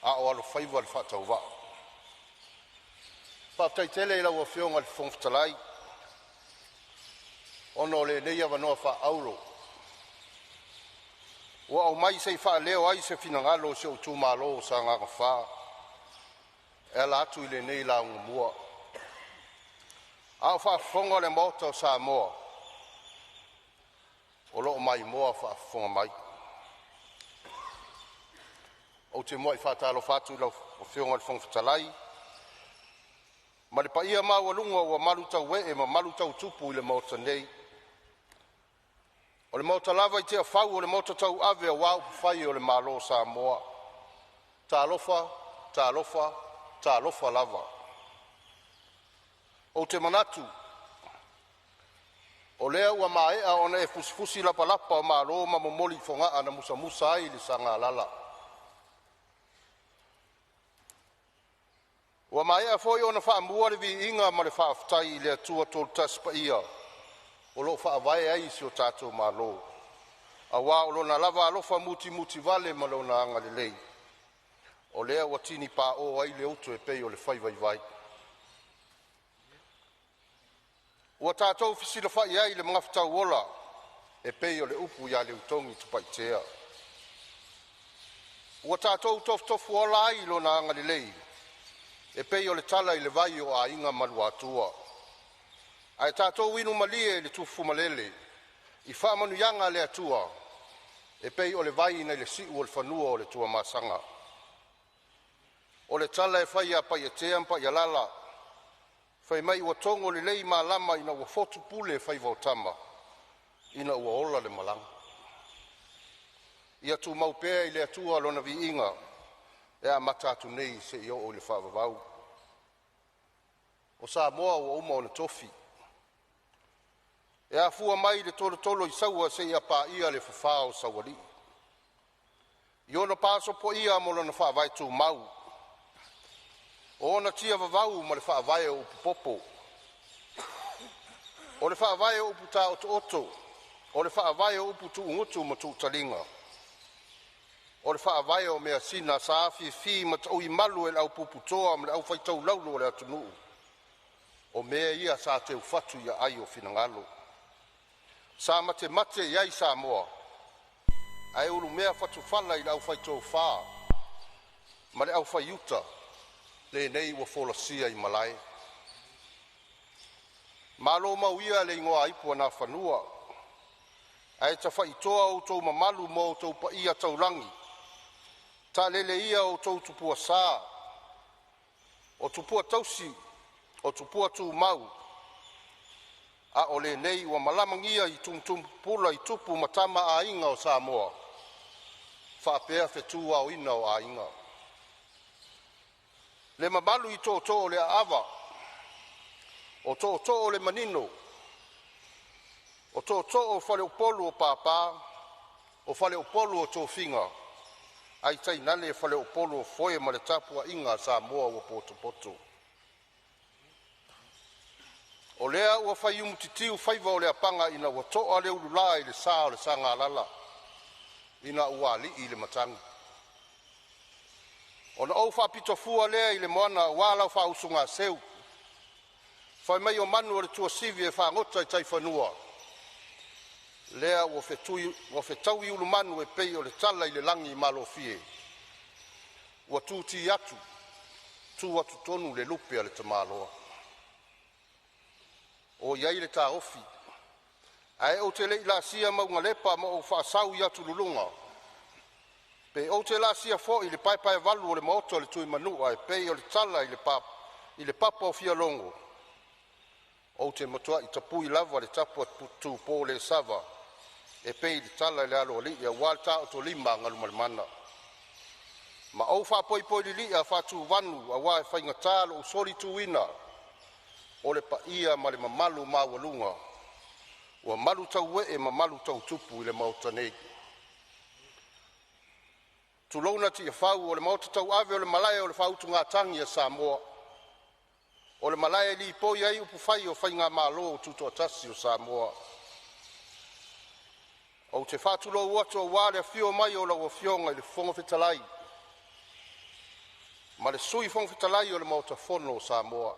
a o alofaiva le faatauvaa. Faafetai tele i lau Afioga i le Fofoga Fetalai ona o lenei avanoa faaauro ua aumai se i faaleo ai se finagalo o si ou itumalo o Sagaga 4 e ala atu i lenei lauga mua. A o faafofoga le Maota o Samoa, o lo o maimoa faafofoga mai. Ou te muai faatalofa atu i lau Afioga i le Fofoga Fetalai ma le paia maualuga ua malutauee ma malutautupu i le Maota nei. O le Maota lava i Tiafau o le Maota tauave aua upufai o le Malo o Samoa. Talofa, talofa, talofa lava. Ou te manatu o lea ua maea ona e fusifusi lapalapa o malo ma momoli i Fogaa na musamusa ai le Sagalala. Ua maea foi ona faamua le viiga ma le faafetai i le Atua Toatasi Paia o lo o Faavae ai si o tatou Malo, aua o Lona lava alofa mutimutivale ma Lona agalelei o lea ua tini pao ai le uto e pei o le fai vaivai. Ua tatou fesilafai ai i le magafetau ola e pei o le upu ia Leutogi i Satupaitea. Ua tatou tofutofuola ai i Lona agalelei e pei o le tala i le vai o Aiga ma Luatua. Ae tatou inu malie le tufufumalele i faamanuiaga a le Atua e pei o le vai nai le siu o le fanua o le Tuamasaga. O le tala e fai ia Paiatea ma Paialala, faimai ua togo lelei malama ina ua fotu pule faiva o tama ina ua ola le malaga. Ia tumau pea i le Atua lona viiga e amata atu nei seia oo i le faavavau. O Samoa ua uma ona tofi, e afua mai i le tolotolo i Saua seia paia le fafa o Saualii, i ona pa sopoia ma lona faavae tumau, o ona tia vavau ma le faavae o upu popo, o le faavae o upu taotooto, o le faavae o upu tuugutu ma tuutaliga, o le faavae o measina sa afifi ma tauimalu e le aupuputoa ma le aufaitaulaulu o le atunuu. O mea ia sa teufatu i aai o finagalo sa matemate i ai Samoa ae ulumea fatufala i le aufaitofa ma le aufaiuta lenei ua folasia i malae. Malo mau ia le igoaipu a Nafanua ae tafaitoa outou mamalu ma outou paia taulagi. Taalele ia outou tupua sa, o tupua tausi o tupua tumau, a o lenei ua malamagia i tumutumu pupula i tupu ma Tama a Aiga o Samoa faapea fetu aoina o aiga. Le mamalu i tootoo o le Aava, o tootoo o le Manino, o tootoo o faleupolu o papa, o faleupolu o tofiga, ae tainane faleupolu o foe ma le tapuaiga a Samoa ua potopoto. O lea ua faiumutitiu faiva o le apaga ina ua toa le ulula i le sa o le Sagalala ina ua alii le matagi. Ona ou faapito fua lea i le moana aua lau faausugaseu fai mai o manu o le tuasivi e fagota i taifanua, lea ua ua fetaui ulumanu e pei o le tala i le lagi malofie ua tuti atu, tu atu tonu le lupe a le tamaloa. O i ai le taofi, ae ou te le i laasia mauga ma ou faasau i atululuga, pe ou te laasia foi le paepaevalu o le maota o le Tuimanua e pei o le tala i le papa o fialogo, ou te matuai tapui lava le tapu a Tupolesava e pei o le tala i le Aloalii aua le taotolima a Galumalemana. Ma ou faapoipoi lilia faatuvanu aua e faigata lou solituina o le paia ma le mamalu maualuga ua malutauee ma malutautupu i le maota nei. Tulouna Tiafau o le maota tauave o le malae o le faautugatagi a Samoa, o le malae e lipoi ai upufai o faigamalo tutoatasi o Samoa. Ou te faatulou atu aua le afio mai o lau Afioga i le Fofoga Fetalai ma le Sui Fofoga Fetalai o le Maota Fono o Samoa.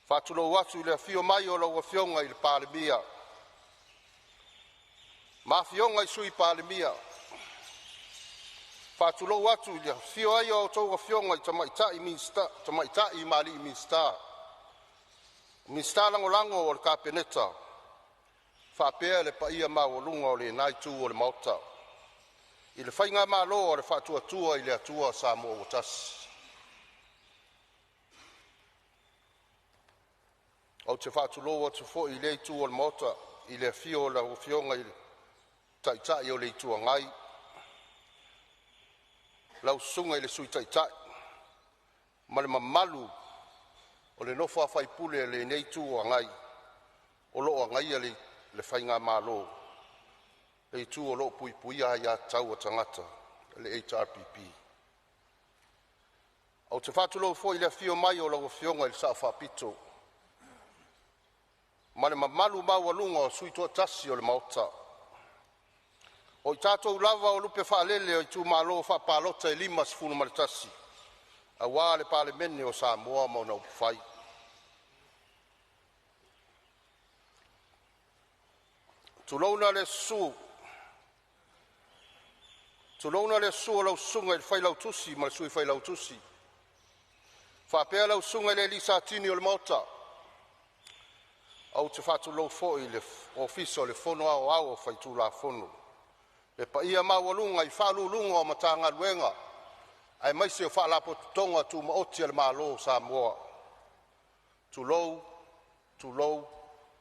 E faatulou atu i le afio mai o lau Afioga i le Palemia ma afioga i Sui Palemia. E faatulou atu i le afifio ai o a outou afioga i tamaitai ma alii Minisita, Minisita Lagolago o le Kapeneta faapea le paia maualuga o lena itu o le Maota i le faigamalo a le Faatuatua i le Atua Samoa ua Tasi. Ou te faatulou atu foi i lea itu o le Maota i le afio o lau Afioga i le Taitai o le Itu Agai, lau Susuga i le Sui Taitai ma le mamalu o le nofo a sui usufono o lenei Itu o lo o agaia le faigamalo, le itu o lo o puipuia aia tatau a tagata, le HRPP. Ou te faatulou foi i le afio mai o lau Afioga i le Sao Faapito ma le mamalu maualuga o sui toatasi o le Maota. O i tatou lava o lupe faalele o itumalo faapalota e 51 aua le Palemene o Samoa ma ona upufai. Tulouna le susu o lau susuga i le Failautusi ma le Sui Failautusi, faapea lau susuga i le alii Satini o le Maota. Ou te faatulou foi i le Ofisa o le Fono Aoao Faitulafono, le paia maualuga i Faauluuluga o Matagaluega aemaise o Faalapotopotoga Tumaoti a le Malo o Samoa. Tulou, tulou,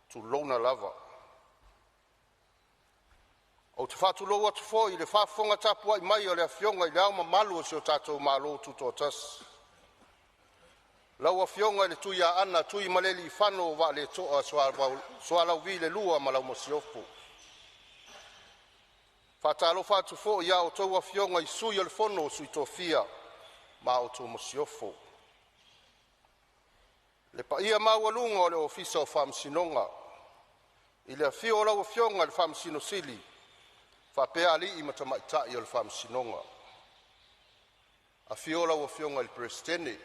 tulouna lava. Ou te faatulou atu foi i le faafofoga tapuai mai a le Afioga i Le Ao Mamalu o si o tatou Malo Tutoatasi, Lau Afioga i le Tuiaana Tuimalealiifano Vaaletoa Sualauvi II ma lau Masiofo. Faatalofa atu foi ia outou afioga i Sui o le Fono a Sui Tofia ma a outou Masiofo. Le paia maualuga o le Ofisa o Faamasinoga, i le afio o lau Afioga i le Faamasino Sili faapea alii ma tamaitai o le Faamasinoga. Afio lau Afioga i le Peresetene,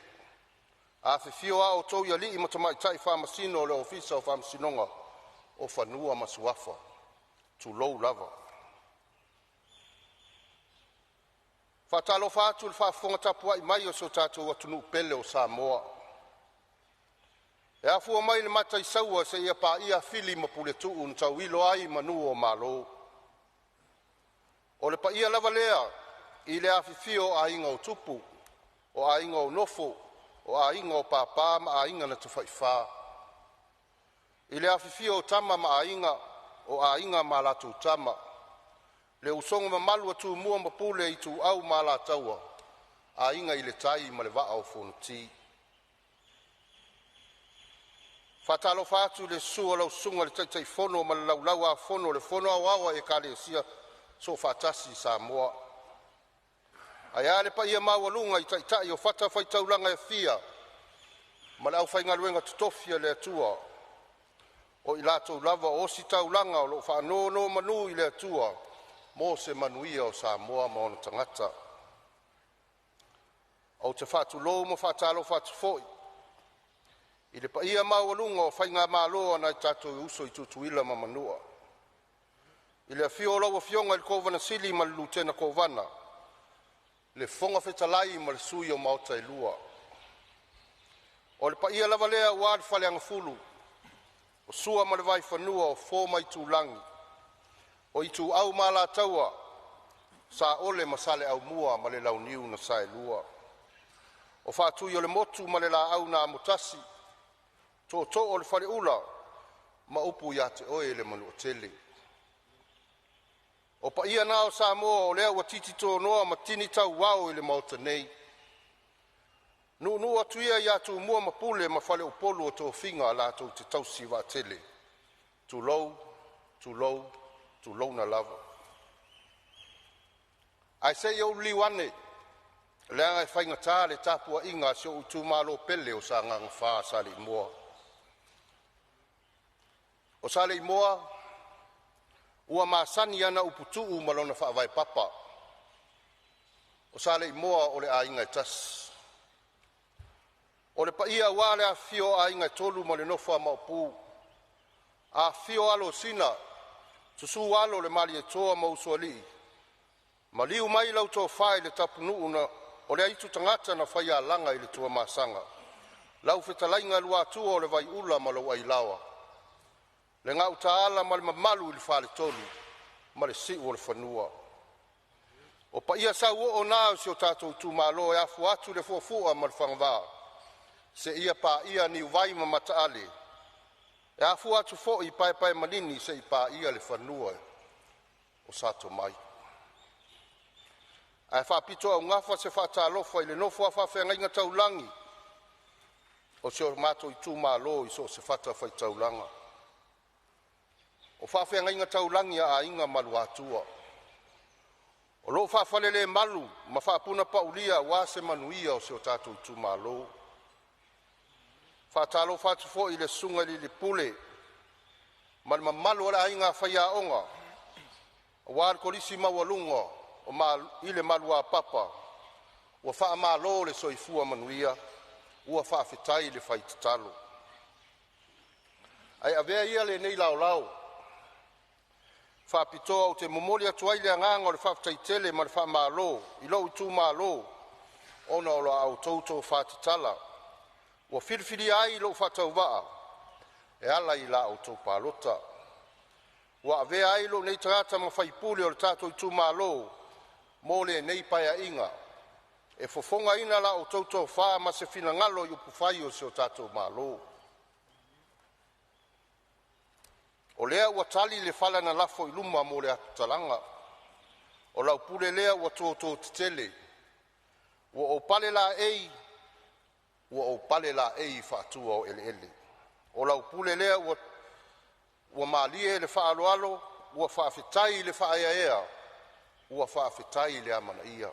afifio a outou alii ma tamaitai faamasino o le Ofisa o Faamasinoga o Fanua ma Suafa. Tulou lava. Faatalofa atu i le faafofoga tapuai mai a si o tatou atunuu pele o Samoa. E afua mai i le Mataisaua seia paia Fili ma Puletuu na tauilo ai manu o Malo. O le paia lava lea i le afifio o Aiga o Tupu, o Aiga o Nofo, o Aiga o Papa ma Aiga na Tafaifa, i le afifio o Tama ma Aiga, o Aiga ma latou Tama, le usoga mamalu a Tumua ma Pule, Ituau ma Alataua, Aiga i le Tai ma le Vaa o Fonoti. Faatalofa atu i le susu o lau Susuga i le Taitaifono ma le Laulau-a-Fono a le Fono Aoao a Ekalesia Soofaatasi i Samoa. Ae a le paia maualuga i taitai o fatafaitaulaga e fia ma le aufaigaluega totofi a le Atua o i latou lava o ositaulaga o lo o faanonomanu i le Atua mo se manuia o Samoa ma ona tagata. Ou te faatulou ma faatalofa atu foi i le paia maualuga o faigamalo a nai o tatou uso i Tutuila ma Manua, i le afio o lau Afioga i le Kovana Sili ma le Lutena Kovana, le Fofoga Fetalai ma Sui o Maota e Lua. O le paia lava lea aua le Faleagafulu, o Sua ma le Vaifanua, o Fofo ma Aitulagi, Ituau ma Alataua, Saole ma Saleaaumua ma le Launiu na Saelua, o Faatuiolemotu ma le Laau na Amotasi, Tootoo o le Faleula ma upu ia te oe le Manuatele. O paia na o Samoa o lea ua titi tonoa ma tini tauao i le Maota nei. Nuunuu atu ia ia Tumua ma Pule ma Faleupolu o tofiga latou te tausi vaatele. Tulou, tulou, tulouna lava. Ae se i ou liliu ane, leaga e faigata le tapuaiga a si ou itumalo pele o Sagaga 4 Saleimoa. O Saleimoa ua masani ana upu tuu ma lona faavae papa. O Saleimoa o le aiga e tasi. O le paia aua le afifio o aiga e tolu ma le nofo a Maopu, afifio alo o Sina, susu alo o le Malietoa ma Usoalii, maliu mai lau tofa i le Tapunuu na o le aitu tagata na faialaga i le Tuamasaga, lau fetalaiga Luatua o le Vaiula ma lou Ailaoa, le Gautaala ma le mamalu i le Faletolu ma le Siuolefanua. O paia sauoo na o si o tatou itumalo e afua atu i le fuafua ma le fagavā seia paia Niuvai ma Mataale. E afua atu foi i Paepaemalini seia paia le fanua o Sa Tomai. Ae faapitoaugafa se faatalofa i le nofo a faafeagaiga taulagi o si o matou itumalo i so o se fatafaitaulaga. O faafeagaiga taulagi a Aiga ma Luatua o lo o faafalelemalu ma faapunapaulia aua se manuia o si o tatou itumalo. Faatalofa atu foi i le susuga i le alii pule ma le mamalu o le aiga faiaoga aua le Kolisi Maualuga i le Maluapapa, ua faamalo le soifua manuia, ua faafetai le fai tatalo. Ae avea ia lenei laolao faapitoa ou te momoli atu ai le agaga o le faafetai tele ma le faamalo i lou itumalo ona o la outou tofa tatala ua filifilia ai lou faatauvaa e ala i la outou palota ua avea ai lou nei tagata ma sui usufono o le tatou itumalo mo lenei Paeaiga e fofogaina la outou tofa ma se finagalo i upufai o si o tatou Malo. O lea ua tali le fala na lafo i luma mo le atutalaga, o lau pule lea ua toto tetele. Ua ou pale laei Ua ou pale laei i faatua o eleele. O lau pule lea ua malie le faaaloalo, ua faafetai le faaeaea, ua faafetai le amanaia.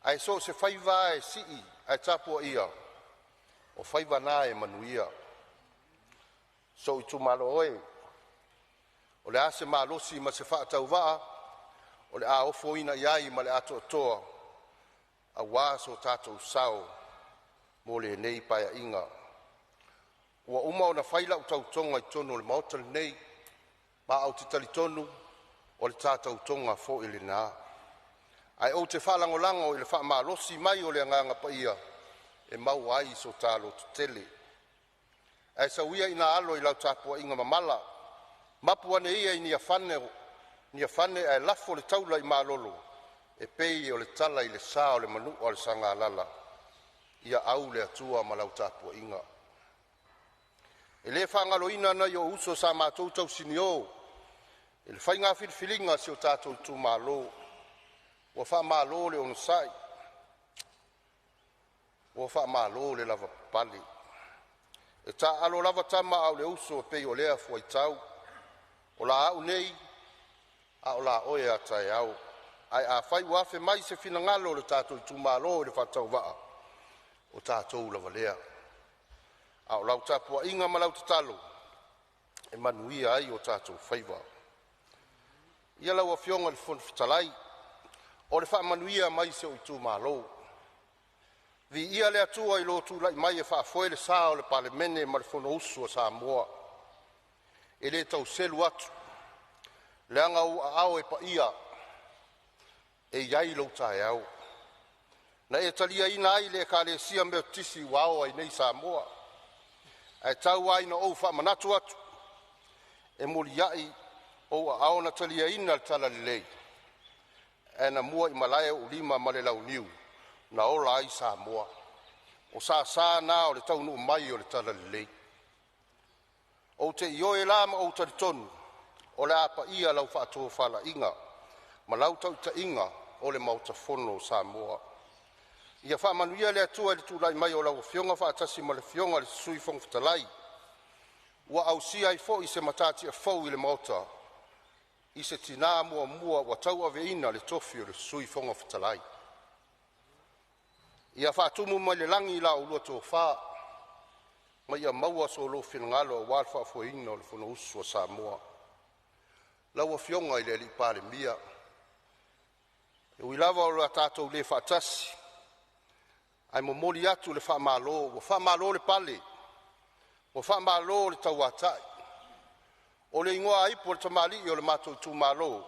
Ae so o se faiva lava e sii ae tapuaia, o faiva na e manuia. Sou itumalo e, o le a se malosi ma se faatauvaa o le a ofoina i ai ma le atoatoa aua so tatou sao mo lenei Paeaiga. Ua uma ona fai lau tautoga i totonu o le Maota lenei, ma ou te talitonu o le ta tautoga foi lena. Ae ou te faalagolago i le faamalosi mai o le Agaga Paia e maua ai so ta lototele. Ae sau ia ina alo i lau tapuaiga mamala, mapu ane ia i Niafane ae lafo le taula i malolo e pei o le tala i le sa o le manua o le Sagalala. Ia au le Atua ma lau tapuaiga. E le faagaloina nai ou uso sa matou tausinio i le faiga filifiliga a si o tatou itumalo. Ua faamalo le onosai, ua faamalo le lavapapale. E taaalo lava tama a o le uso, e pei o lea fuaitau, o la au nei, a o la oe a taeao. Ae afai ua afe mai se finagalo o le tatou itumalo i le faatauvaa, o tatou lava lea. A o lau tapuaiga ma lau tatalo e manuia ai o tatou faiva. Ia lau Afioga i le Fofoga Fetalai, o le faamanuia mai si ou itumalo. Viia le Atua i lou tulai mai e faafoe le sa o le Palemene ma le Fonousu a Samoa. E le tau selu atu, leaga o ou aao e paia e i ai lou taeao, na e taliaina ai le Ekalesia Metotisi ua ao ai nei Samoa. Ae tau lava ina ou faamanatu atu, e muliai ou aao na taliaina le talalelei, ae na muaimalae ou lima ma le launiu na ola ai Samoa. O sasa na o le taunuu mai o le talalelei. Ou te ioe la ma ou talitonu o le a paia lau faatofalaiga ma lau tautaiga o le Maota Fono o Samoa. Ia faamanuia le Atua i le tulai mai o lau Afioga faatasi ma le Afioga i le Sui Fofoga Fetalai, ua ausia ai foi se matatia fou i le Maota i se tinā muamua ua tauaveina le tofi o le Sui Fofoga Fetalai. Ia faatumu mai le lagi la oulua tofa ma ia maua so oulua finagalo aua le faafoeina o le Fonousu a Samoa. Lau Afioga i le Palemia, e ui lava ua tatou le faatasi, ae momoli atu le faamalo, ua faamalo le pale, ua faamalo le tauatai. O le igoa ipu o le tamalii o le matou itumalo,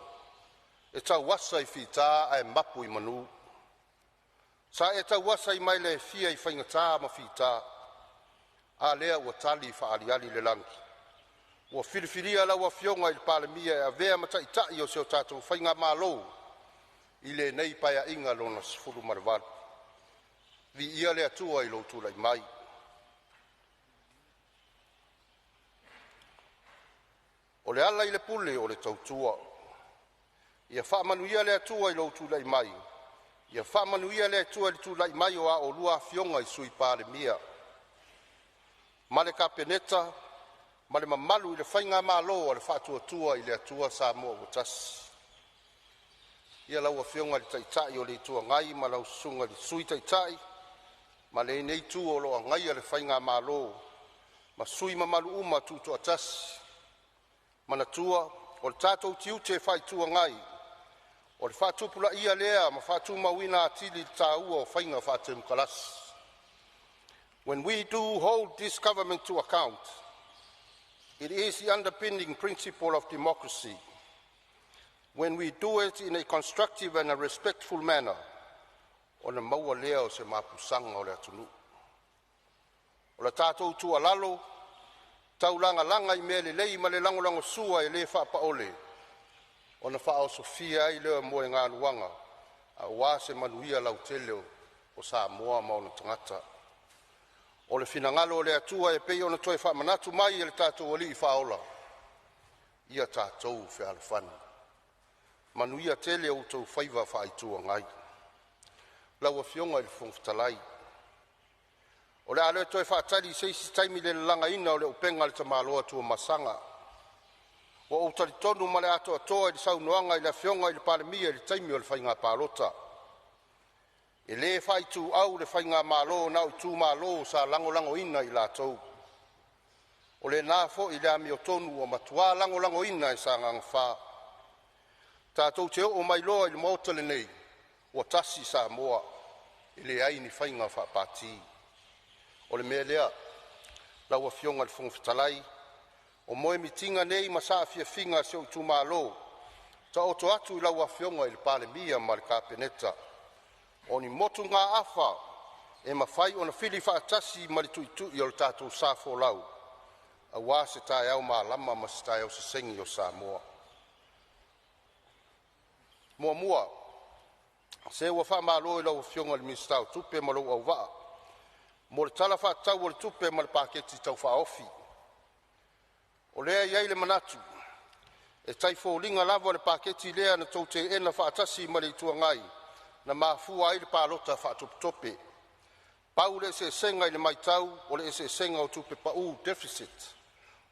e tauasa i fita ae mapu i manu. Sa e tauasa i maila e fia i faigata ma fita, a lea ua tali faaaliali le lagi, ua filifilia lau Afioga i le Palemia e avea ma Taitai o si o tatou faigamalo i lenei Paeaiga lona XVIII. Viia le Atua i lou tulai mai. O le ala i le pule o le tautua. Ia faamanuia le Atua i lou tulai mai, ia faamanuia le Atua i le tulai mai o a oulua afioga i Sui Palemia ma le Kapeneta ma le mamalu i le faigamalo a le Faatuatua i le Atua Samoa ua Tasi. Ia lau Afioga i le Taitai o le Itu Agai ma lau Susuga i le Sui Taitai ma lenei itu o lo o agaia le faigamalo ma sui usufono mamalu uma tutoatasi. Manatua o le tatou tiute faa-Itu Agai, o le faatupulaia lea ma faatumauina atili le taua o faiga faatemokarasi. When we do hold this government to account, it is the underpinning principle of democracy. When we do it in a constructive and a respectful manner, ona maua lea o se mapusaga o le atunuu. O le tatou tuualalo, taulagalaga i mea lelei ma le lagolagosua e le faapaole, ona faaosofia ai lea o moegaluaga aua se manuia lautele o Samoa ma ona tagata. O le finagalo o le Atua e pei ona toe faamanatu mai e lo tatou Alii Faaola, ia tatou fealofani. Manuia tele outou faiva faa-Itu Agai. Lau Afioga i le Fofoga Fetalai, O le a le toe faatali i se isi taimi le lalagaina o le upega a le tamaloa Tuamasaga. Ua ou talitonu ma le atoatoa i le saunoaga a le Afioga i le Palemia i le taimi o le faiga palota, e le faaituau le faigamalo na o itumalo sa lagolagoina i latou. O lena foi le amiotonu ua matua lagolagoina e Sagaga 4. Tatou te oo mai loa i le Maota lenei, ua tasi Samoa, e leai ni faiga faapati. O le mea lea, lau Afioga i le Fofoga Fetalai, o moemitiga nei ma saafiafiga a si ou itumalo, taoto atu i lau Afioga i le Palemia ma le Kapeneta, o ni motugaafa e mafai ona fili faatasi ma le tuitui o le tatou sa folau aua se taeao malama ma se taeao sesegi o Samoa. Muamua, se ua faamalo i lau Afioga i le Minisita o Tupe ma lou auvaa mo le Tala Faatatau o le Tupe ma le Paketi Tau Faaofi. O lea e i ai le manatu e tau foliga lava o le paketi lea na outou teena faatasi ma le Itu Agai na mafua ai le palota faatopetope. Pau le eseesega i le matau, o le eseesega o tupe pau (deficit)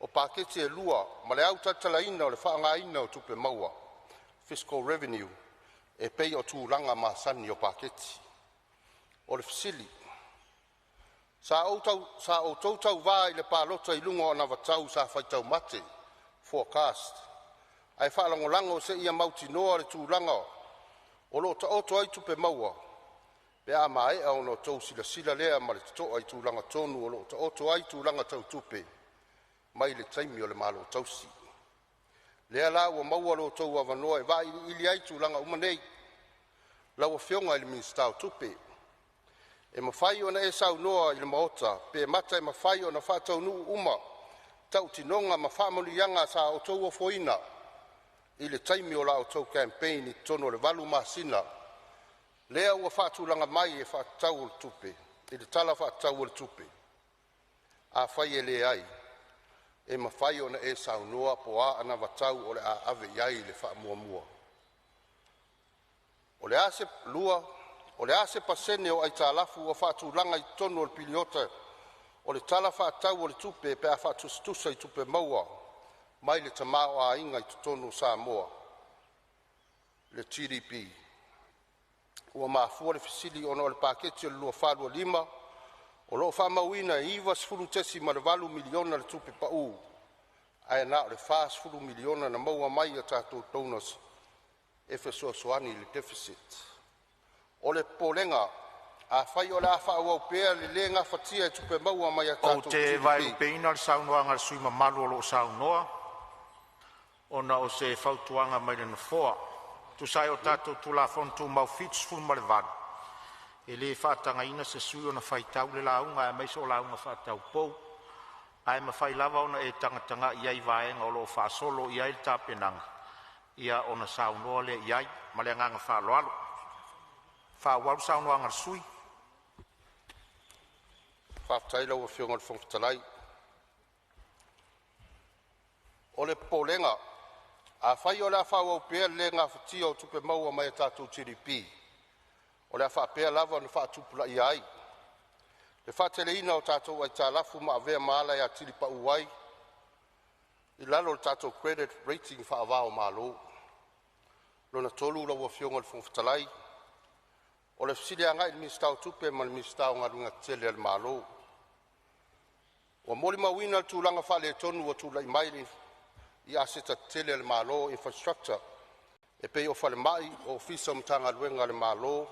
o paketi e lua ma le autalatalaina o le faaaogaina o tupe maua (fiscal revenue) e pei o tulaga masani o paketi. O le fesili; Sa outou tauva i le palota i luga o anavatau sa faitau mate (forecast) ae faalagolago seia mautinoa le tulaga o lo o taoto ai tupe maua pe a maea ona outou silasila lea ma le totoa i tulaga tonu o lo o taoto ai tulaga tau tupe mai le taimi o le Malo tausi. Lea la ua maua lo outou avanoa e vailiili ai tulaga uma nei. Lau Afioga i le Minisita o Tupe, e mafai ona e saunoa i le Maota pe mata e mafai ona faataunuu uma tautinoga ma faamanuiaga sa outou ofoina i le taimi o la outou campaign i totonu o le 8 masina lea ua faatulaga mai e faatatau i le Tala Faatatau o le Tupe. Afai e leai, e mafai ona e saunoa po o a anavatau o le a ave iai le faamuamua. 2. O le a se pasene o aitalafu ua faatulaga i totonu o le piliota o le Tala Faatatau o le Tupe pe a faatusatusa i tupe maua mai le tamaoaiga i totonu o Samoa (GDP)? Ua mafua le fesili ona o le Paketi o le 2024/2025 o lo o faamauina e $90.8 miliona le tupe pau, ae na o le $40 miliona na maua mai ia tatou donors e fesoasoani i le deficit. O le popolega, afai o le a faaauau pea le le gafatia e tupe maua mai a Ou tatou te GDP. vaelupeina le saunoaga a le sui usufono mamalu o lo o saunoa, ona o se fautuaga mai le Nofoa. E tusa ai o tatou Tulafono Tumau 78, e le faatagaina se sui usufono ona faitau le lauga aemaise o lauga faataupou. Ae mafai lava ona e tagatagai i ai i vaega o lo o faasolo i ai le tapenaga, ia ona saunoa lea i ai. Ma le agaga faaaloalo. Faaauau le saunoaga a le sui usufono. Faafetai i lau Afioga i le Fofoga Fetalai. O le popolega, afai o le a faaauau pea le le gafatia o tupe maua mai a tatou GDP, o le a faapea lava ona faatupulaia ai le faateleina o tatou aitalafu ma avea ma ala e atili pau ai i lalo o le tatou credit rating faava o Malo. Lona tolu lau Afioga i le Fofoga Fetalai, o le fesili agai i le Minisita o Tupe ma le Minisita o Galuega Tetele a le Malo. Ua molimauina le tulaga faaletonu ua tulai mai i aseta tetele a le Malo (infrastructure) e pei o falemai, ofisa o Matagaluega a le Malo,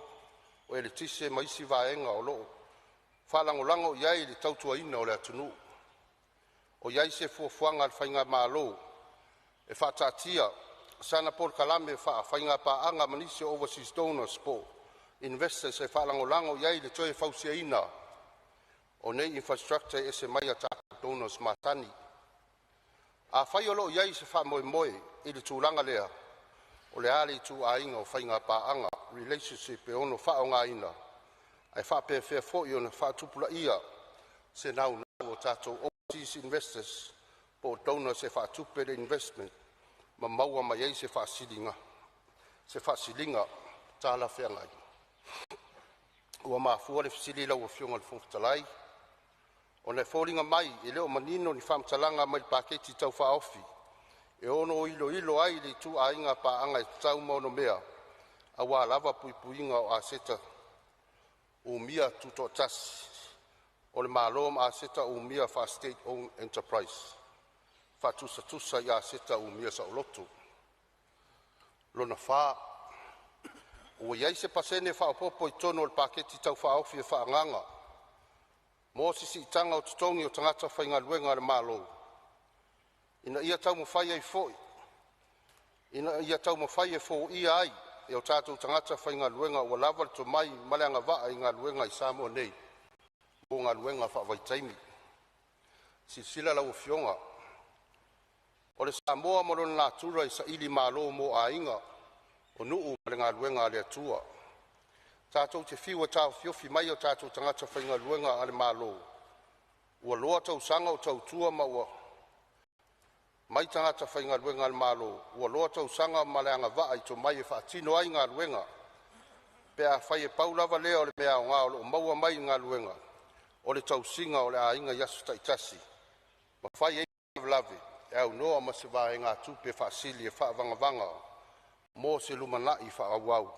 o eletise ma isi vaega o lo o faalagolago i ai le tautuaina o le atunuu. O i ai se fuafuaga a le faigamalo e faataatia sana polokalame faa-faigapaaga ma nisi o overseas donors po o investors e faalagolago i ai i le toe fausiaina o nei infrastructure e ese mai a tatou donors masani. Afai o lo o i ai se faamoemoe i le tulaga lea, o le a le ituaiga faigapaaga (relationship) e ono faaaogaina, ae faapefea foi ona faatupulaia se naunau o tatou overseas investors po o donors e faatupe le investment ma maua mai ai se faasiliga talafeagai? Ua mafua le fesili lau Afioga i le Fofoga Fetalai Ona e foliga mai e le o manino ni faamatalaga mai le Paketi Tau Faaofi e ono iloilo ai le ituaiga paaga e tatau ma onomea aua lava puipuiga o aseta umia tutoatasi o le Malo ma aseta umia faa-State Owned Enterprise faatusatusa i aseta umia saoloto. 4. Ua i ai se pasene faaopoopo i totonu o le Paketi Tau Faaofi e faaagaaga mo se siitaga o totogi o tagata faigaluega a le Malo ina ia taumafai e foia ai e o tatou tagata faigaluega ua lava le tomai ma le agavaa i galuega i Samoa nei mo galuega faavaitaimi. Silasila lau Afioga, o le Samoa ma lona natura e sailimalo mo aiga, o nuu ma le galuega a le Atua. Tatou te fiu e taofiofi mai o tatou tagata faigaluega a le Malo ua loa tausaga o tautua ma ua mai tagata faigaluega a le Malo ua loa tausaga ma le agavaa i tomai e faatino ai galuega, pe afai e pau lava lea o le mea aoga o lo o maua mai i galuega o le tausiga o le aiga i aso taitasi ma fai ai faalavelave e aunoa ma se vaegatupe faasili e faavagavaga mo se lumanai faaauau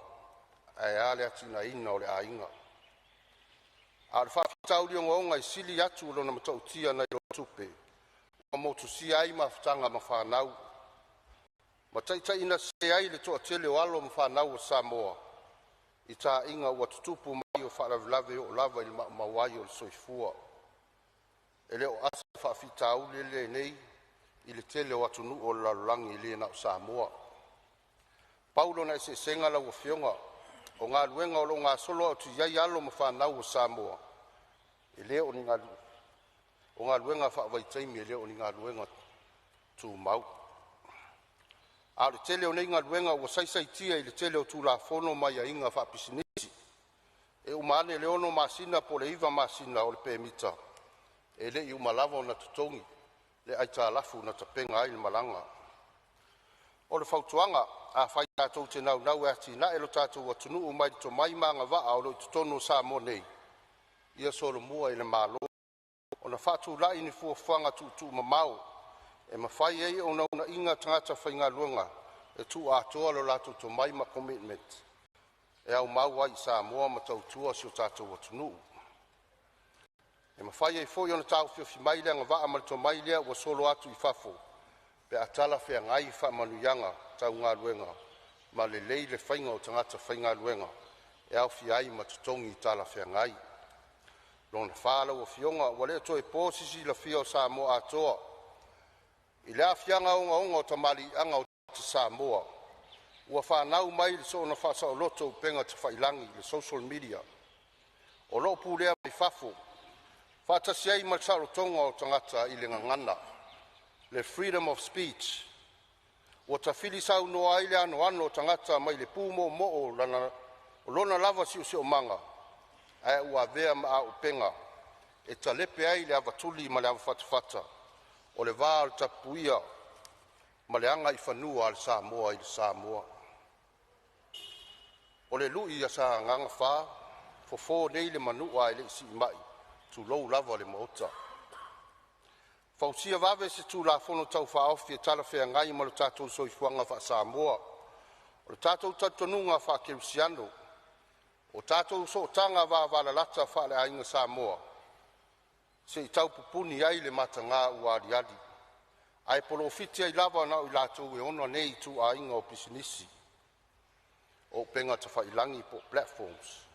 ae a le atinaeina o le aiga. A o le faafitauli ogaoga e sili atu lona matautia nai lo tupe, ua motusia ai mafutaga ma fanau, ma taitaiina sese ai le toatele o alo ma fanau a Samoa i taaiga ua tutupu mai o faalavelave e oo lava i le maumau ai o le soifua. E le o asa le faafitauli lenei i le tele o atunuu o le lalolagi, e le na o Samoa. Pau lona eseesega lau Afioga, o galuega o lo o gasolo atu ai alo ma fanau a Samoa, e le o ni galuega faavaitaimi, e le o ni galuega tumau. A o le tele o nei galuega ua saisaitia i le tele o Tulafono ma aiaiga faapisinisi. E uma ane le 6 masina po o le 9 masina o le pemita, e le i uma lava ona totogi le aitalafu na tapena ai le malaga. O le fautuaga, afai tatou te naunau e atiae lo tatou atunuu mai le tomai ma agavaa o lo o i totonu o Samoa nei, ia solomua i le Malo ona faatulai ni fuafuaga tuutuumamao e mafai ai ona uunaia tagata faigaluega e tuuatoa lo latou tomai ma commitment e aumau ai i Samoa ma tautua si o tatou atunuu. E mafai ai foi ona taofiofi mai le agavaa ma le tomai lea ua solo atu i fafo pe a talafeagai faamanuiaga tau galuega ma lelei le faiga o tagata faigaluega e aofia ai ma totogi talafeagai. Lona fa lau Afioga, ua le o toe po se silafia o Samoa atoa i le aafiaga ogaoga o tamaliiaga o tagata Samoa ua fanau mai le soona faasaoloto o upega tafailagi (social media) o lo o pulea mai fafo, faatasi ai ma le saolotoga o tagata i le gagana (le freedom of speech). Ua tafili saunoa ai le anoano o tagata mai le pu moomoo o lona lava siosiomaga ae ua avea ma auupega e talepe ai le avatuli ma le avafatafata o le va o le tapuia ma le agaifanua a le Samoa i le Samoa. O le lui a Sagaga 4, fofo nei le manua ae le i siimai, tulou lava le Maota. Fausia vave se Tulafono Tau Faaofi e talafeagai ma lo tatou soifuaga faa-Samoa. O le tatou talitonuga faakerisiano, o tatou sootaga vavalalata faaleaiga Samoa, se i tau pupuni ai le mataga ua aliali, ae polofiti ai lava na o i latou e ona nei ituaiga pisinisi o upega tafailagi po o platforms.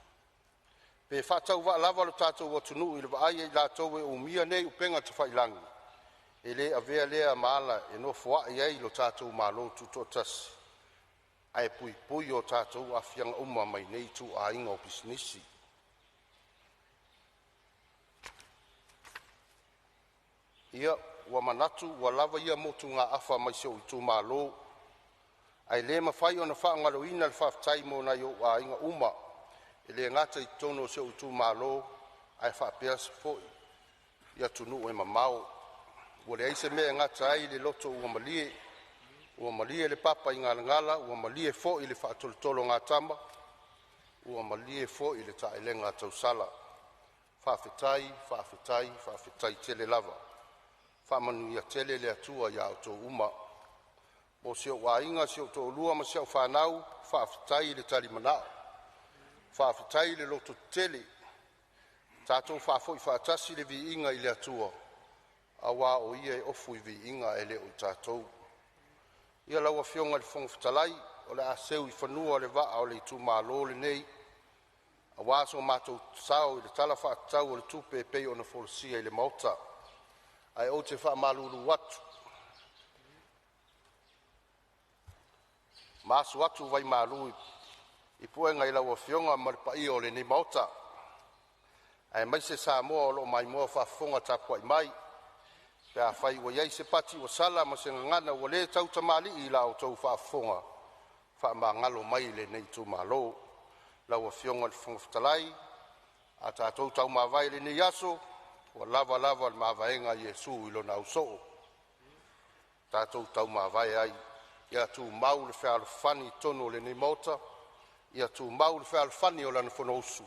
Pe faatauvaa lava lo tatou atunuu i le vaai ia i latou e umia nei upega tafailagi, e le avea lea ma ala e nofoai ai lo tatou Malo Tutoatasi ae puipui o tatou aafiaga uma mai nei ituaiga pisinisi. Ia, ua manatu ua lava ia motugaafa mai si ou itumalo, ae le mafai ona faagaloina le faafetai mo nai ou aiga uma e le gata i totonu o si ou itumalo ae faapea foi i atunuu e mamao. Ua leai se mea e gata ai le loto ua malie, ua malie le papaigalagala, ua malie foi le faatolotologatama, ua malie foi le taelega tausala. Faafetai, faafetai, faafetai tele lava. Faamanuia tele le Atua ia outou uma. Mo si ou aiga, si ou toalua ma si au fanau, faafetai le talimanao, faafetai le lototetele. Tatou faafoi faatasi le viiga i le Atua aua o Ia e ofu i viiga e le o tatou. Ia lau Afioga i le Fofoga Fetalai, o le a seu i fanua le vaa o le itumalo lenei aua so matou sao i le Tala Faatatau o le Tupe e pei ona folasia i le Maota. Ae ou te faamalulu atu ma asu atu vaimalu i puega i lau Afioga ma le paia o lenei Maota, aemaise Samoa o lo o maimoa faafofoga tapuai mai. Pe afai ua i ai se pati ua sala ma se gagana ua le tautamalii i la outou faafofoga, faamagalo mai lenei itumalo. Lau Afioga i le Fofoga Fetalai, a tatou taumavae i lenei aso, ua lava lava le mavaega a Iesu i lona ausoo. Tatou taumavae ai, ia tumau le fealofani i totonu o lenei Maota, ia tumau le fealofani o lana Fonousu,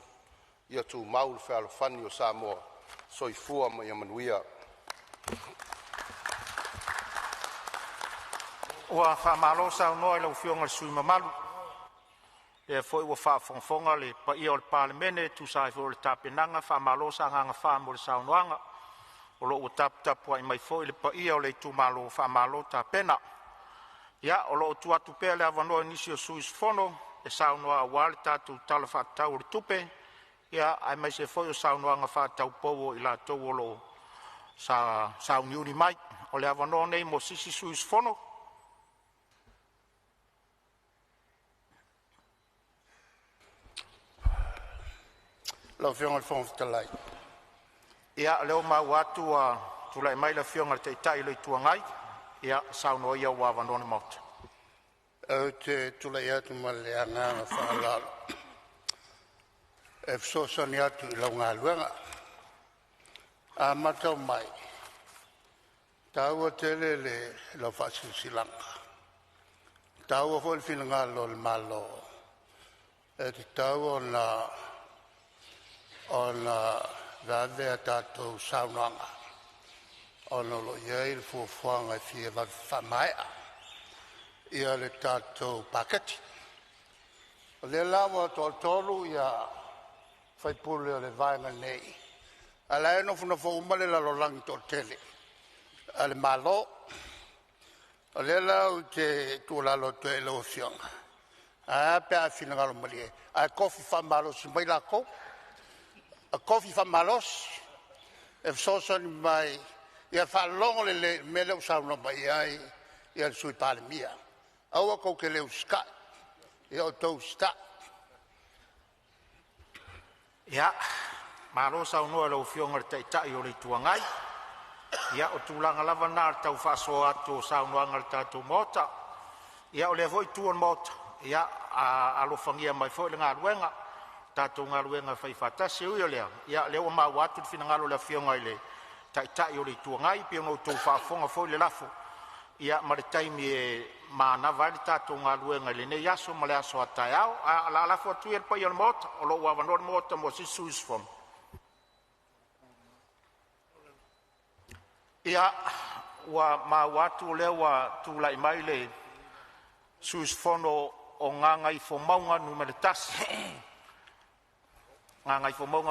ia tumau le fealofani o Samoa. Soifua ma ia manuia. Ua faamalo saunoa i lau Afioga i le sui usufono mamalu, o lea foi ua faafogafoga le paia o le Palemene e tusa ai foi o le tapenaga. Faamalo Sagaga 4 mo le saunoaga, o lo o ua taputapuai mai foi le paia o le itumalo, faamalo tapena. Ia, o lo o tuu atu pea le avanoa i nisi o sui usufono e saunoa aua le tatou Tala Faatatau o le Tupe, aemaise foi o saunoaga faataupou a i latou o lo o sa sauniuni mai. O le avanoa lenei mo se isi sui usufono. Lau Afioga i le Fofoga Fetalai. Ia, o lea ua maua atu ua tulai mai le Afioga i le Taitai o le Itu Agai. Ia, saunoa ia ua avanoa le Maota. Ou te tulai atu ma le agaga faaaloalo e fesoasoani atu i lau galuega. A matau mai, e taua tele lau faasilasilaga, e taua foi le finagalo o le Malo e tatau ona vave a tatou saunoaga ona o lo o i ai le fuafuaga e fia vave faamaea le tatou paketi. O lea la ua toatolu ia sui usufono o le Vaega nei, a o la e nofonofo uma le lalolagi toatele a le Malo. O lea la ou te tuualalo atu ai i lau Afioga, ae a pe a e finagalo malie ae tofi faamalosi mai latou, tofi faamalosi e fesoasoani mai ia faalogo lelei i le mea lea ua saunoa mai ai le Sui Palemia. Aua tou te le usitai, ia outou usitai. Ia, malo saunoa i lau Afioga i le Taitai o le Itu Agai. Ia o tulaga lava na o le tau faasoa atu o saunoaga a le tatou Maota. Ia, o lea foi itu o le Maota, ia alofagia mai foi le galuega, le tatou galuega e faifaatasi. E ui o lea, o lea ua maua atu le finagalo o le Afioga i le Taitai o le Itu Agai, e pei ona outou faafofoga foi i le lafo ma le taimi e manava ai le tatou galuega i lenei aso ma le aso a taeao. Ae o le a lafo atu ia i le paia o le Maota, o lo o ua avanoa le Maota mo se isi sui usufono. Ia, ua maua atu o lea ua tulai mai le sui usufono mo Gagaifomauga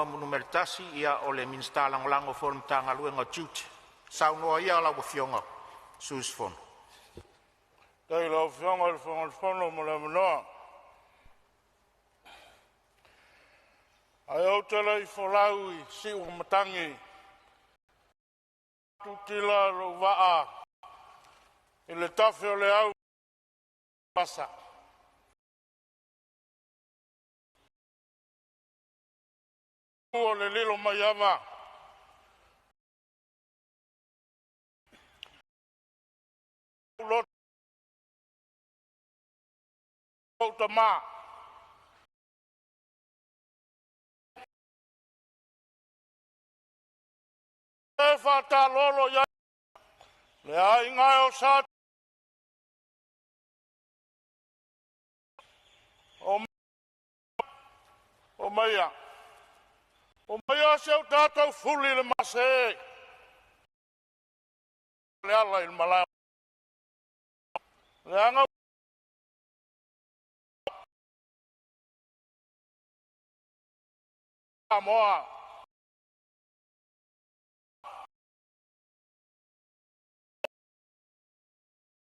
Nu.1, o le Minisita Lagolago foi o le Matagaluega o Tiute. Saunoa ia lau Afioga i le sui usufono. Faafetai i lau Afioga i le Fofoga Fetalai mo le avanoa. Ae ou te le i folau i siu o matagi, ou te itutila lou vaa i le tafe o le au vasa. O le Lilomaiava lou tama. E faatalolo i ai le aiga o Sa Omaia. Omaia se o tatou fuli i le mase le ala i le malae. Leaga Samoa.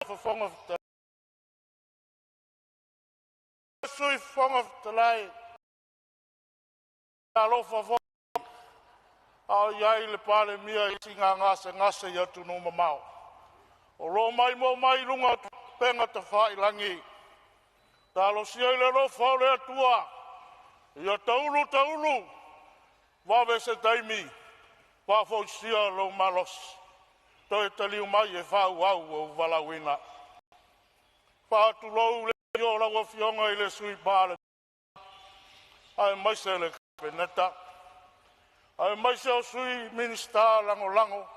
Fofoga Fetalai, Sui Fofoga Fetalai, alofa foi a o i ai le Palemia i siiga gasegase i atunuu mamao, o lo o maimoa mai i luga o upega tafailagi. Talosia i le alofa o le Atua ia taulu taulu, vave se taimi faafoisia lou malosi toe taliu mai e faaauau ou valaauina. Faatulou le afio o lau Afioga i le Sui Palemia aemaise le Kapeneta aemaise o Sui Minisita Lagolago.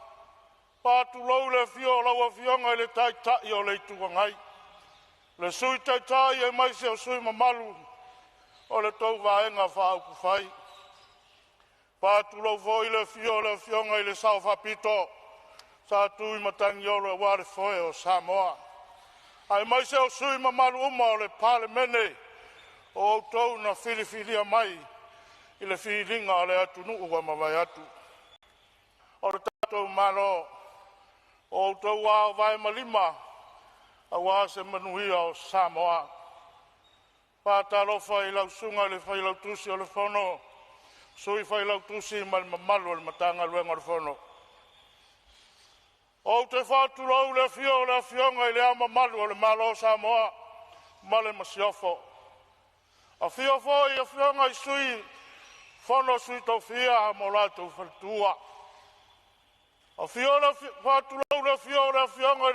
Faatulou le afio o lau Afioga i le Taitai o le Itu Agai, le Sui Taitai aemaise o sui usufono mamalu o le tou Vaega Faaupufai. Faatulou foi i le afio o le Afioga i le Sao Faapito, Sa Tuimatagi aua le foe o Samoa, aemaise o sui usufono mamalu uma o le Palemene o outou na filifilia mai i le filiga o le atunuu ua mavae atu. O le tatou Malo, o outou lava o vae ma lima aua se manuia o Samoa. Faatalofa i lau Susuga i le Failautusi o le Fono, Sui Failautusi ma le mamalu o le Matagaluega o le Fono. Ou te faatulou i le afio o le Afioga i Le Ao Mamalu o le Malo o Samoa ma le Masiofo. Afio foi Afioga i Sui o le Fono a Sui Tofia ma o latou faletua. Afio le faatulou le afio o le Afioga i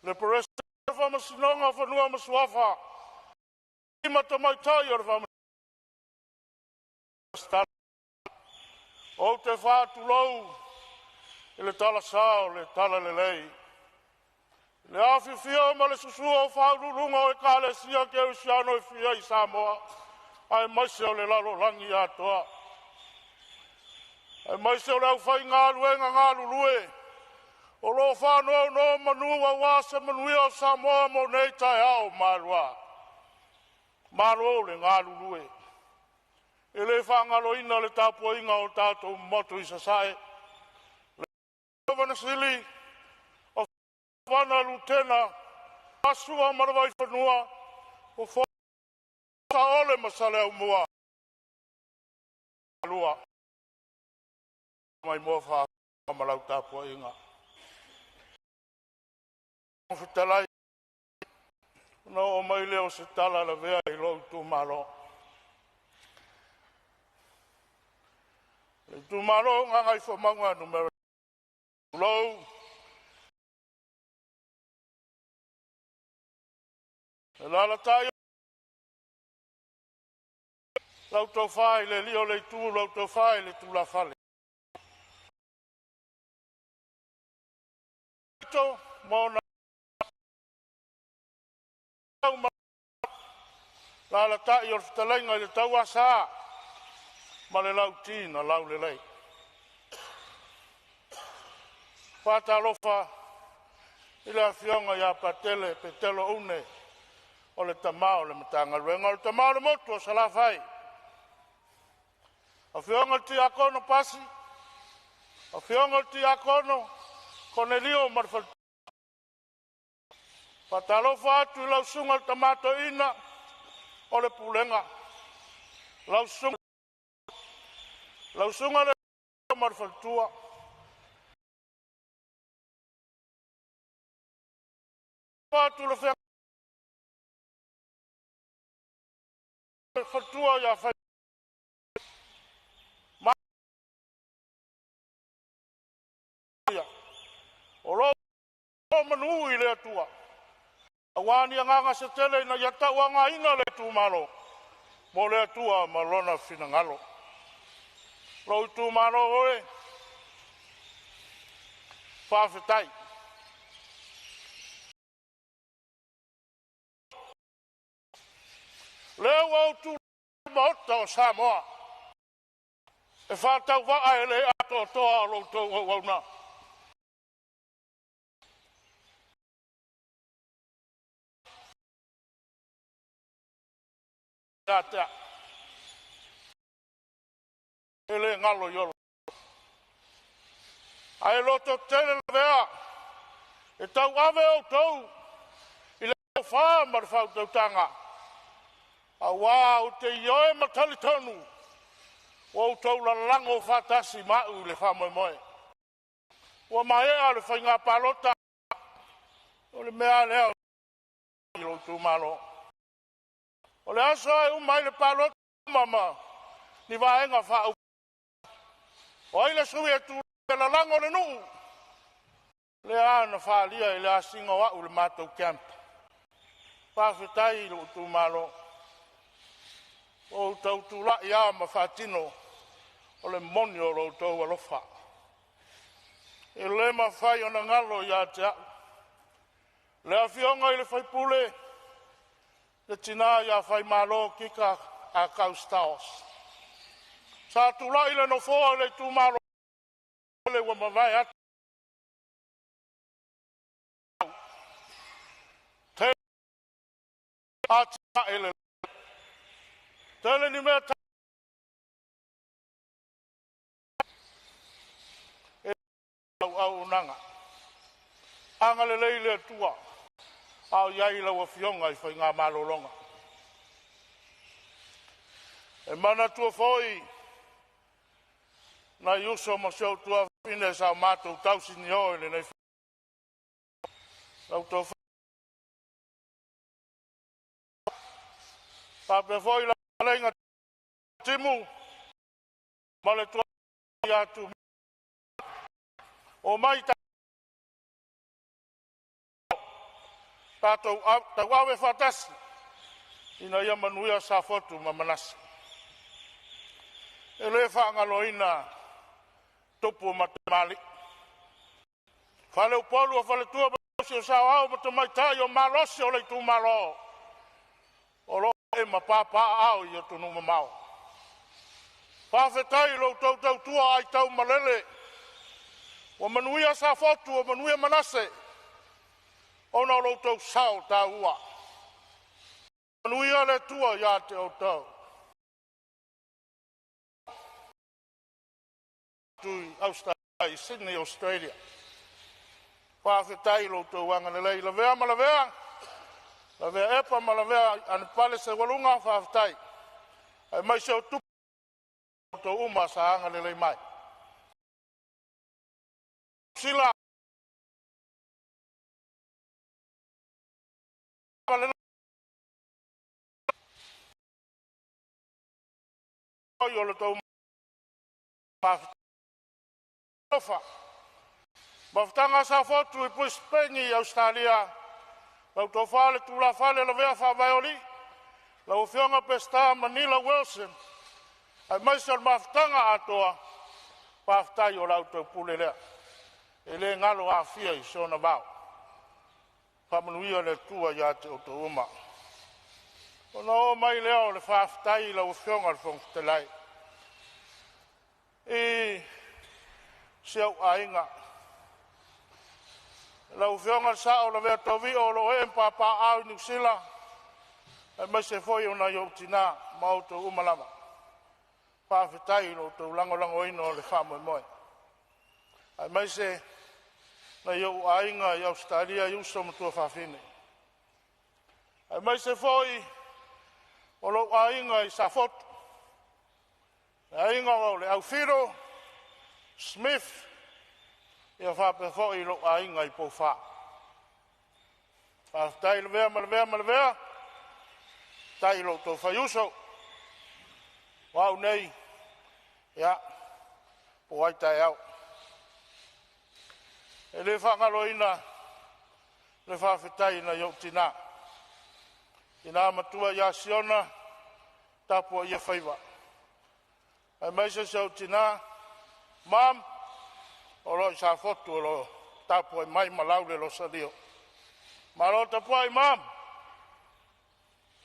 le Peresetene o le Faamasinoga o Fanua ma Suafa ma tamaitai o le Faamasinoga. Ou te faatulou i le talasa o le Talalelei, le afifio ma le susu o faauluuluga o Ekalesia Kerisiano e fia i Samoa aemaise o le lalolagi atoa, aemaise o le aufaigaluega galulue o lo o faanonomanu aua se manuia o Samoa mo nei taeao ma alua. Malo le galulue. E le faagaloina le tapuaiga o tatou motu i Sasae, Kovana Sili, o Kovana Lutena Sua ma le Vaifanua, Fofo Saole ma Saleaaumua lua mai moa faafofoga ma lau tapuaiga. Fetalai, ona oo mai lea o se tala lavea i lou itumalo. Le itumalo o Gagaifomauga Nu.3, tulou, le alaalatai lau tofa i le alii o le itu, lau tofa i le tulafale. Ma ona alaalatai o le fetalaiga i le Tauasa ma le Lauti na Laulelei. Faatalofa i le afioga ia Patele Petelo Une o le tama o le Matagaluega, o le tama o le motu o Salafai. Afioga i le Tiakono Pasi, afioga i le Tiakono Konelio ma le faletua. Faatalofa atu i lau susuga i le tama toeaina o le Pulega, lau susuga le ma le faletua. Atu le faletua ia Faimalotoa, o lo o manu i le Atua aua ni agaga se tele ina ia tauaogaina le itumalo mo le Atua ma lona finagalo. Lou itumalo oe, faafetai. Lea ua ou tulai i le Maota o Samoa. E faatauvaa e le atoatoa o lo outou auauna. Ia te au, e le galo i olo. Ae lototele lavea e tauave outou i le tofa ma le faautautaga, aua ou te ioe ma talitonu ua outou lalago faatasi ma au i le faamoemoe. Ua maea le faiga palota, o le mea lea i lou itumalo. O le aso e uma ai le palota ma ni vaega faaupufai. O ai le sui e tulai e lalago le nuu? Lea na faaalia i le asiga o au i le matou camp. Faafetai i lou itumalo, ua outou tulai lava ma faatino o le moni o lo outou alofa. E le mafai ona galo ia te au le afioga i le sui usufono le tina ia Faimalo Kika Akau Stowers. Sa tulai i le nofoa o le itumalo ua mavae atu atinae lelei. Tele ni mea e lau auaunaga. Agalelei le Atua a o i ai lau Afioga i faiga malologa. E manatua foi nai uso ma si ou tuafafine sa o matou tausinio i lenei lau tofa faapea foi lau fetalaiga Timu ma le toa atu o mai tatou tauave faatasi ina ia manuia Safotu ma Manase. E le faagaloina tupu ma tamalii, faleupolu o faletua ma aisi o saoao ma tamaitai o malosi o le itumalo o lo o ee ma papaaao i atunuu mamao. Faafetai i lo outou tautua aitaumalele ua manuia Safotu, ua manuia Manase ona o lo outou sao taua. Manuia le Atua ia te outou. I Ausetalia i Sydney, Australia. Faafetai i lo outou agalelei, lavea ma lavea, lavea Epa ma lavea Anapale Seualuga, faafetai. Aemaise o tupu outou uma sa agalelei mai. Sila o le tou mafutaga. Mafutaga a Safotu i Brisbane i Ausetalia, lau tofa le tulafale Lavea Faavaeoalii, lau afioga Peseta Manila Wilson, aemaise o le mafutaga atoa, faafetai o la outou pule lea. E le galo Afia i sona vao. Faamanuia le Atua ia te outou uma. Ona oo mai lea o le faafetai i lau Afioga i le Fofoga Fetalai i si ou aiga, lau Afioga i le Sao Lavea Tovio o lo o ee ma papaaao i Niu Sila, aemaise foi o nai ou tina ma outou uma lava. Faafetai i lo outou lagolagoina o le faamoemoe, aemaise nai ou aiga i Ausetalia i uso ma tuafafine, aemaise foi o lou aiga i Safotu, le aiga o le Aufido Smith, ia faapea foi lou aiga i Poufa. Faafetai Lavea ma Lavea ma Lavea, faafetai i lo outou faiuso. O au nei, ia, po ai taeao. E le faagaloina le faafetai i nai ou tina, tina matua ia Siona tapuaia faiva, aemaise si ou tina Mom o lo o i Safotu o lo o tapuai mai ma lau le losalio. Malo tapuai Mom,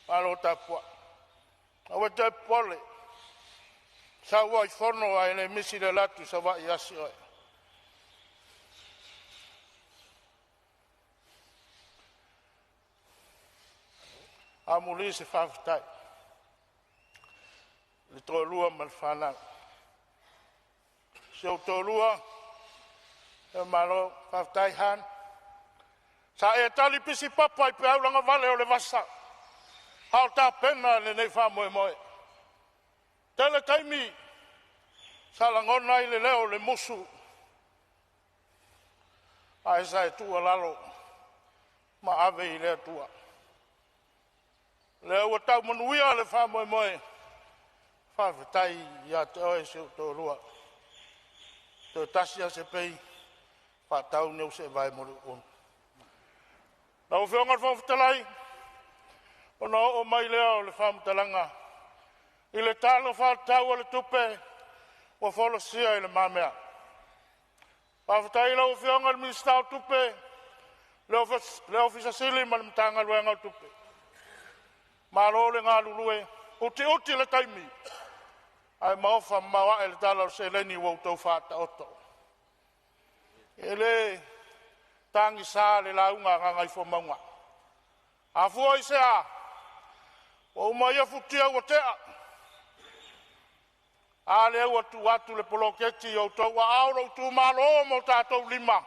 malo tapuai. Aua e te popole, Sau ai fono ae le misi le alu atu i Savaii e asi oe. Amuli se faafetai i le toalua ma le fanau. Si ou toalua, malo faafetai Hon. Sa e tali pisi papa i peau lagavale o le vasa a o tapena lenei faamoemoe. Tele taimi sa lagona ai le leo o le musu, ae sa e tuualalo ma ave i le Atua. Lea ua tau manuia le faamoemoe, faafetai ia te oe si ou toalua. Toe tasi lava se pei faatau ne ua seevae ma le ulu. Lau Afioga i le Fofoga Fetalai, ona oo mai lea o le faamatalaga i le Tala Faatatau o le Tupe ua folasia i lumamea. Faafetai i lau Afioga i le Minisita o Tupe, le Ofisa Sili ma le Matagaluega o Tupe. Malo le galulue, utiuti le taimi ae maofa mamao ae le tala o le seleni ua outou faataoto. E le tagisa le lauga a Gagaifomauga, afua i se a? Ua uma ia futia ua tea, a lea ua tuu atu le poloketi i outou aao, lou itumalo ma o tatou lima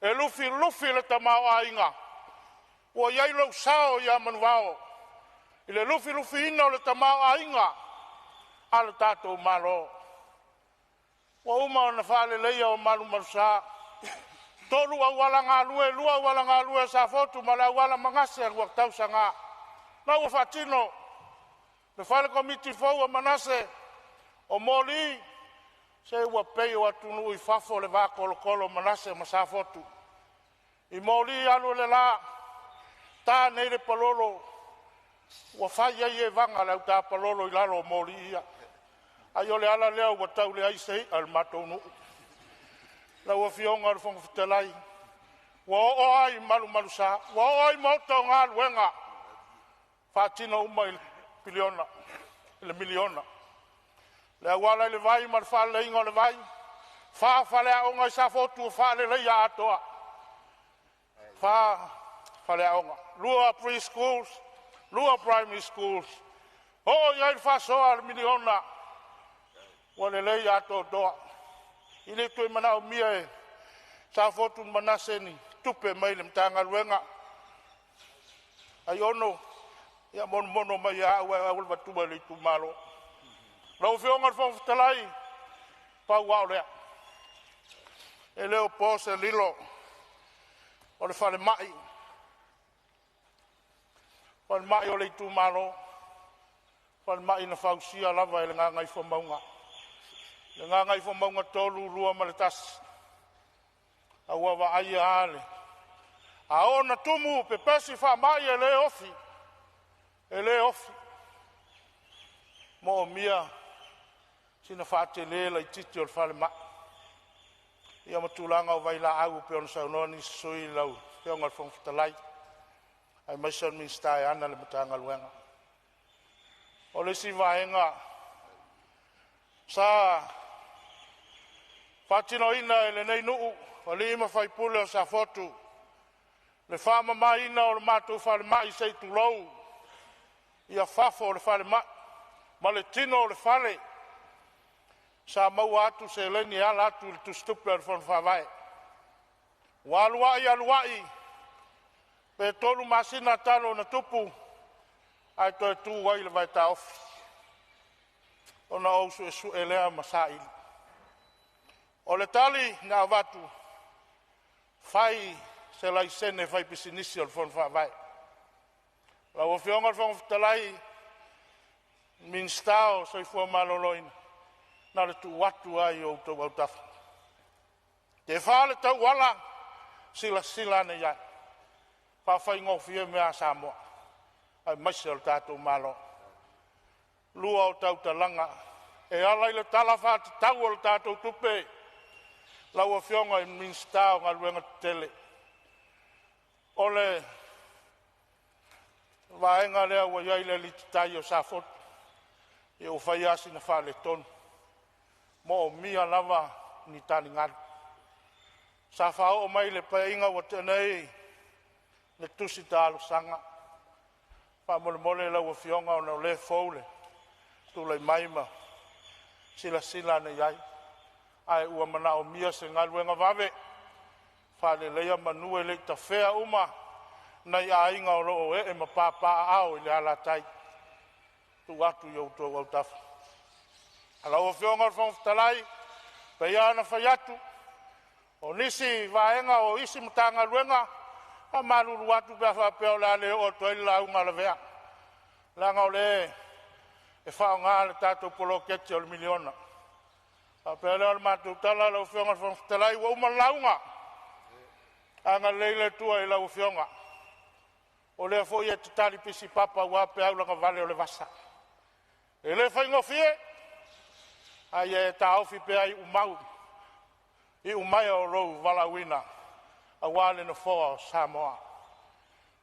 e lufilufi le tamaoaiga. Ua i ai lou sao ia Manuvao i le lufilufiina o le tamaoaiga a lo tatou Malo. Ua uma ona faaleleia o malumalusa, tolu auala galue, lua auala galue a Safotu ma le auala Manase ua tausaga. La ua faatino le fale komiti fou a Manase o moli se ua pei o atunuu i fafo le va tolotolo o Manase ma Safotu. I moli alu o le la, ta nei le palolo ua fai ai evaga a le autapalolo i lalo o moli ia. Ai o le ala lea ua tau leai se i'a a le matou nuu. Lau Afioga i le Fofoga Fetalai, ua oo lava i malumalusa, ua oo lava i maota o galuega, faatino uma i le piliona, i le miliona. Le auala i le vai ma le faaleleiga o le vai, fa faleaoga i Safotu ua faaleleia atoa, fa faleaoga, lua pre schools, lua primary schools. Oo i ai le faasoa a le miliona ua lelei atoatoa. E le toe manaomia e Safotu ma Manase ni tupe mai le Matagaluega. Aiono, ia monomono mai ia au ae aua le avatua i le itumalo. Lau Afioga i le Fofoga Fetalai, pau lava o lea, e le o po se lilo o le falemai, falemai o le itumalo, falemai na fausia lava e le Gagaifomauga, le Gagaifomauga 3, 2 ma le 1. A ua vaaia lava le a oo ina tumu pepesi faamai e le ofi, e le ofi. Moomia sina faatele laitiiti o le falemai ia ma tulaga o vailaau pei ona saunoa nisi o sui usufono lau Afioga i le Fofoga Fetalai aemaise o le Minisita e ana le Matagaluega. O le isi vaega sa faatinoina e lenei nuu, o alii ma faipule o Safotu, le faamamaina o le matou falemai, se i tulou, ia fafo o le falemai ma le tino o le fale. Sa maua atu seleni e ala atu i le tusitupe a le Fono Faavae. Ua alu ai alu ai, pe 3 masina talu ona tupu ae toe tu ai le vaetaofi. Ona ou suesue lea ma saili. O le tali na avatu, fai se laisene faipisinisi o le Fono Faavae. Lau Afioga i le Fofoga Fetalai, Minisita o le Soifua Maloloina, na o le tuu atu lava i o outou autafa. Tefa le tauala, silasila ane i ai, faafaigofie mea a Samoa aemaise o le tatou Malo. Lua o tautalaga e ala i le Tala Faatatau o le tatou Tupe, lau Afioga i le Minisita o Galuega Tetele, o le vaega lea ua i ai le alititai o Safotu, ia ua fai lava sina faaletonu. moomia lava ni taligalu. Sa faaoo mai le Paeaiga ua tea nei le tusi talosaga. Faamolemole lau Afioga ona o lea e fou le tulai mai ma silasila ane i ai, ae ua manaomia se galuega vave, faaleleia manu e le i tafea uma nai aiga o lo o ee ma papaaao i le alatai. Tuu atu i o outou autafa. Lau Afioga i le Fofoga Fetalai, e pei lava ona fai atu, o nisi vaega o isi Matagaluega, e faamalulu atu pe a faapea o le a le oo atu ai le lauga a Lavea, leaga o lea e faaaoga le tatou poloketi o le miliona. Ona faapea lea o le matou tala, lau Afioga i le Fofoga Fetalai, ua uma le lauga. Agalelei le Atua i lau Afioga, o lea foi e te talipisi papa aua peau lagavale o le vasa. E le faigofie, a ia e taofi pea iumau iumaea o lou valaauina aua le Nofoa o Samoa.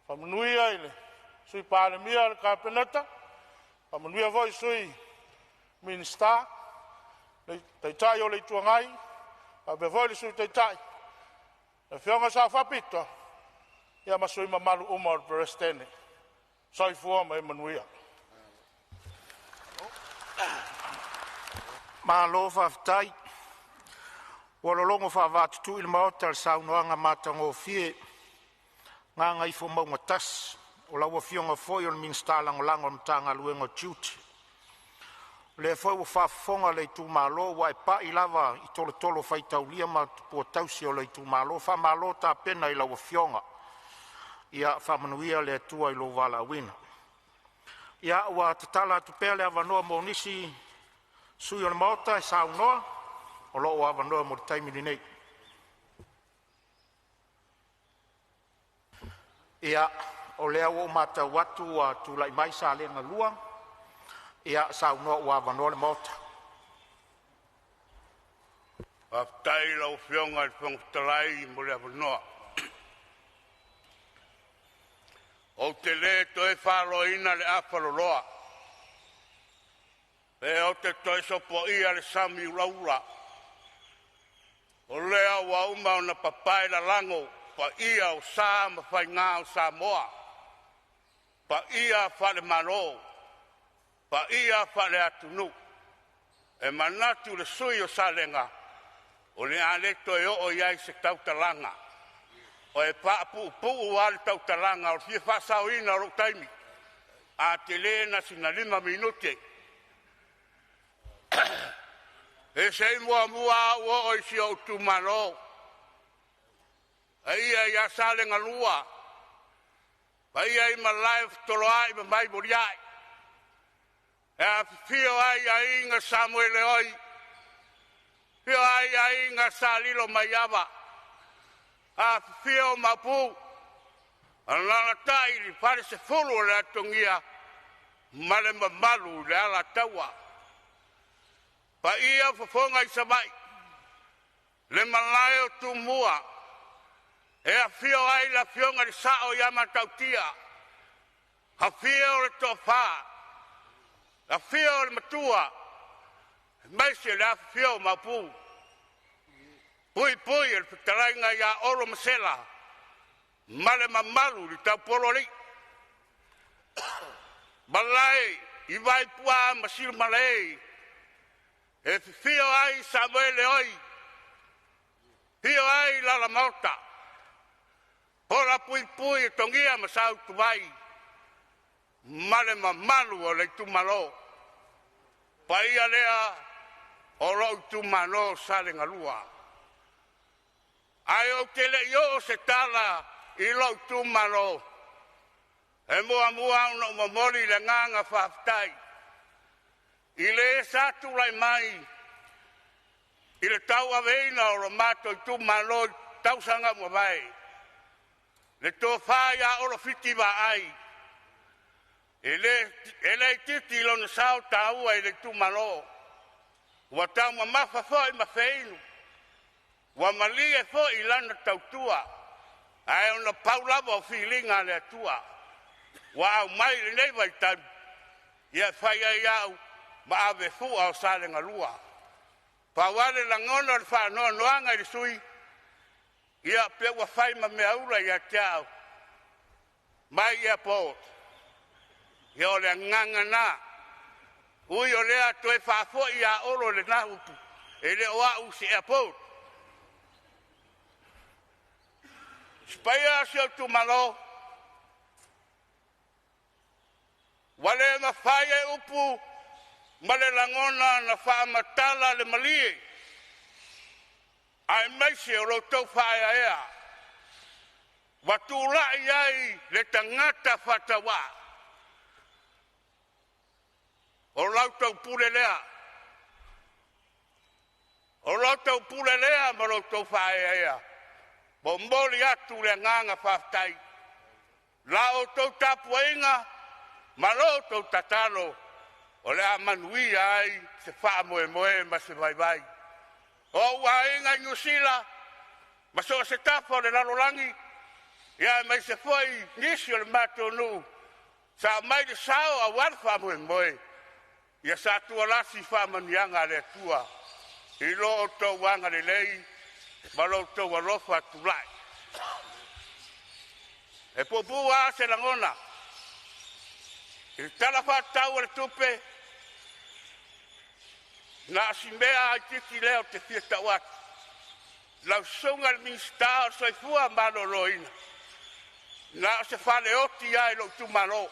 Faamanuia i le Sui Palemia, le Kapeneta, faamanuia foi i Sui Minisita, le Taitai o le Itu Agai faapea foi le Sui Taitai, le Afioga i le Sao Faapito, ia ma sui usufono mamalu uma o le Peresetene. Soifua ma ia manuia. Malo faafetai. Ua lologo faaavaatutu le Maota i le saunoaga matagofie a Gagaifomauga 1, o lau Afioga foi o le Minisita Lagolago o le Matagaluega o Tiute. O lea foi ua faafofoga le itumalo ua e pai lava i tolotolo faitaulia ma tupua tausi o le itumalo. Faamalo tapena i lau afioga. Ia faamanuia le Atua i lou valaauina. Ia, ua tatala atu pea le avanoa mo nisi sui usufono o le Maota e saunoa, o lo o avanoa mo le taimi lenei. Ia, o lea ua ou matau atu ua tulai mai Salega 1, ia saunoa ua avanoa le Maota. Faafetai i lau Afioga i le Fofoga Fetalai mo le avanoa. Ou te le toe faloina le afaloloa, pe ou te toe sopoia le sami ulaula. O lea ua uma ona papae lalago paia o sa ma faiga o Samoa, paia faale-Malo, paia faale-atunuu. E manatu le sui usufono o Salega, o le a le toe oo i ai se tautalaga. E faapuupuu lava le tautalaga o le fia faasaoina o lou taimi, a tele na sina 5 minute. Se i muamua lava ou oo i si ou itumalo, paia ia Salega 1, paia i Malae o Fetoloai ma Vaimuliai, e afifio ai Aiga Samoeleoi, afifio ai Aiga Sa Lilomaiava, afifio Maopu, alaalatai le falesefulu o le Atogia ma le mamalu i le Alataua. Paia o fofoga i Savaii, le malae o Tumua, e afio ai le afioga i le Sao ia Matautia, afio le Toafa, afio le Matua, aemaise le afifio o Maopu. Puipui le fetalaiga ia Olo Masela ma le mamalu i le Taupoloalii. Malae i Vaipua ma Silimalē, e afifio ai Samoeleoi, afio ai Lalomaota, Holapuipui e Togia ma Sautuvai ma le mamalu o le itumalo. Paia lea o lou itumalo Salega 1. Ae ou te le i oo se tala i lou itumalo, e muamua ona ou momoli le agaga faafetai i le sa tulai mai i le tauaveina o lo matou itumalo i tausaga ua mavae, le tofa ia Olo Fiti Vaai. E le itiiti lona sao taua i le itumalo, ua taumamafa foi ma feinu, ua malie foi lana tautua, ae ona pau lava o filiga a le Atua ua aumai i lenei vaitaimi e fai ai au ma avefua o Salega 1. Pau lava le lagona o le faanoanoaga i le sui usufono, ia pe ua fai ma meaula ia te au mai airport. Ia o le agaga lena. Ui o lea toe faafoi ia Olo lena upu, e le o au se airport. Si paia o si ou itumalo, ua le mafai e upu ma le lagona na faamatala le malie aemaise o lo outou faaeaea ua tulai ai le tagata faatauvaa. O la outou pule lea, o la outou pule lea ma lo outou faaeaea. Momoli atu le agaga faafetai, la outou tapuaiga ma lo outou tatalo o le a manuia ai se faamoemoe ma se vaivai. O ou aiga i Niu Sila ma so o se tafa o le lalolagi, ia aemaise foi nisi o le matou nuu sa aumai le sao aua le faamoemoe, ia satualasi faamanuiaga a le Atua i lo outou agalelei ma lo outou alofa tulai. E puupuu lava se lagona i le Tala Faatatau o le Tupe, na o si mea itiiti lea ou te fia tau atu. Lau Susuga i le Minisita o le Soifua Maloloina, na o se faleoti lava i lou itumalo,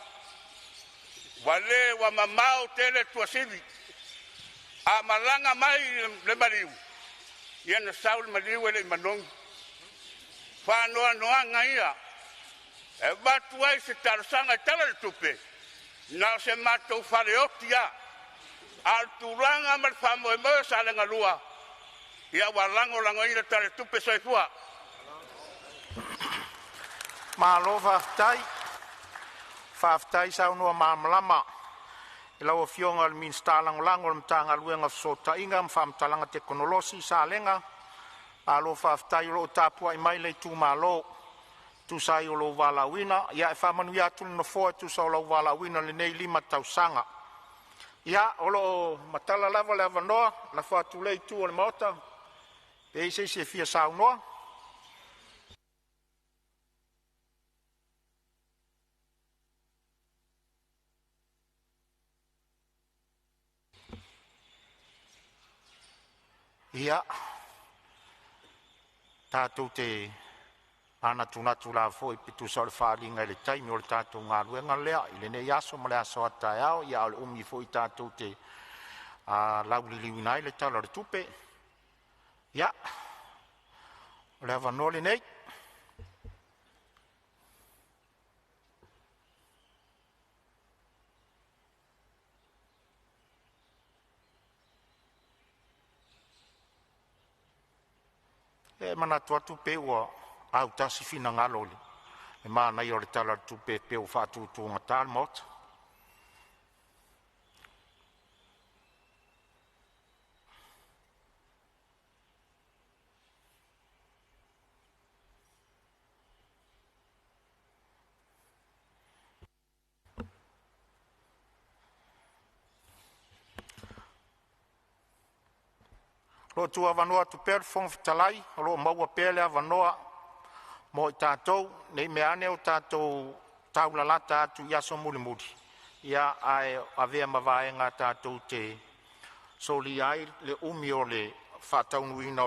ua le ua mamao tele Tuasivi. A malaga mai le maliu, ia na sau le maliu e le i manogi. Faanoanoaga ia e avatu ai se talosaga i Tala o le Tupe, na o se matou faleoti lava. A o le tulaga ma le faamoemoe o Salega 2, ia ua lagolagoina le Tala o le Tupe. Soifua. Malo faafetai, faafetai saunoa malamalama i lau Afioga i le Minisita Lagolago o le Matagaluega o Fesootaiga ma Faamatalaga Tekonolosi Salega. Malo faafetai o lo o tapuai mai le itumalo e tusa ai o lou valaauina. Ia e faamanuia atu le Nofoa e tusa o lou valaauina i lenei 5 tausaga. Ia, o lo o matala lava le avanoa, lafo atu i lea itu o le Maota pe i ai se isi e fia saunoa. Ia, tatou te manatunatu lava foi e tusa o le faaaliga i le taimi o le tatou galuega lea i lenei aso ma le aso a taeao, ia a o le umi foi tatou te lauliliuina ai le Tala o le Tupe. Ia, o le avanoa lenei. E manatu atu pei ua autasi finagalo i le manaia o le Tala o le Tupe pei ua faatutugata le Maota. O lo o tuuavanoa atu pea le Fofoga Fetalai o lo o maua pea le avanoa mo i tatou, ne i meaane ua tatou taulalata atu i aso mulimuli, ia ae avea ma vaega tatou te solia ai le umi o le faataunuuina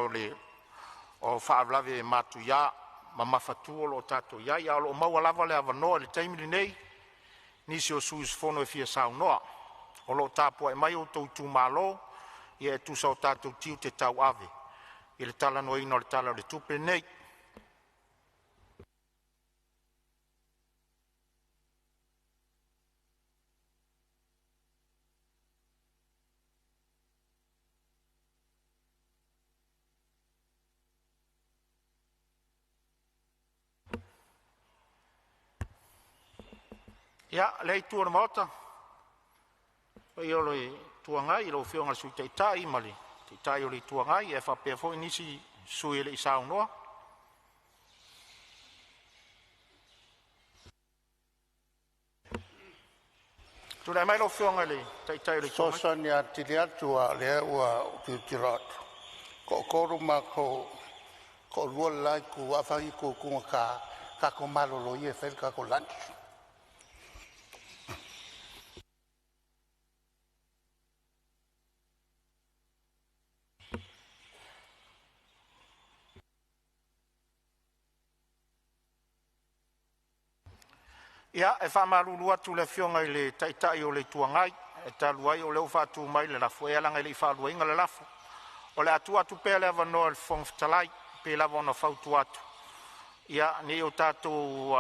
o faalavelave matuia o lo o tatou i ai. A o lo o maua lava le avanoa i le taimi lenei i nisi o sui usufono e fia saunoa. O lo o tapuai mai o outou itumalo e tusa o tatou tiute tauave i le talanoaina o le Tala o le Tupe lenei. Ia, lea itu o le Maota, le paia o le Itu Agai i lau Afioga i le Sui Taitai ma le Taitai o le Itu Agai, ae faapea foi nisi sui usufono e le i saunoa. Tulai mai lau Afioga i le Taitai o le Itu Agai. Fesoasoani atili atu a o lea ua ou tilotilo atu, Toatolu matou, toalua le la itu, afai e tutugata, tatou malolo ia e fai le tatou lunch. Ia, e faamalulu atu i le Afioga i le Taitai o le Itu Agai, e talu ai o lea ua faatu mai le lafo, e leaga e le i faaluaina le lafo. O le a tuu atu pea le avanoa i le Fofoga Fetalai e pei lava ona fautua atu, ia, ne i o tatou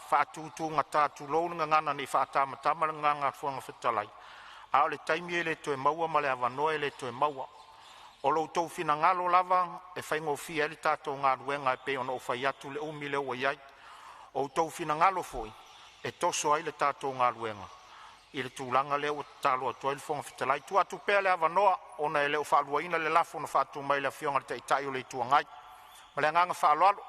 faatutugata, tulou le gagana, ne i faatamatama le gagana a le Fofoga Fetalai, a o le taimi e le toe maua ma le avanoa e le toe maua. O lo outou finagalo lava e faigofie ai le tatou galuega e pei ona ou fai atu i le umi lea ua i ai. O outou finagalo foi e toso ai le tatou galuega i le tulaga lea ua tatalo atu ai le Fofoga Fetalai. Tuu atu pea le avanoa ona e le o faaluaina le lafo na faatu mai e le Afioga i le Taitai o le Itu Agai. Ma le agaga faaaloalo.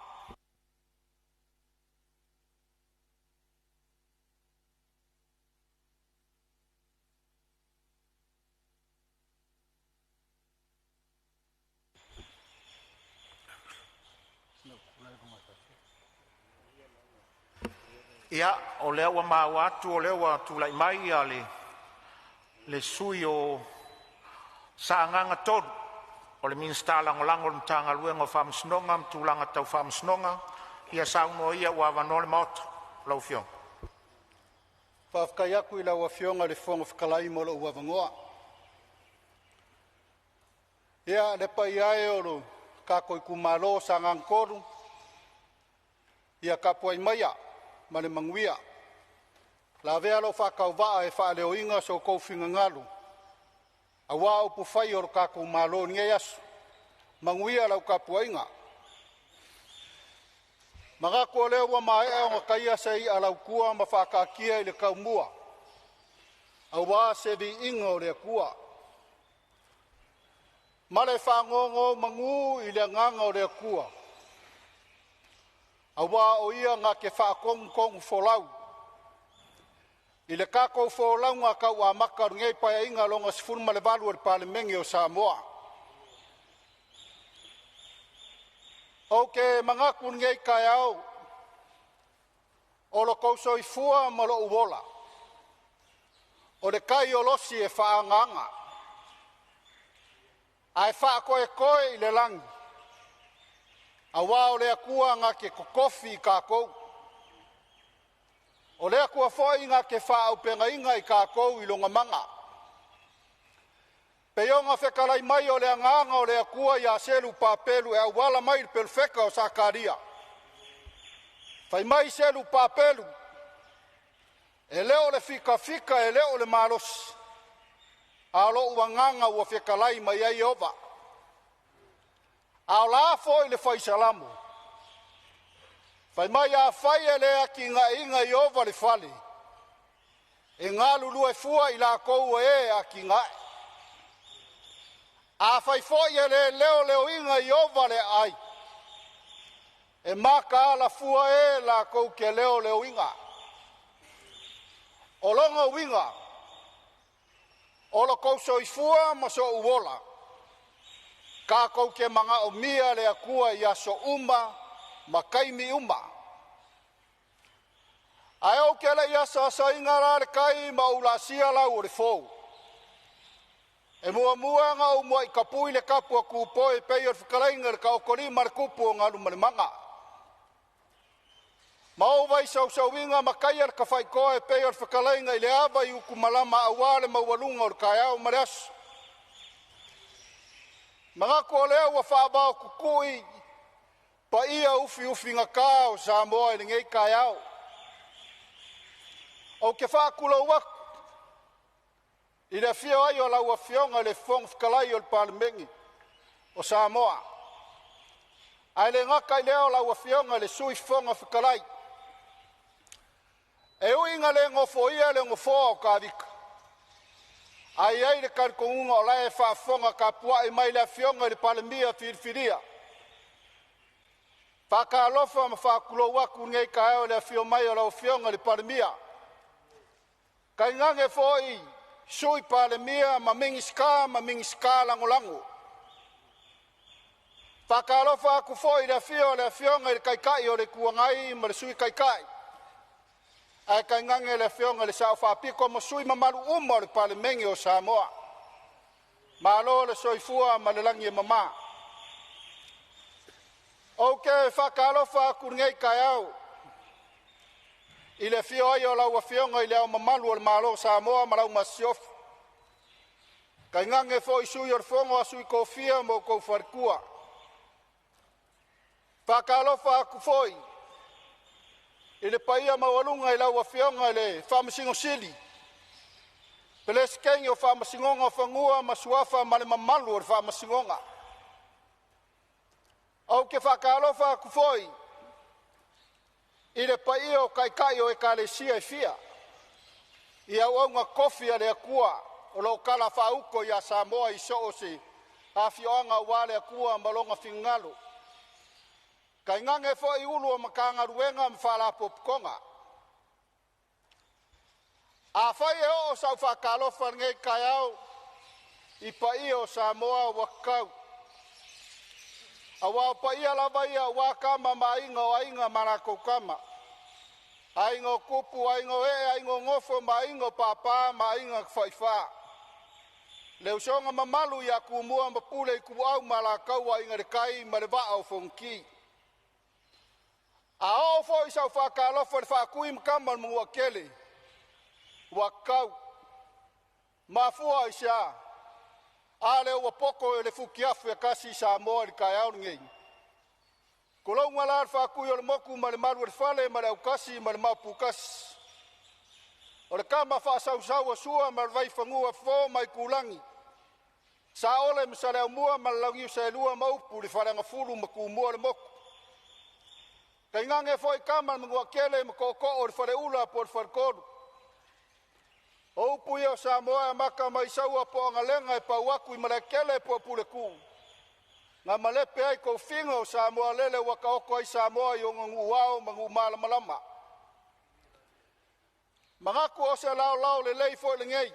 Ia, o lea ua maua atu o lea ua tulai mai le sui usufono mo Sagaga 3, o le Minisita Lagolago o le Matagaluega o Faamasinoga ma Tulaga Tau Faamasinoga. Ia saunoa ia ua avanoa le Maota i lau afioga. Faafetai atu i lau Afioga i le Fofoga Fetalai mo lou avanoa. Ia, le paia e o lo tatou itumalo o Sagaga 3, ia tapuai maia ma le manuia, lavea lou faatauvaa e faaleoina so outou finagalo aua upufai o le tatou Malo i lenei aso. Manuia lau tapuaiga. E manatu o lea ua maea ona taia se i'a a le autua ma faataatia i le taumua aua se viiga o le Atua. Ma le faanonomanu i le agaga o le Atua, aua o Ia na te faatonutonufolau i le tatou folauga tau amata o lenei Paeaiga lona XVIII o le Palemene o Samoa. Ou te manatu i lenei taeao, o lo outou soifua ma lou ola, o le tai olosi e faaagaaga ae faatoetoe i le lagi, aua o le Atua na te totofi i tatou, o le Atua foi na te faaauupegaina i tatou i lona mana. E pei ona fetalai mai o le agaga o le Atua ia Selupapelu e auala mai i le perofeta o Sakaria, fai mai Selupapelu, e le o le fitafitan e le o le malosi, a o lou agaga ua fetalai mai ai Ieova. A o le a foi le fai Salamo, fai mai, afai e le atinaeina e Ieova le fale, e galulue fua i latou e atinae. Afai foi e le leoleoina e Ieova le aai, e mataala fua e latou te leoleoina. O lona uiga, o lo outou soifua ma sou ola, tatou te manaomia le Atua i aso uma ma taimi uma. Ae ou te le i asaasaina la le tai ma ou laasia lau o le fou, e muamua ona ou muai tapui le tapu a Tupoi e pei o le fetalaiga i le Taotolima a le Tupu o Galumalemana ma ou vaisousouina ma taia le tafaitoa e pei o le fetalaiga i le ava i utumalama aua le maualuga o le taeao ma le aso. Manatu o lea ua faavaotutui paia ufiufigata o Samoa i lenei taeao. Ou te faatulou atu i le afio ai o lau Afioga i le Fofoga Fetalai o le Palemene o Samoa, ae le gata i lea o lau Afioga i le Sui Fofoga Fetalai. E ui ina le nofoia le nofoa o Tavita, ae i ai le talitonuga o la e faafofoga tapuai mai le Afioga i le Palemia filifilia. E faatalofa ma faatulou atu i lenei taeao i le afio mai o lau Afioga i le Palemia, tainane foi Sui Palemia ma Minisita Lagolago. Faatalofa atu foi i le afio o le Afioga i le Taitai o le Itu Agai ma le Sui Taitai, ae tainane le Afioga i le Sao Faapito ma sui usufono mamalu uma o le Palemene o Samoa. Malo le soifua ma le lagi e mama. Ou te faatalofa atu i lenei taeao i le afio ai o lau Afioga i Le Ao Mamalu o le Malo o Samoa ma lau Masiofo, tainane foi Sui o le Fono a Sui Tofia ma outou faletua. E faatalofa atu foi i le paia maualuga i lau Afioga i le Faamasino Sili, Peresetene o Faamasinoga o Fanua ma Suafa ma le mamalu o le Faamasinoga. Ou te faatalofa atu foi i le paia o Taitai o Ekalesia e fia i auauna totofi a le Atua o lo o talafaauto ia Samoa i so o se afioaga aua le Atua ma lona finagalo, tainane foi Ofisa Sili o Pulega o Matagaluega ma Faalapotopotoga. Afai e oo sau faatalofa i lenei taeao i paia o Samoa, ua tatau, aua o paia lava ia aua Tama ma Aiga, o Aiga ma latou Tama, Aiga o Tupu, Aiga o Ee, Aiga o Nofo ma Aiga o Papa ma Aiga na Tafaifa, le usoga mamalu ia Tumua ma Pule, Ituau ma Alataua, Aiga i le Tai ma le Vaa o Fonoti. A oo foi sau faatalofa i le Faatui ma Tama a le Manuatele, ua tatau. Mafua i se a? A lea ua poto e le futiafu e tasi Samoa i le taeao lenei. Tulouna la le Faatui o le motu ma le malu o le fale ma le autasi ma le maoputasi, o le tama faasausau a Sua ma le Vaifanua, Fofo ma Aitulagi, Saole ma Saleaaumua ma le Launiu Saelua ma upu i le Faleagafulu ma Tumua le motu. Tainane foi Tama a le Manuatele ma Tootoo o le Faleula po o le Faletolu. O upu ia o Samoa e amata mai Saua po o Agalega e pau atu i Malaetele po o Puletuu na malepe ai tofiga o Samoa lele ua taoto ai Samoa i ona nuu ao ma nuu malamalama. Manatu o se laolao lelei foi lenei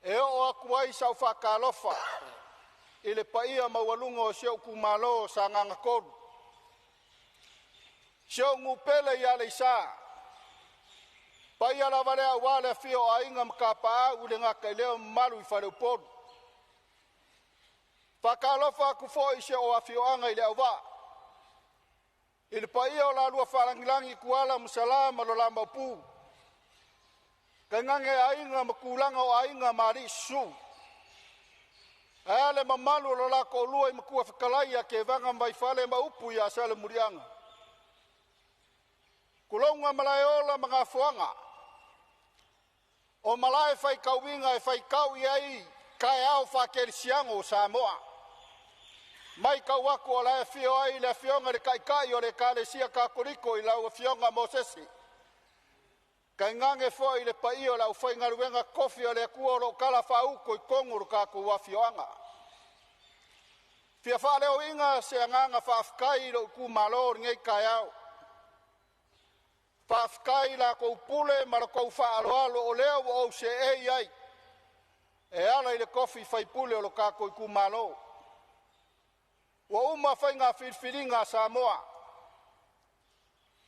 e oo atu ai sau faatalofa i le paia maualuga o si ou itumalo o Sagaga 3, si ou nuu pele i Aleisa, paia lava lea aua le afio o Aiga ma Tapaau, e le gata i lea o mamalu i faleupolu. Faatalofa atu foi i si ou afioaga i Leauvaa i le paia o lalua Faalagilagi Tuala ma Sala ma lo la Maopu, tainane aiga ma tulaga o aiga ma alii susu, ae a le mamalu o lo la toalua i Matua Fetalai ia Tevaga ma Vaifale ma upu ia Salemuliaga. Tulouna Malaeola ma Gafoaga, o malae faitauina e faitau i ai taeao faakelesiano o Samoa. Matau atu o la e afio ai le Afioga i le Taitai o le Ekalesia Katoliko i lau Afioga Mosese, tainane foi le paia o le aufaigaluega totofi a le Atua o lo o talafaauto i totonu o le tatou afioaga. Fia faaleoina se agaga faafetai i lou itumalo i lenei taeao. Faafetai i la outou pule ma la outou faaaloalo o lea ua ou seei ai e ala i le tofi faipule o lo tatou itumalo. Ua uma faiga filifiliga a Samoa,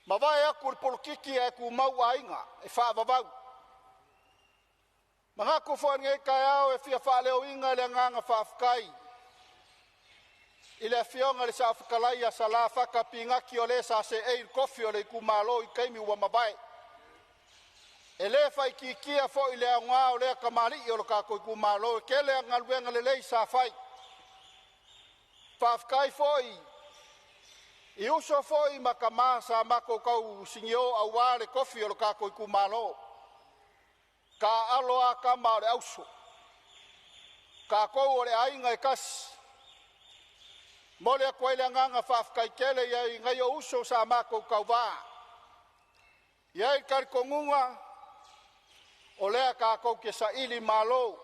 mavae atu le polokiki ae tumau aiga e faavavau. Manatu foi i lenei taeao e fia faaleoina le agaga faafetai i le Afioga i le Saofetalai ia Sala Fata Pinati, o le sa seei i le tofi o le itumalo i taimi ua mavae. E le faaitiitia foi le aoga o lea tamalii o le tatou itumalo, e tele ana galuega lelei sa fai. Faafetai foi i uso foi ma tama sa matou tausinio aua le tofi o le tatou itumalo. Taaalo a tama a o le auso, tatou o le aiga e tasi. Momoli atu ai le agaga faafetai tele i nai ou uso sa matou tauva. E i ai le talitonuga o lea tatou te saili malo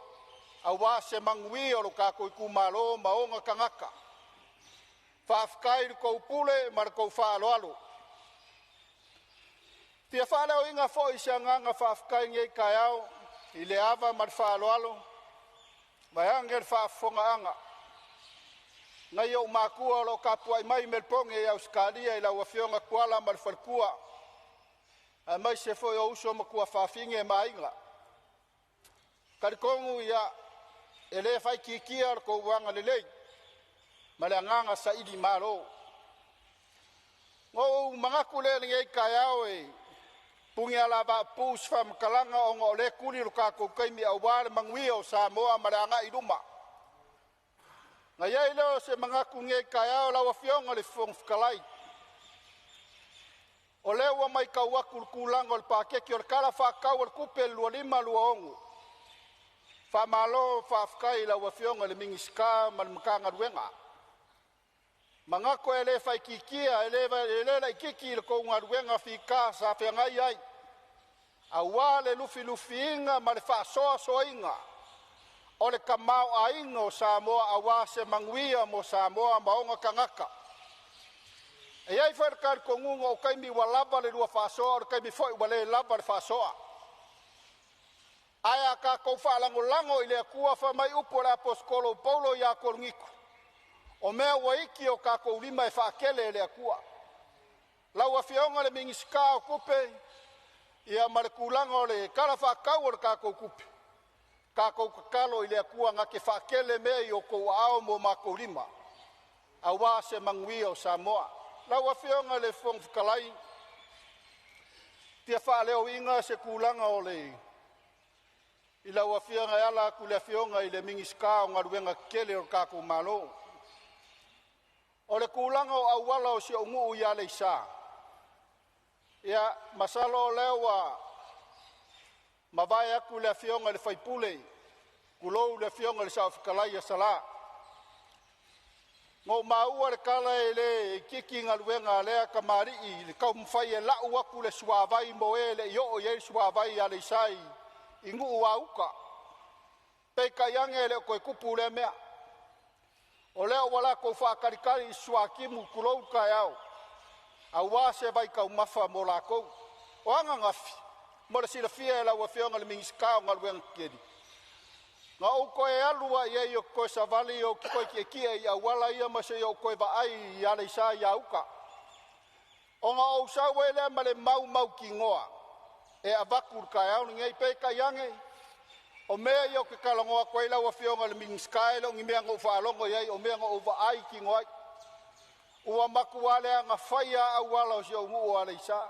aua se manuia o lo tatou itumalo ma ona tagata. Faafetai i le tou pule ma le tou faaaloalo. E fia faaleoina foi se agaga faafetai i lenei taeao i le ava ma le faaaloalo vaeane le faafofogaaga Nai ou makua o lo o tapuai mai i Melepone i Ausetalia i lau Afioga Tuala ma le faletua, aemaise foi o uso ma tuafafine ma aiga. E talitonu ia, e le faaitiitia lo outou agalelei ma le agaga sailimalo. Na ou manatu lea i lenei taeao e puni lava vaapuu se faamatalaga ona o lea e tuli lo tatou taimi aua le manuia o Samoa ma le agai i luma. Na i ai lea o se manatu i lenei taeao lau Afioga i le Fofoga Fetalai, o lea ua matau atu i le tulaga o le paketi o le Tala Faatatau o le Tupe 2025/2026, faamalo faafetai i lau Afioga i le Minisita ma le Matagaluega. E manatu e le faaitiitia, e le laitiiti la outou galuega fita sa feagai ai aua le lufilufiina ma le faasoasoaina o le tamaoaiga o Samoa aua se manuia mo Samoa ma ona tagata. E i ai foi le talitonuga o taimi ua lava le lua faasoa, o le taimi foi ua le lava le faasoa. Ae a tatou faalagolago i le Atua fai mai upu a le Aposetolo o Paulo ia Korinito, o mea ua iti i o tatou lima e faatele e le Atua. Lau Afioga i le Minisita o Tupe, ia ma le tulaga o le Tala Faatatau o le tatou Tupe, tatou tatalo i le Atua na te faatele mea i outou aao ma o matou lima aua se manuia o Samoa. Lau Afioga i le Fofoga Fetalai, e fia faaleoina se tulaga o le i lau Afioga e ala atu i le Afioga i le Minisita o Galuega Tetele a le tatou Malo. O le tulaga o auala o si ou nuu i Aleisa, ia masalo o lea ua mavae atu le afioga i le sui usufono, tulou le afioga i le Saofetalai ia Sala. Na ou maua le tala e le itiiti galuega a lea tamalii i le taumafai e lau atu le suavai mo e e le i oo i ai le suavai i Aleisa i Nuuauta. Peitai ane e le o toe tupu lea mea. O lea ua latou faatalitali i le suatimu tulou le taeao, aua se vaitaumafa mo latou. O ananafi mo le silafia e lau Afioga i le Minisita o Galuega Tetele, na ou toe alu lava i ai ou te toe savali ou te toe tietie i auala ia ma se i ou toe vaai i Aleisa i auta. Ona ou sau ai lea ma le mau mautinoa e avatu i le taeao lenei. Peitai ane, o mea ia ou te talanoa atu ai lau Afioga i le Minisita, e le o ni mea na ou faalogo i ai, o mea na ou vaai i ai. Ua matua leaga faia lava auala o si ou nuu o Aleisa.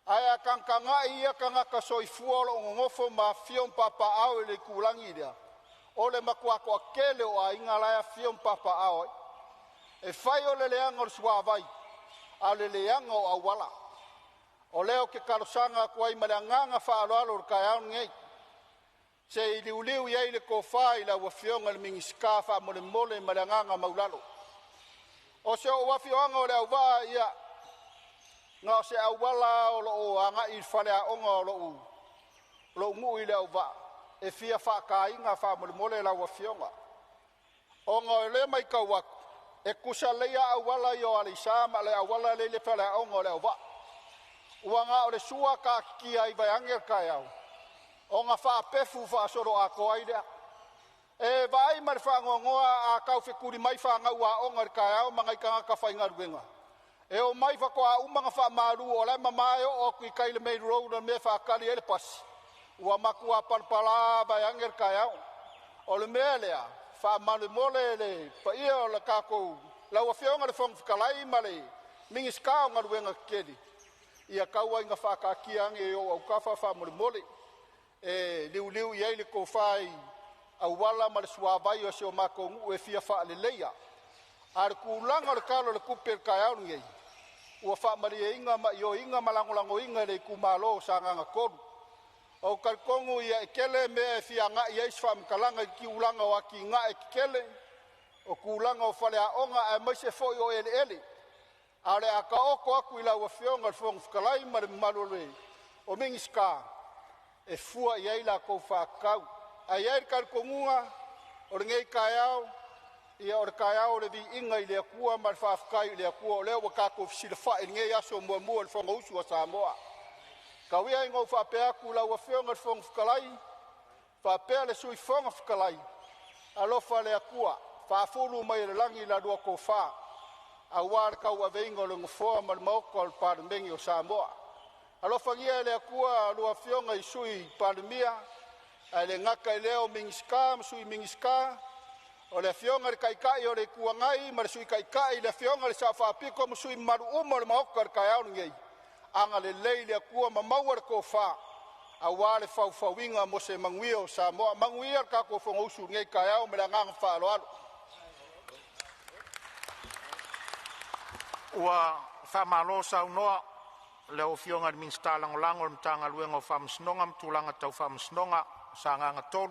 Ae a tagatagai ia tagata soifua o lo o nonofo ma afifio ma papaaao i le itulagi lea, o le matua toatele o aiga la e afifio ma papaaao ai. E fai o le leaga o le suavai, a o le leaga o auala. O lea ou te talosaga atu ai ma le agaga faaaloalo i le taeao lenei, se i liuliu i ai le tofa i lau Afioga i le Minisita faamolemole ma le agaga maualalo. O si ou afioaga o Leauvaa, ia, na o se auala lava o lo o agai i le faleaoga o lou nuu i Leauvaa e fia faataina faamolemole lau Afioga, ona o lea e matau atu e tutusa lelei lava auala ia o Aleisa ma le auala lea e i le faleaoga o Leauvaa. Ua na o le sua taatitia ai vaeane le taeao ona faapefu faasoloatoa ai lea. E vaai ma le faanoanoa a taufetuli mai fanau aoga i le taeao ma nai tagata faigaluega e omai faatoa uma ona faamalu, o la e mama e oo atu i tai i le main road i le mea e faatali ai le pasi, ua matua palapala vaeane le taeao. O le mea lea faamolemole le paia o le tatou lau Afioga i le Fofoga Fetalai ma le Minisita o Galuega Tetele, ia tau lava ina faataatia ane i ou autafa faamolemole e liuliu i ai le tofa i auala ma le suavai o si o matou nuu e fia faaleleia. A o le tulaga o le Tala o le Tupe i le taeao lenei, ua faamalieina ma ioeina ma lagolagoina e le itumalo o Sagaga 3. Ou te talitonu e tele mea e fia agai i ai se faamatalaga i tulaga o atinae tetele, o tulaga o faleaoga aemaise foi o eleele, ae o le a taoto atu i lau Afioga i le Fofoga Fetalai ma le mamalu o Minisita e fua i ai la outou faatatau. Ae i ai le talitonuga o lenei taeao, ia o le taeao o le viiga i le Atua ma le faafetai i le Atua o lea ua tatou fesilafai i lenei aso muamua o le Fonousu a Samoa. Tau ia ina ou faapea atu lau Afioga i le Fofoga Fetalai faapea le Sui Fofoga Fetalai, alofa le Atua faafulu mai e le lagi la lua tofa aua le tauaveina o le Nofoa ma le Maota o le Palemene o Samoa. Alofagia e le Atua a lua Afioga i Sui Palemia, ae le gata i lea o Minisita ma Sui Minisita, o le Afioga i le Taitai o le Itu Agai ma le Sui Taitai, le Afioga i le Sao Faapito ma sui mamalu uma o le Maota i le taeao lenei, agalelei le Atua ma maua le tofa aua le faufauina mo se manuia o Samoa. Manuia le tatou Fonousu i lenei taeao ma le agaga faaaloalo. Ua faamalo saunoa i lau Afioga i le Minisita Lagolago o le Matagaluega o Faamasinoga ma Tulaga Tau Faamasinoga Sagaga 3,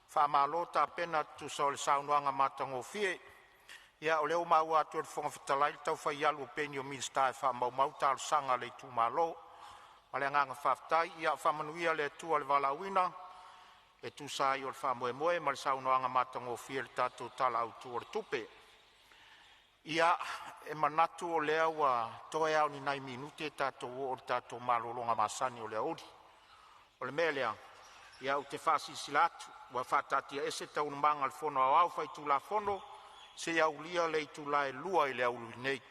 faamalo tapena e tusa o le saunoaga matagofie. Ia o lea ua maua atu e le Fofoga Fetalai le taufai alu o peni o Minisita e faamaumau talosaga a le itumalo. Ma le agaga faafetai, ia faamanuia le Atua i le valaauina e tusa ai o le faamoemoe ma le saunoaga matagofie i le tatou Tala Autu o le Tupe. Ia, e manatu o lea ua toe lava o ni nai minute tatou oo i le tatou malologa masani o le aoauli. O le mea lea, ia ou te faasilasila atu ua faataatiaese Taualumaga a le Fono Aoao Faitulafono seia aulia le itula e 2:00 i le aoauli nei.